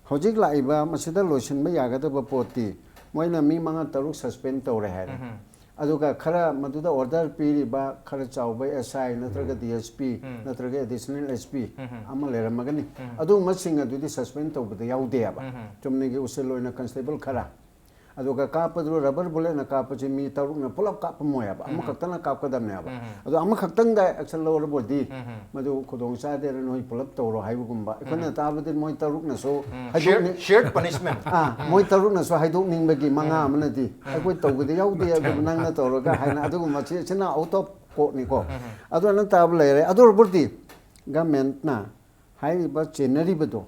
ꯍꯧꯖꯤꯛ ꯂꯥꯛꯏꯕ ꯃꯁꯤꯗ ꯂꯣꯏꯁꯤꯟꯕ ꯌꯥꯒꯗꯕ ꯄꯣꯠꯇꯤ ꯃꯣꯏꯅ ꯃꯤ ꯃꯉꯥ ꯇꯔꯨꯛ ꯁꯁꯄꯦꯟ ꯇꯧꯔꯦ ꯍꯥꯏꯔꯦ꯫ ꯑꯗꯨꯒ ꯈꯔ ꯃꯗꯨꯗ ꯑꯣꯔꯗꯔ ꯄꯤꯔꯤꯕ ꯈꯔ ꯆꯥꯎꯕ ꯑꯦꯁ ꯑꯥꯏ ꯅꯠꯇ꯭ꯔꯒ ꯗꯤ ꯑꯦꯁ ꯄꯤ ꯅꯠꯇ꯭ꯔꯒ ꯑꯦꯗꯤꯁꯅꯦꯜ ꯑꯦꯁ ꯄꯤ ꯑꯃ ꯂꯩꯔꯝꯃꯒꯅꯤ, ꯑꯗꯨꯒꯨꯝꯕꯁꯤꯡ ꯑꯗꯨꯗꯤ ꯁꯁꯄꯦꯟ ꯇꯧꯕꯗ ꯌꯥꯎꯗꯦꯕ꯫ ꯆꯨꯝꯅꯒꯤ ꯎꯁꯤꯜ ꯑꯣꯏꯅ ꯀꯟꯁꯇꯦꯕꯜ ꯈꯔ꯫ ꯑꯗꯨꯒ ꯀꯥꯞꯄꯗꯨ ꯔꯕꯔ ꯕꯨꯂꯦꯠꯅ ꯀꯥꯞꯄꯁꯤ ꯃꯤ ꯇꯔꯨꯛꯅ ꯄꯨꯂꯞ ꯀꯥꯞꯄ ꯃꯣꯏꯌꯦꯕ, ꯑꯃꯈꯛꯇꯅ ꯀꯥꯞꯀꯗꯕꯅꯦꯕ꯫ ꯑꯗꯣ ꯑꯃꯈꯛꯇꯪꯗ ꯑꯦꯛꯁꯟ ꯂꯧꯔꯕꯗꯤ ꯃꯗꯨ ꯈꯨꯗꯣꯡ ꯆꯥꯗꯦꯅ ꯅꯣꯏ ꯄꯨꯂꯞ ꯇꯧꯔꯣ ꯍꯥꯏꯕꯒꯨꯝꯕ꯫ ꯑꯩꯈꯣꯏꯅ ꯇꯥꯕꯗꯤ ꯃꯣꯏ ꯇꯔꯨꯛꯅꯁꯨ ꯍꯥꯏꯗꯣꯛꯅꯤ- Shared punishment. ꯑꯥ, ꯃꯣꯏ ꯇꯔꯨꯛꯅꯁꯨ ꯍꯥꯏꯗꯣꯛꯅꯤꯡꯕꯒꯤ ꯃꯉꯥ ꯑꯃꯅꯗꯤ ꯑꯩꯈꯣꯏ ꯇꯧꯕꯗ ꯌꯥꯎꯗꯦ, ꯑꯗꯨꯕꯨ ꯅꯪꯅ ꯇꯧꯔꯒ ꯍꯥꯏꯅ ꯑꯗꯨꯒꯨꯝꯕ ꯁꯤ- ꯁꯤꯅ ꯑꯥꯎꯠ ꯑꯣꯐ ꯀꯣꯔꯠꯅꯤꯀꯣ꯫ ꯑꯗꯨ ꯑꯅ ꯇꯥꯕ ꯂꯩꯔꯦ꯫ ꯑꯗꯨ ꯑꯣꯏꯔꯕꯗꯤ ꯒꯃꯦꯟꯅ ꯍꯥꯏꯔꯤꯕ ꯆꯦꯟꯅꯔꯤꯕꯗꯣ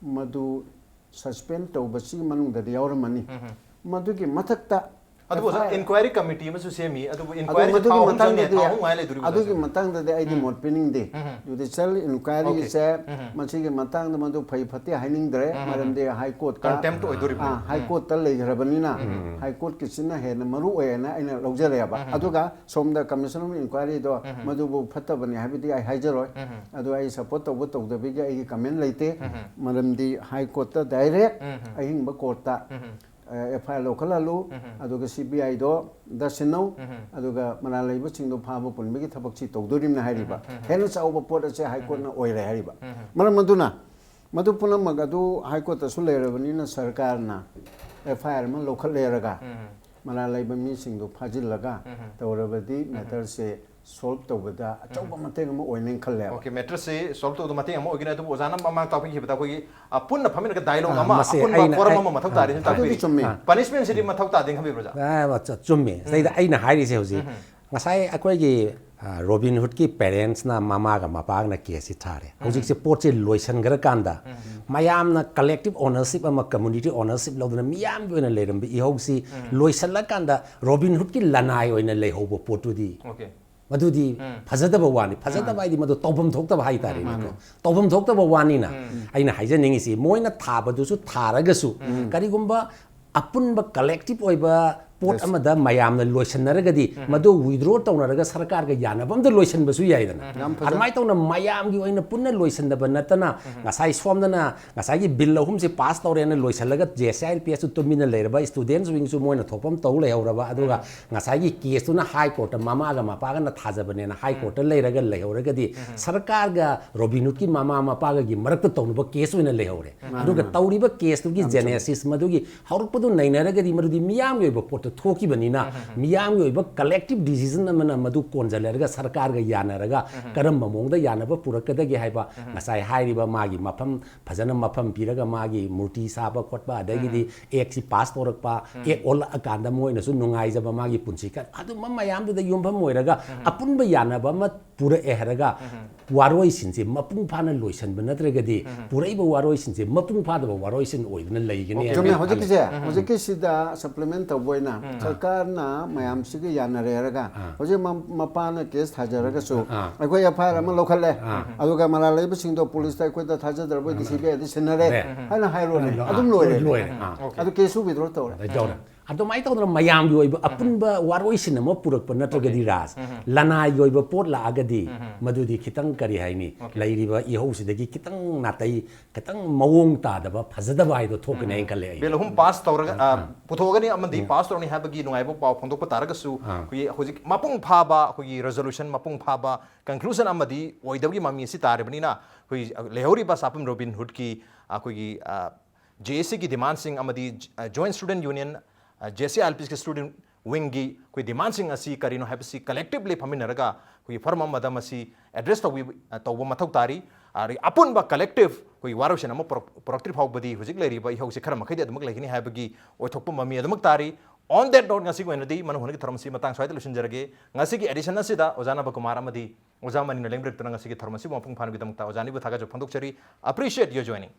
ꯃꯗꯨ ꯁꯁꯄꯦꯟ ꯇꯧꯕꯁꯤꯒꯤ ꯃꯅꯨꯡꯗꯗꯤ ꯌꯥꯎꯔꯝꯃꯅꯤ꯫ ꯃꯗꯨꯒꯤ ꯃꯊꯛꯇ ꯑꯗꯨꯕꯨ ꯑꯣꯖꯥ, FIR ꯏꯟꯀ꯭ꯋꯥꯏꯔꯤ ꯀꯃꯤꯇꯤ ꯑꯃꯁꯨ ꯁꯦꯝꯃꯤ, ꯑꯗꯨꯕꯨ ꯑꯗꯣ ꯏꯟꯀ꯭ꯋꯥꯏꯔꯤꯁꯦ ꯃꯗꯨꯒꯤ ꯊꯥ ꯑꯍꯨꯝ ꯆꯪꯉꯦ, ꯃꯇꯥꯡꯗꯗꯤ ꯊꯥ ꯑꯍꯨꯝ ꯉꯥꯏ ꯂꯩꯗꯣꯔꯤꯕ ꯑꯗꯨꯒꯤ ꯑꯣꯖꯥ? ꯃꯇꯥꯡꯗꯗꯤ ꯑꯩꯗꯤ ꯃꯣꯠ ꯄꯤꯅꯤꯡꯗꯦ꯫ ꯖꯨꯗꯤꯁꯤꯌꯦꯜ ꯏꯟꯀ꯭ꯋꯥꯏꯔꯤꯁꯦ ꯃꯁꯤꯒꯤ ꯃꯇꯥꯡꯗ ꯃꯗꯨ ꯐꯩ ꯐꯠꯇꯦ ꯍꯥꯏꯅꯤꯡꯗ꯭ꯔꯦ, ꯃꯔꯝꯗꯤ ꯍꯥꯏ ꯀꯣꯔꯠꯇ Contempt ꯑꯣꯏꯗꯣꯔꯤꯕꯅꯤ꯫ ꯑꯥ, ꯍꯥꯏ ꯀꯣꯔꯠꯇ ꯂꯩꯈ꯭ꯔꯕꯅꯤꯅ ꯍꯥꯏ ꯀꯣꯔꯠꯀꯤꯁꯤꯅ ꯍꯦꯟꯅ ꯃꯔꯨ ꯑꯣꯏꯌꯦꯅ ꯑꯩꯅ ꯂꯧꯖꯔꯦꯕ꯫ ꯑꯗꯨꯒ ꯁꯣꯝꯗ ꯀꯃꯤꯁꯟ ꯑꯣꯐ ꯏꯟꯀ꯭ꯋꯥꯏꯔꯤꯗꯣ ꯃꯗꯨꯕꯨ ꯐꯠꯇꯕꯅꯤ ꯍꯥꯏꯕꯗꯤ ꯑꯩ ꯍꯥꯏꯖꯔꯣꯏ꯫ ꯑꯗꯨ ꯑꯩ ꯁꯄꯣꯔꯠ ꯇꯧꯕ ꯇꯧꯗꯕꯒꯤ ꯑꯩꯒꯤ ꯀꯃꯦꯟ ꯂꯩꯇꯦ꯫ ꯃꯔꯝꯗꯤ ꯍꯥꯏ ꯀꯣꯔꯠꯇ ꯗꯥꯏꯔꯦꯛ ꯑꯍꯤꯡꯕ ꯀꯣꯔꯠꯇ ꯑꯦꯐ ꯑꯥꯏ ꯑꯥꯔ ꯂꯧꯈꯠꯍꯜꯂꯨ, ꯑꯗꯨꯒ ꯁꯤ ꯕꯤ ꯑꯥꯏꯗꯣ ꯗ ꯁꯤꯟꯅꯧ, ꯑꯗꯨꯒ ꯃꯔꯥꯜ ꯂꯩꯕꯁꯤꯡꯗꯣ ꯐꯥꯕ ꯄꯨꯟꯕꯒꯤ ꯊꯕꯛꯁꯤ ꯇꯧꯗꯣꯔꯤꯕꯅꯤ ꯍꯥꯏꯔꯤꯕ꯫ ꯍꯦꯟꯅ ꯆꯥꯎꯕ ꯄꯣꯠ ꯑꯁꯦ ꯍꯥꯏ ꯀꯣꯔꯠꯅ ꯑꯣꯏꯔꯦ ꯍꯥꯏꯔꯤꯕ꯫ ꯃꯔꯝ ꯑꯗꯨꯅ ꯃꯗꯨ ꯄꯨꯝꯅꯃꯛ ꯑꯗꯨ ꯍꯥꯏ ꯀꯣꯔꯠꯇꯁꯨ ꯂꯩꯔꯕꯅꯤꯅ ꯁꯔꯀꯥꯔꯅ ꯑꯦꯐ ꯑꯥꯏ ꯑꯥꯔ ꯑꯃ ꯂꯧꯈꯠꯂꯦꯔꯒ ꯃꯔꯥꯜ ꯂꯩꯕ ꯃꯤꯁꯤꯡꯗꯣ ꯐꯥꯖꯤꯜꯂꯒ ꯇꯧꯔꯕꯗꯤ ꯃꯦꯇꯔꯁꯦ ꯁꯣꯜꯕ ꯇꯧꯕꯗ ꯑꯆꯧꯕ ꯃꯇꯦꯡ ꯑꯃ ꯑꯣꯏꯅꯦꯅ ꯈꯜꯂꯦꯕ꯫ ꯑꯣꯀꯦ, ꯃꯦꯇꯔꯁꯦ ꯁꯣꯜꯕ ꯇꯧꯕꯗ ꯃꯇꯦꯡ ꯑꯃ ꯑꯣꯏꯒꯅꯤ꯫ ꯑꯗꯨꯕꯨ ꯑꯣꯖꯥꯅ ꯃꯃꯥꯡ ꯇꯥꯛꯄꯤꯈꯤꯕꯗ ꯑꯩꯈꯣꯏꯒꯤ ꯑ, ꯄꯨꯟꯅ ꯐꯝꯃꯤꯟꯅꯒ ꯗꯥꯏꯂꯣꯒ ꯑꯥ, ꯑꯃ, ꯃꯁꯤ ꯑꯄꯨꯟꯕ ꯑꯩꯅ- ꯐꯣꯔꯝ ꯑꯩ- ꯑꯃ ꯃꯊꯧ ꯇꯥꯔꯦꯅ ꯑꯥ, ꯇꯥꯛꯄꯤꯔꯤ꯫ ꯑꯗꯨꯗꯤ ꯆꯨꯝꯃꯤ꯫ ꯄꯅꯤꯁꯃꯦꯟꯁꯤꯗꯤ ꯃꯊꯧ ꯇꯥꯗꯦꯅ ꯈꯟꯕꯤꯕ꯭ꯔꯥ ꯑꯣꯖꯥ? ꯑꯥ, ꯆ- ꯆꯨꯝꯃꯤ꯫ ꯁꯤꯗꯩꯗ ꯑꯩꯅ ꯍꯥꯏꯔꯤꯁꯦ ꯍꯧꯖꯤꯛ ꯉꯁꯥꯏ ꯑꯩꯈꯣꯏꯒꯤ ꯔꯣꯕꯤꯟ ꯍꯨꯗꯀꯤ ꯄꯦꯔꯦꯟꯁꯅ ꯃꯃꯥꯒ ꯃꯄꯥꯒꯅ ꯀꯦꯁꯁꯤ ꯊꯥꯔꯦ꯫ ꯍꯧꯖꯤꯛꯁꯦ ꯄꯣꯠꯁꯦ ꯂꯣꯏꯁꯤꯟꯈ꯭ꯔꯀꯥꯟꯗ ꯃꯌꯥꯝꯅ ꯀꯂꯦꯛꯇꯤꯚ ꯑꯣꯅꯔꯁꯤꯞ ꯑꯃ, ꯀꯝꯃꯨꯅꯤꯇꯤ ꯑꯣꯅꯔꯁꯤꯞ ꯂꯧꯗꯨꯅ ꯃꯤꯌꯥꯝꯒꯤ ꯑꯣꯏꯅ ꯂꯩꯔꯝꯕ ꯏꯍꯧꯁꯤ ꯂꯣꯏꯁꯤꯜꯂꯀꯥꯟꯗ ꯔꯣꯕꯤꯟ ꯍꯨꯗꯀꯤ ꯂꯅꯥꯏ ꯑꯣꯏꯅ ꯂꯩꯍꯧꯕ ꯄꯣꯠꯇꯨꯗꯤ ꯑꯣꯀꯦ꯫ ꯃꯗꯨꯗꯤ ꯐꯖꯗꯕ ꯋꯥꯅꯤ꯫ ꯐꯖꯗꯕ ꯍꯥꯏꯗꯤ ꯃꯗꯨ ꯇꯧꯐꯝ ꯊꯣꯛꯇꯕ ꯍꯥꯏꯇꯥꯔꯦꯅꯦꯀꯣ꯫ ꯇꯧꯐꯝ ꯊꯣꯛꯇꯕ ꯋꯥꯅꯤꯅ ꯑꯩꯅ ꯍꯥꯏꯖꯅꯤꯡꯉꯤꯁꯤ, ꯃꯣꯏꯅ ꯊꯥꯕꯗꯨꯁꯨ ꯊꯥꯔꯒꯁꯨ ꯀꯔꯤꯒꯨꯝꯕ ꯑꯄꯨꯟꯕ ꯀꯂꯦꯛꯇꯤꯚ ꯑꯣꯏꯕ ꯄꯣꯠ ꯑꯃꯗ ꯃꯌꯥꯝꯅ ꯂꯣꯏꯁꯤꯟꯅꯔꯒꯗꯤ ꯃꯗꯨ withdraw ꯇꯧꯅꯔꯒ ꯁꯔꯀꯥꯔꯒ ꯌꯥꯅꯕ ꯑꯃꯗ ꯂꯣꯏꯁꯤꯟꯕꯁꯨ ꯌꯥꯏꯗꯅ꯫ ꯑꯗꯨꯃꯥꯏꯅ ꯇꯧꯅ ꯃꯌꯥꯝꯒꯤ ꯑꯣꯏꯅ ꯄꯨꯟꯅ ꯂꯣꯏꯁꯤꯟꯗꯕ ꯅꯠꯇꯅ ꯉꯁꯥꯏ ꯁꯣꯝꯗꯅ ꯉꯁꯥꯏꯒꯤ ꯕꯤꯜ ꯑꯍꯨꯝꯁꯦ ꯄꯥꯁ ꯇꯧꯔꯦꯅ ꯂꯣꯏꯁꯤꯜꯂꯒ ꯖꯦ ꯑꯦꯁ ꯑꯥꯏ ꯑꯦꯜ ꯄꯤ ꯑꯦꯁꯇꯨ ꯇꯨꯃꯤꯟꯅ ꯂꯩꯔꯕ, ꯏꯁꯇꯨꯗꯦꯟꯁ ꯋꯤꯡꯁꯨ ꯃꯣꯏꯅ ꯊꯣꯛꯄ ꯑꯃ ꯇꯧ ꯂꯩꯍꯧꯔꯕ, ꯑꯗꯨꯒ ꯉꯁꯥꯏꯒꯤ ꯀꯦꯁꯇꯨꯅ ꯍꯥꯏ ꯀꯣꯔꯠꯇ ꯃꯃꯥꯒ ꯃꯄꯥꯒꯅ ꯊꯥꯖꯕꯅꯦꯅ ꯍꯥꯏ ꯀꯣꯔꯠꯇ ꯂꯩꯔꯒ ꯂꯩꯍꯧꯔꯒꯗꯤ ꯁꯔꯀꯥꯔꯒ ꯔꯣꯕꯤꯟꯍꯨꯗꯀꯤ ꯃꯃꯥ ꯃꯄꯥꯒꯒꯤ ꯃꯔꯛꯇ ꯇꯧꯅꯕ ꯀꯦꯁ ꯑꯣꯏꯅ ꯂꯩꯍꯧꯔꯦ꯫ ꯑꯗꯨꯒ ꯇꯧꯔꯤꯕ ꯀꯦꯁꯇꯨꯒꯤ ꯖꯦꯅꯦꯁꯤꯁ ꯃꯗꯨꯒꯤ ꯍꯧꯔꯛꯄꯗꯨ ꯅꯩꯅꯔꯒꯗꯤ ꯃꯗꯨꯗꯤ ꯃꯤꯌꯥꯝꯒꯤ ꯑꯣꯏꯕ ꯄꯣꯠꯇ ꯊꯣꯛꯈꯤꯕꯅꯤꯅ ꯃꯤꯌꯥꯝꯒꯤ ꯑꯣꯏꯕ ꯀꯂꯦꯛꯇꯤꯞ ꯗꯤꯁꯤꯖꯟ ꯑꯃꯅ ꯃꯗꯨ ꯀꯣꯟꯁꯤꯜꯂꯔꯒ ꯁꯔꯀꯥꯔꯒ ꯌꯥꯅꯔꯒ ꯀꯔꯝꯕ ꯃꯑꯣꯡꯗ ꯌꯥꯅꯕ ꯄꯨꯔꯛꯀꯗꯒꯦ ꯍꯥꯏꯕ ꯉꯁꯥꯏ ꯍꯥꯏꯔꯤꯕ ꯃꯥꯒꯤ ꯃꯐꯝ ꯐꯖꯅ ꯃꯐꯝ ꯄꯤꯔꯒ ꯃꯥꯒꯤ ꯃꯨꯔꯇꯤ ꯁꯥꯕ ꯈꯣꯠꯄ ꯑꯗꯒꯤꯗꯤ ꯑꯦꯛꯁꯤ ꯄꯥꯁ ꯇꯧꯔꯛꯄ, ꯑꯦꯛ ꯑꯣꯜꯂꯛꯑꯀꯥꯟꯗ ꯃꯣꯏꯅꯁꯨ ꯅꯨꯡꯉꯥꯏꯖꯕ ꯃꯥꯒꯤ ꯄꯨꯟꯁꯤ ꯀ-, ꯑꯗꯨꯝꯕ ꯃꯌꯥꯝꯗꯨꯗ ꯌꯨꯝꯐꯝ ꯑꯣꯏꯔꯒ ꯑꯄꯨꯟꯕ ꯌꯥꯅꯕ ꯑꯃ ꯄꯨꯔꯛꯑꯦ ꯍꯥꯏꯔꯒ ꯋꯥꯔꯣꯏꯁꯤꯟꯁꯦ ꯃꯄꯨꯡ ꯐꯥꯅ ꯂꯣꯏꯁꯤꯟꯕ ꯅꯠꯇ꯭ꯔꯒꯗꯤ ꯄꯨꯔꯛꯏꯕ ꯋꯥꯔꯣꯏꯁꯤꯟꯁꯦ ꯃꯄꯨꯡ ꯐꯥꯗꯕ ꯋꯥꯔꯣꯏꯁꯤꯟ ꯑꯣꯏꯗꯨꯅ ꯂꯩꯒꯅꯤ ꯍꯥꯏꯅ ꯆꯨꯝꯃꯦ꯫ ꯈꯜꯂꯤ꯫ ꯍꯧꯖꯤꯛꯀꯤꯁꯦ ꯍꯧꯖꯤꯛꯀꯤꯁꯤꯗ ꯁꯄ꯭ꯂꯤꯃꯦꯟ ꯇꯧꯕ ꯑꯣꯏꯅ ꯁꯔꯀꯥꯔꯅ ꯃꯌꯥꯝꯁꯤꯒ ꯌꯥꯅꯔꯦ ꯍꯥꯏꯔꯒ ꯍꯧꯖꯤꯛ ꯃ- ꯃꯄꯥꯅ ꯀꯦꯁ ꯊꯥꯖꯔꯒꯁꯨ ꯑꯥ꯫ ꯑꯩꯈꯣꯏ ꯑꯦꯐ ꯑꯥꯏ ꯑꯥꯔ ꯑꯃ ꯂꯧꯈꯠꯂꯦ, ꯑꯗꯨꯒ ꯃꯔꯥꯜ ꯂꯩꯕꯁꯤꯡꯗꯣ ꯄꯨꯂꯤꯁꯇ ꯑꯩꯈꯣꯏꯗ ꯊꯥꯖꯗ꯭ꯔꯕꯗꯤ ꯁꯤ ꯕꯤ ꯑꯥꯏꯗ ꯁꯤꯟꯅꯔꯦ ꯔꯦ꯫ ꯍꯥꯏꯅ ꯍꯥꯏꯔꯣꯅꯦ, ꯑꯥ, ꯑꯗꯨꯝ ꯂꯣꯏꯔꯦ꯫ ꯂꯣꯏꯔꯦ꯫ ꯑꯥ꯫ ꯑꯗꯨ ꯀꯦꯁꯁꯨ ꯋꯤꯗ꯭ꯔꯣ ꯇꯧꯔꯦ꯫ ꯇꯧꯔꯦ꯫ ꯑꯗꯨꯃꯥꯏꯅ ꯇꯧꯗꯅ ꯃꯌꯥꯝꯒꯤ ꯑꯣꯏꯕ ꯑꯄꯨꯟꯕ ꯋꯥꯔꯣꯏꯁꯤꯟ ꯑꯃ ꯄꯨꯔꯛꯄ ꯅꯠꯇ꯭ꯔꯒꯗꯤ ꯔꯥꯖ, ꯂꯅꯥꯏꯒꯤ ꯑꯣꯏꯕ ꯄꯣꯠ ꯂꯥꯛꯑꯒꯗꯤ ꯃꯗꯨꯗꯤ ꯈꯤꯇꯪ ꯀꯔꯤ ꯍꯥꯏꯅꯤ, ꯂꯩꯔꯤꯕ ꯏꯍꯧꯁꯤꯗꯒꯤ ꯈꯤꯇꯪ ꯅꯥꯇꯩ, ꯈꯤꯇꯪ ꯃꯑꯣꯡ ꯇꯥꯗꯕ, ꯐꯖꯗꯕ ꯍꯥꯏꯗꯣ ꯊꯣꯛꯀꯅꯤ ꯍꯥꯏꯅ ꯈꯜꯂꯦ ꯑꯩ꯫ ꯕꯤꯜ ꯑꯍꯨꯝ ꯄꯥꯁ ꯇꯧꯔꯒ ꯑ, ꯄꯨꯊꯣꯛꯑꯒꯅꯤ ꯑꯃꯗꯤ ꯄꯥꯁ ꯇꯧꯔꯅꯤ ꯍꯥꯏꯕꯒꯤ ꯅꯨꯡꯉꯥꯏꯕ ꯄꯥꯎ ꯐꯣꯡꯗꯣꯛꯄ ꯇꯥꯔꯒꯁꯨ ꯑꯩꯈꯣꯏꯒꯤ ꯍꯧꯖꯤꯛ ꯃꯄꯨꯡ ꯐꯥꯕ ꯑꯩꯈꯣꯏꯒꯤ ꯔꯦꯖꯣꯂꯨꯁꯟ ꯃꯄꯨꯡ ꯐꯥꯕ ꯀꯟꯀ꯭ꯂꯨꯖꯟ ꯑꯃꯗꯤ ꯑꯣꯏꯗꯕꯒꯤ ꯃꯃꯤ ꯑꯁꯤ ꯇꯥꯔꯤꯕꯅꯤꯅ ꯑꯩꯈꯣꯏ ꯂꯩꯍꯧꯔꯤꯕ ꯁꯥꯄꯝ ꯔꯣꯕꯤꯟ ꯍꯨꯗꯀꯤ ꯑꯩꯈꯣꯏꯒꯤ ꯖꯦ ꯑꯦ ꯁꯤꯒꯤ ꯗꯤꯃꯥꯟꯁꯤꯡ ꯑꯃꯗꯤ joint student union J S A I L P ꯑꯦꯁꯀꯤ ꯁ꯭ꯇꯨꯗꯦꯟ ꯋꯤꯡꯒꯤ ꯑꯩꯈꯣꯏ ꯗꯤꯃꯥꯟꯁꯤꯡ ꯑꯁꯤ ꯀꯔꯤꯅꯣ ꯍꯥꯏꯕꯁꯤ ꯀꯂꯦꯛꯇꯤꯕꯂꯤ ꯐꯝꯃꯤꯟꯅꯔꯒ ꯑꯩꯈꯣꯏꯒꯤ ꯐꯣꯔꯝ ꯑꯃꯗ ꯃꯁꯤ ꯑꯦꯗ꯭ꯔꯦꯁ ꯇꯧꯕꯤ ꯇꯧꯕ ꯃꯊꯧ ꯇꯥꯔꯤ꯫ ꯑꯗꯒꯤ ꯑꯄꯨꯟꯕ ꯀꯂꯦꯛꯇꯤꯕ ꯑꯩꯈꯣꯏꯒꯤ ꯋꯥꯔꯣꯏꯁꯤꯟ ꯑꯃ ꯄꯨꯔꯛ- ꯄꯨꯔꯛꯇ꯭ꯔꯤ ꯐꯥꯎꯕꯗꯤ ꯍꯧꯖꯤꯛ ꯂꯩꯔꯤꯕ ꯏꯍꯧꯁꯤ ꯈꯔ ꯃꯈꯩꯗꯤ ꯑꯗꯨꯃꯛ ꯂꯩꯒꯅꯤ ꯍꯥꯏꯕꯒꯤ ꯑꯣꯏꯊꯣꯛꯄ ꯃꯃꯤ ꯑꯗꯨꯃꯛ ꯇꯥꯔꯤ꯫ On that note, ꯉꯁꯤꯒꯤ ꯑꯣꯏꯅꯗꯤ ꯃꯅꯨꯡ ꯍꯨꯠꯅꯒꯤ ꯊꯧꯔꯝꯁꯤ ꯃꯇꯥꯡ ꯁ꯭ꯋꯥꯏꯗ ꯂꯣꯏꯁꯤꯟꯖꯔꯒꯦ꯫ ꯉꯁꯤꯒꯤ ꯑꯦꯗꯤꯁꯟ ꯑꯁꯤꯗ ꯑꯣꯖꯥ ꯅꯕꯀꯨꯃꯥꯔ ꯑꯃꯗꯤ ꯑꯣꯖꯥ ꯃꯅꯤꯅ ꯂꯦꯡꯕꯤꯔꯛꯇꯨꯅ ꯉꯁꯤꯒꯤ ꯊꯧꯔꯝ ꯑꯁꯤꯕꯨ ꯃꯄꯨꯡ ꯐꯥꯍꯟꯕꯒꯤꯗꯃꯛꯇ ꯑꯣꯖꯥ ꯑꯅꯤꯕꯨ ꯊꯥꯒꯠꯆꯕ ꯐꯣꯡꯗꯣꯛꯆꯔꯤ꯫ Appreciate your joining.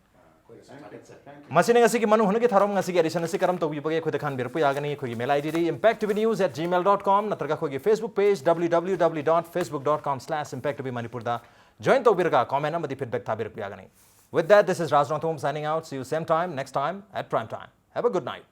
ꯃꯁꯤꯅ ꯉꯁꯤꯒꯤ ꯃꯅꯨꯡ ꯍꯨꯠꯅꯒꯤ ꯊꯧꯔꯝ, ꯉꯁꯤꯒꯤ ꯑꯦꯗꯤꯁꯟ ꯑꯁꯤ ꯀꯔꯝ ꯇꯧꯕꯤꯕꯒꯦ ꯑꯩꯈꯣꯏꯗ ꯈꯟꯕꯤꯔꯛꯄ ꯌꯥꯒꯅꯤ꯫ ꯑꯩꯈꯣꯏꯒꯤ ꯃꯦꯜ ꯑꯥꯏ ꯗꯤꯗꯤ impact T V news at gmail dot com ꯅꯠꯇ꯭ꯔꯒ ꯑꯩꯈꯣꯏꯒꯤ Facebook page W W W dot facebook dot com slash impact T V Manipur ꯗ join ꯇꯧꯕꯤꯔꯒ comment ꯑꯃꯗꯤ feedback ꯊꯥꯕꯤꯔꯛꯄ ꯌꯥꯒꯅꯤ꯫ With that, this is Raj Rongthom signing out. See you same time next time at prime time. Have a good night.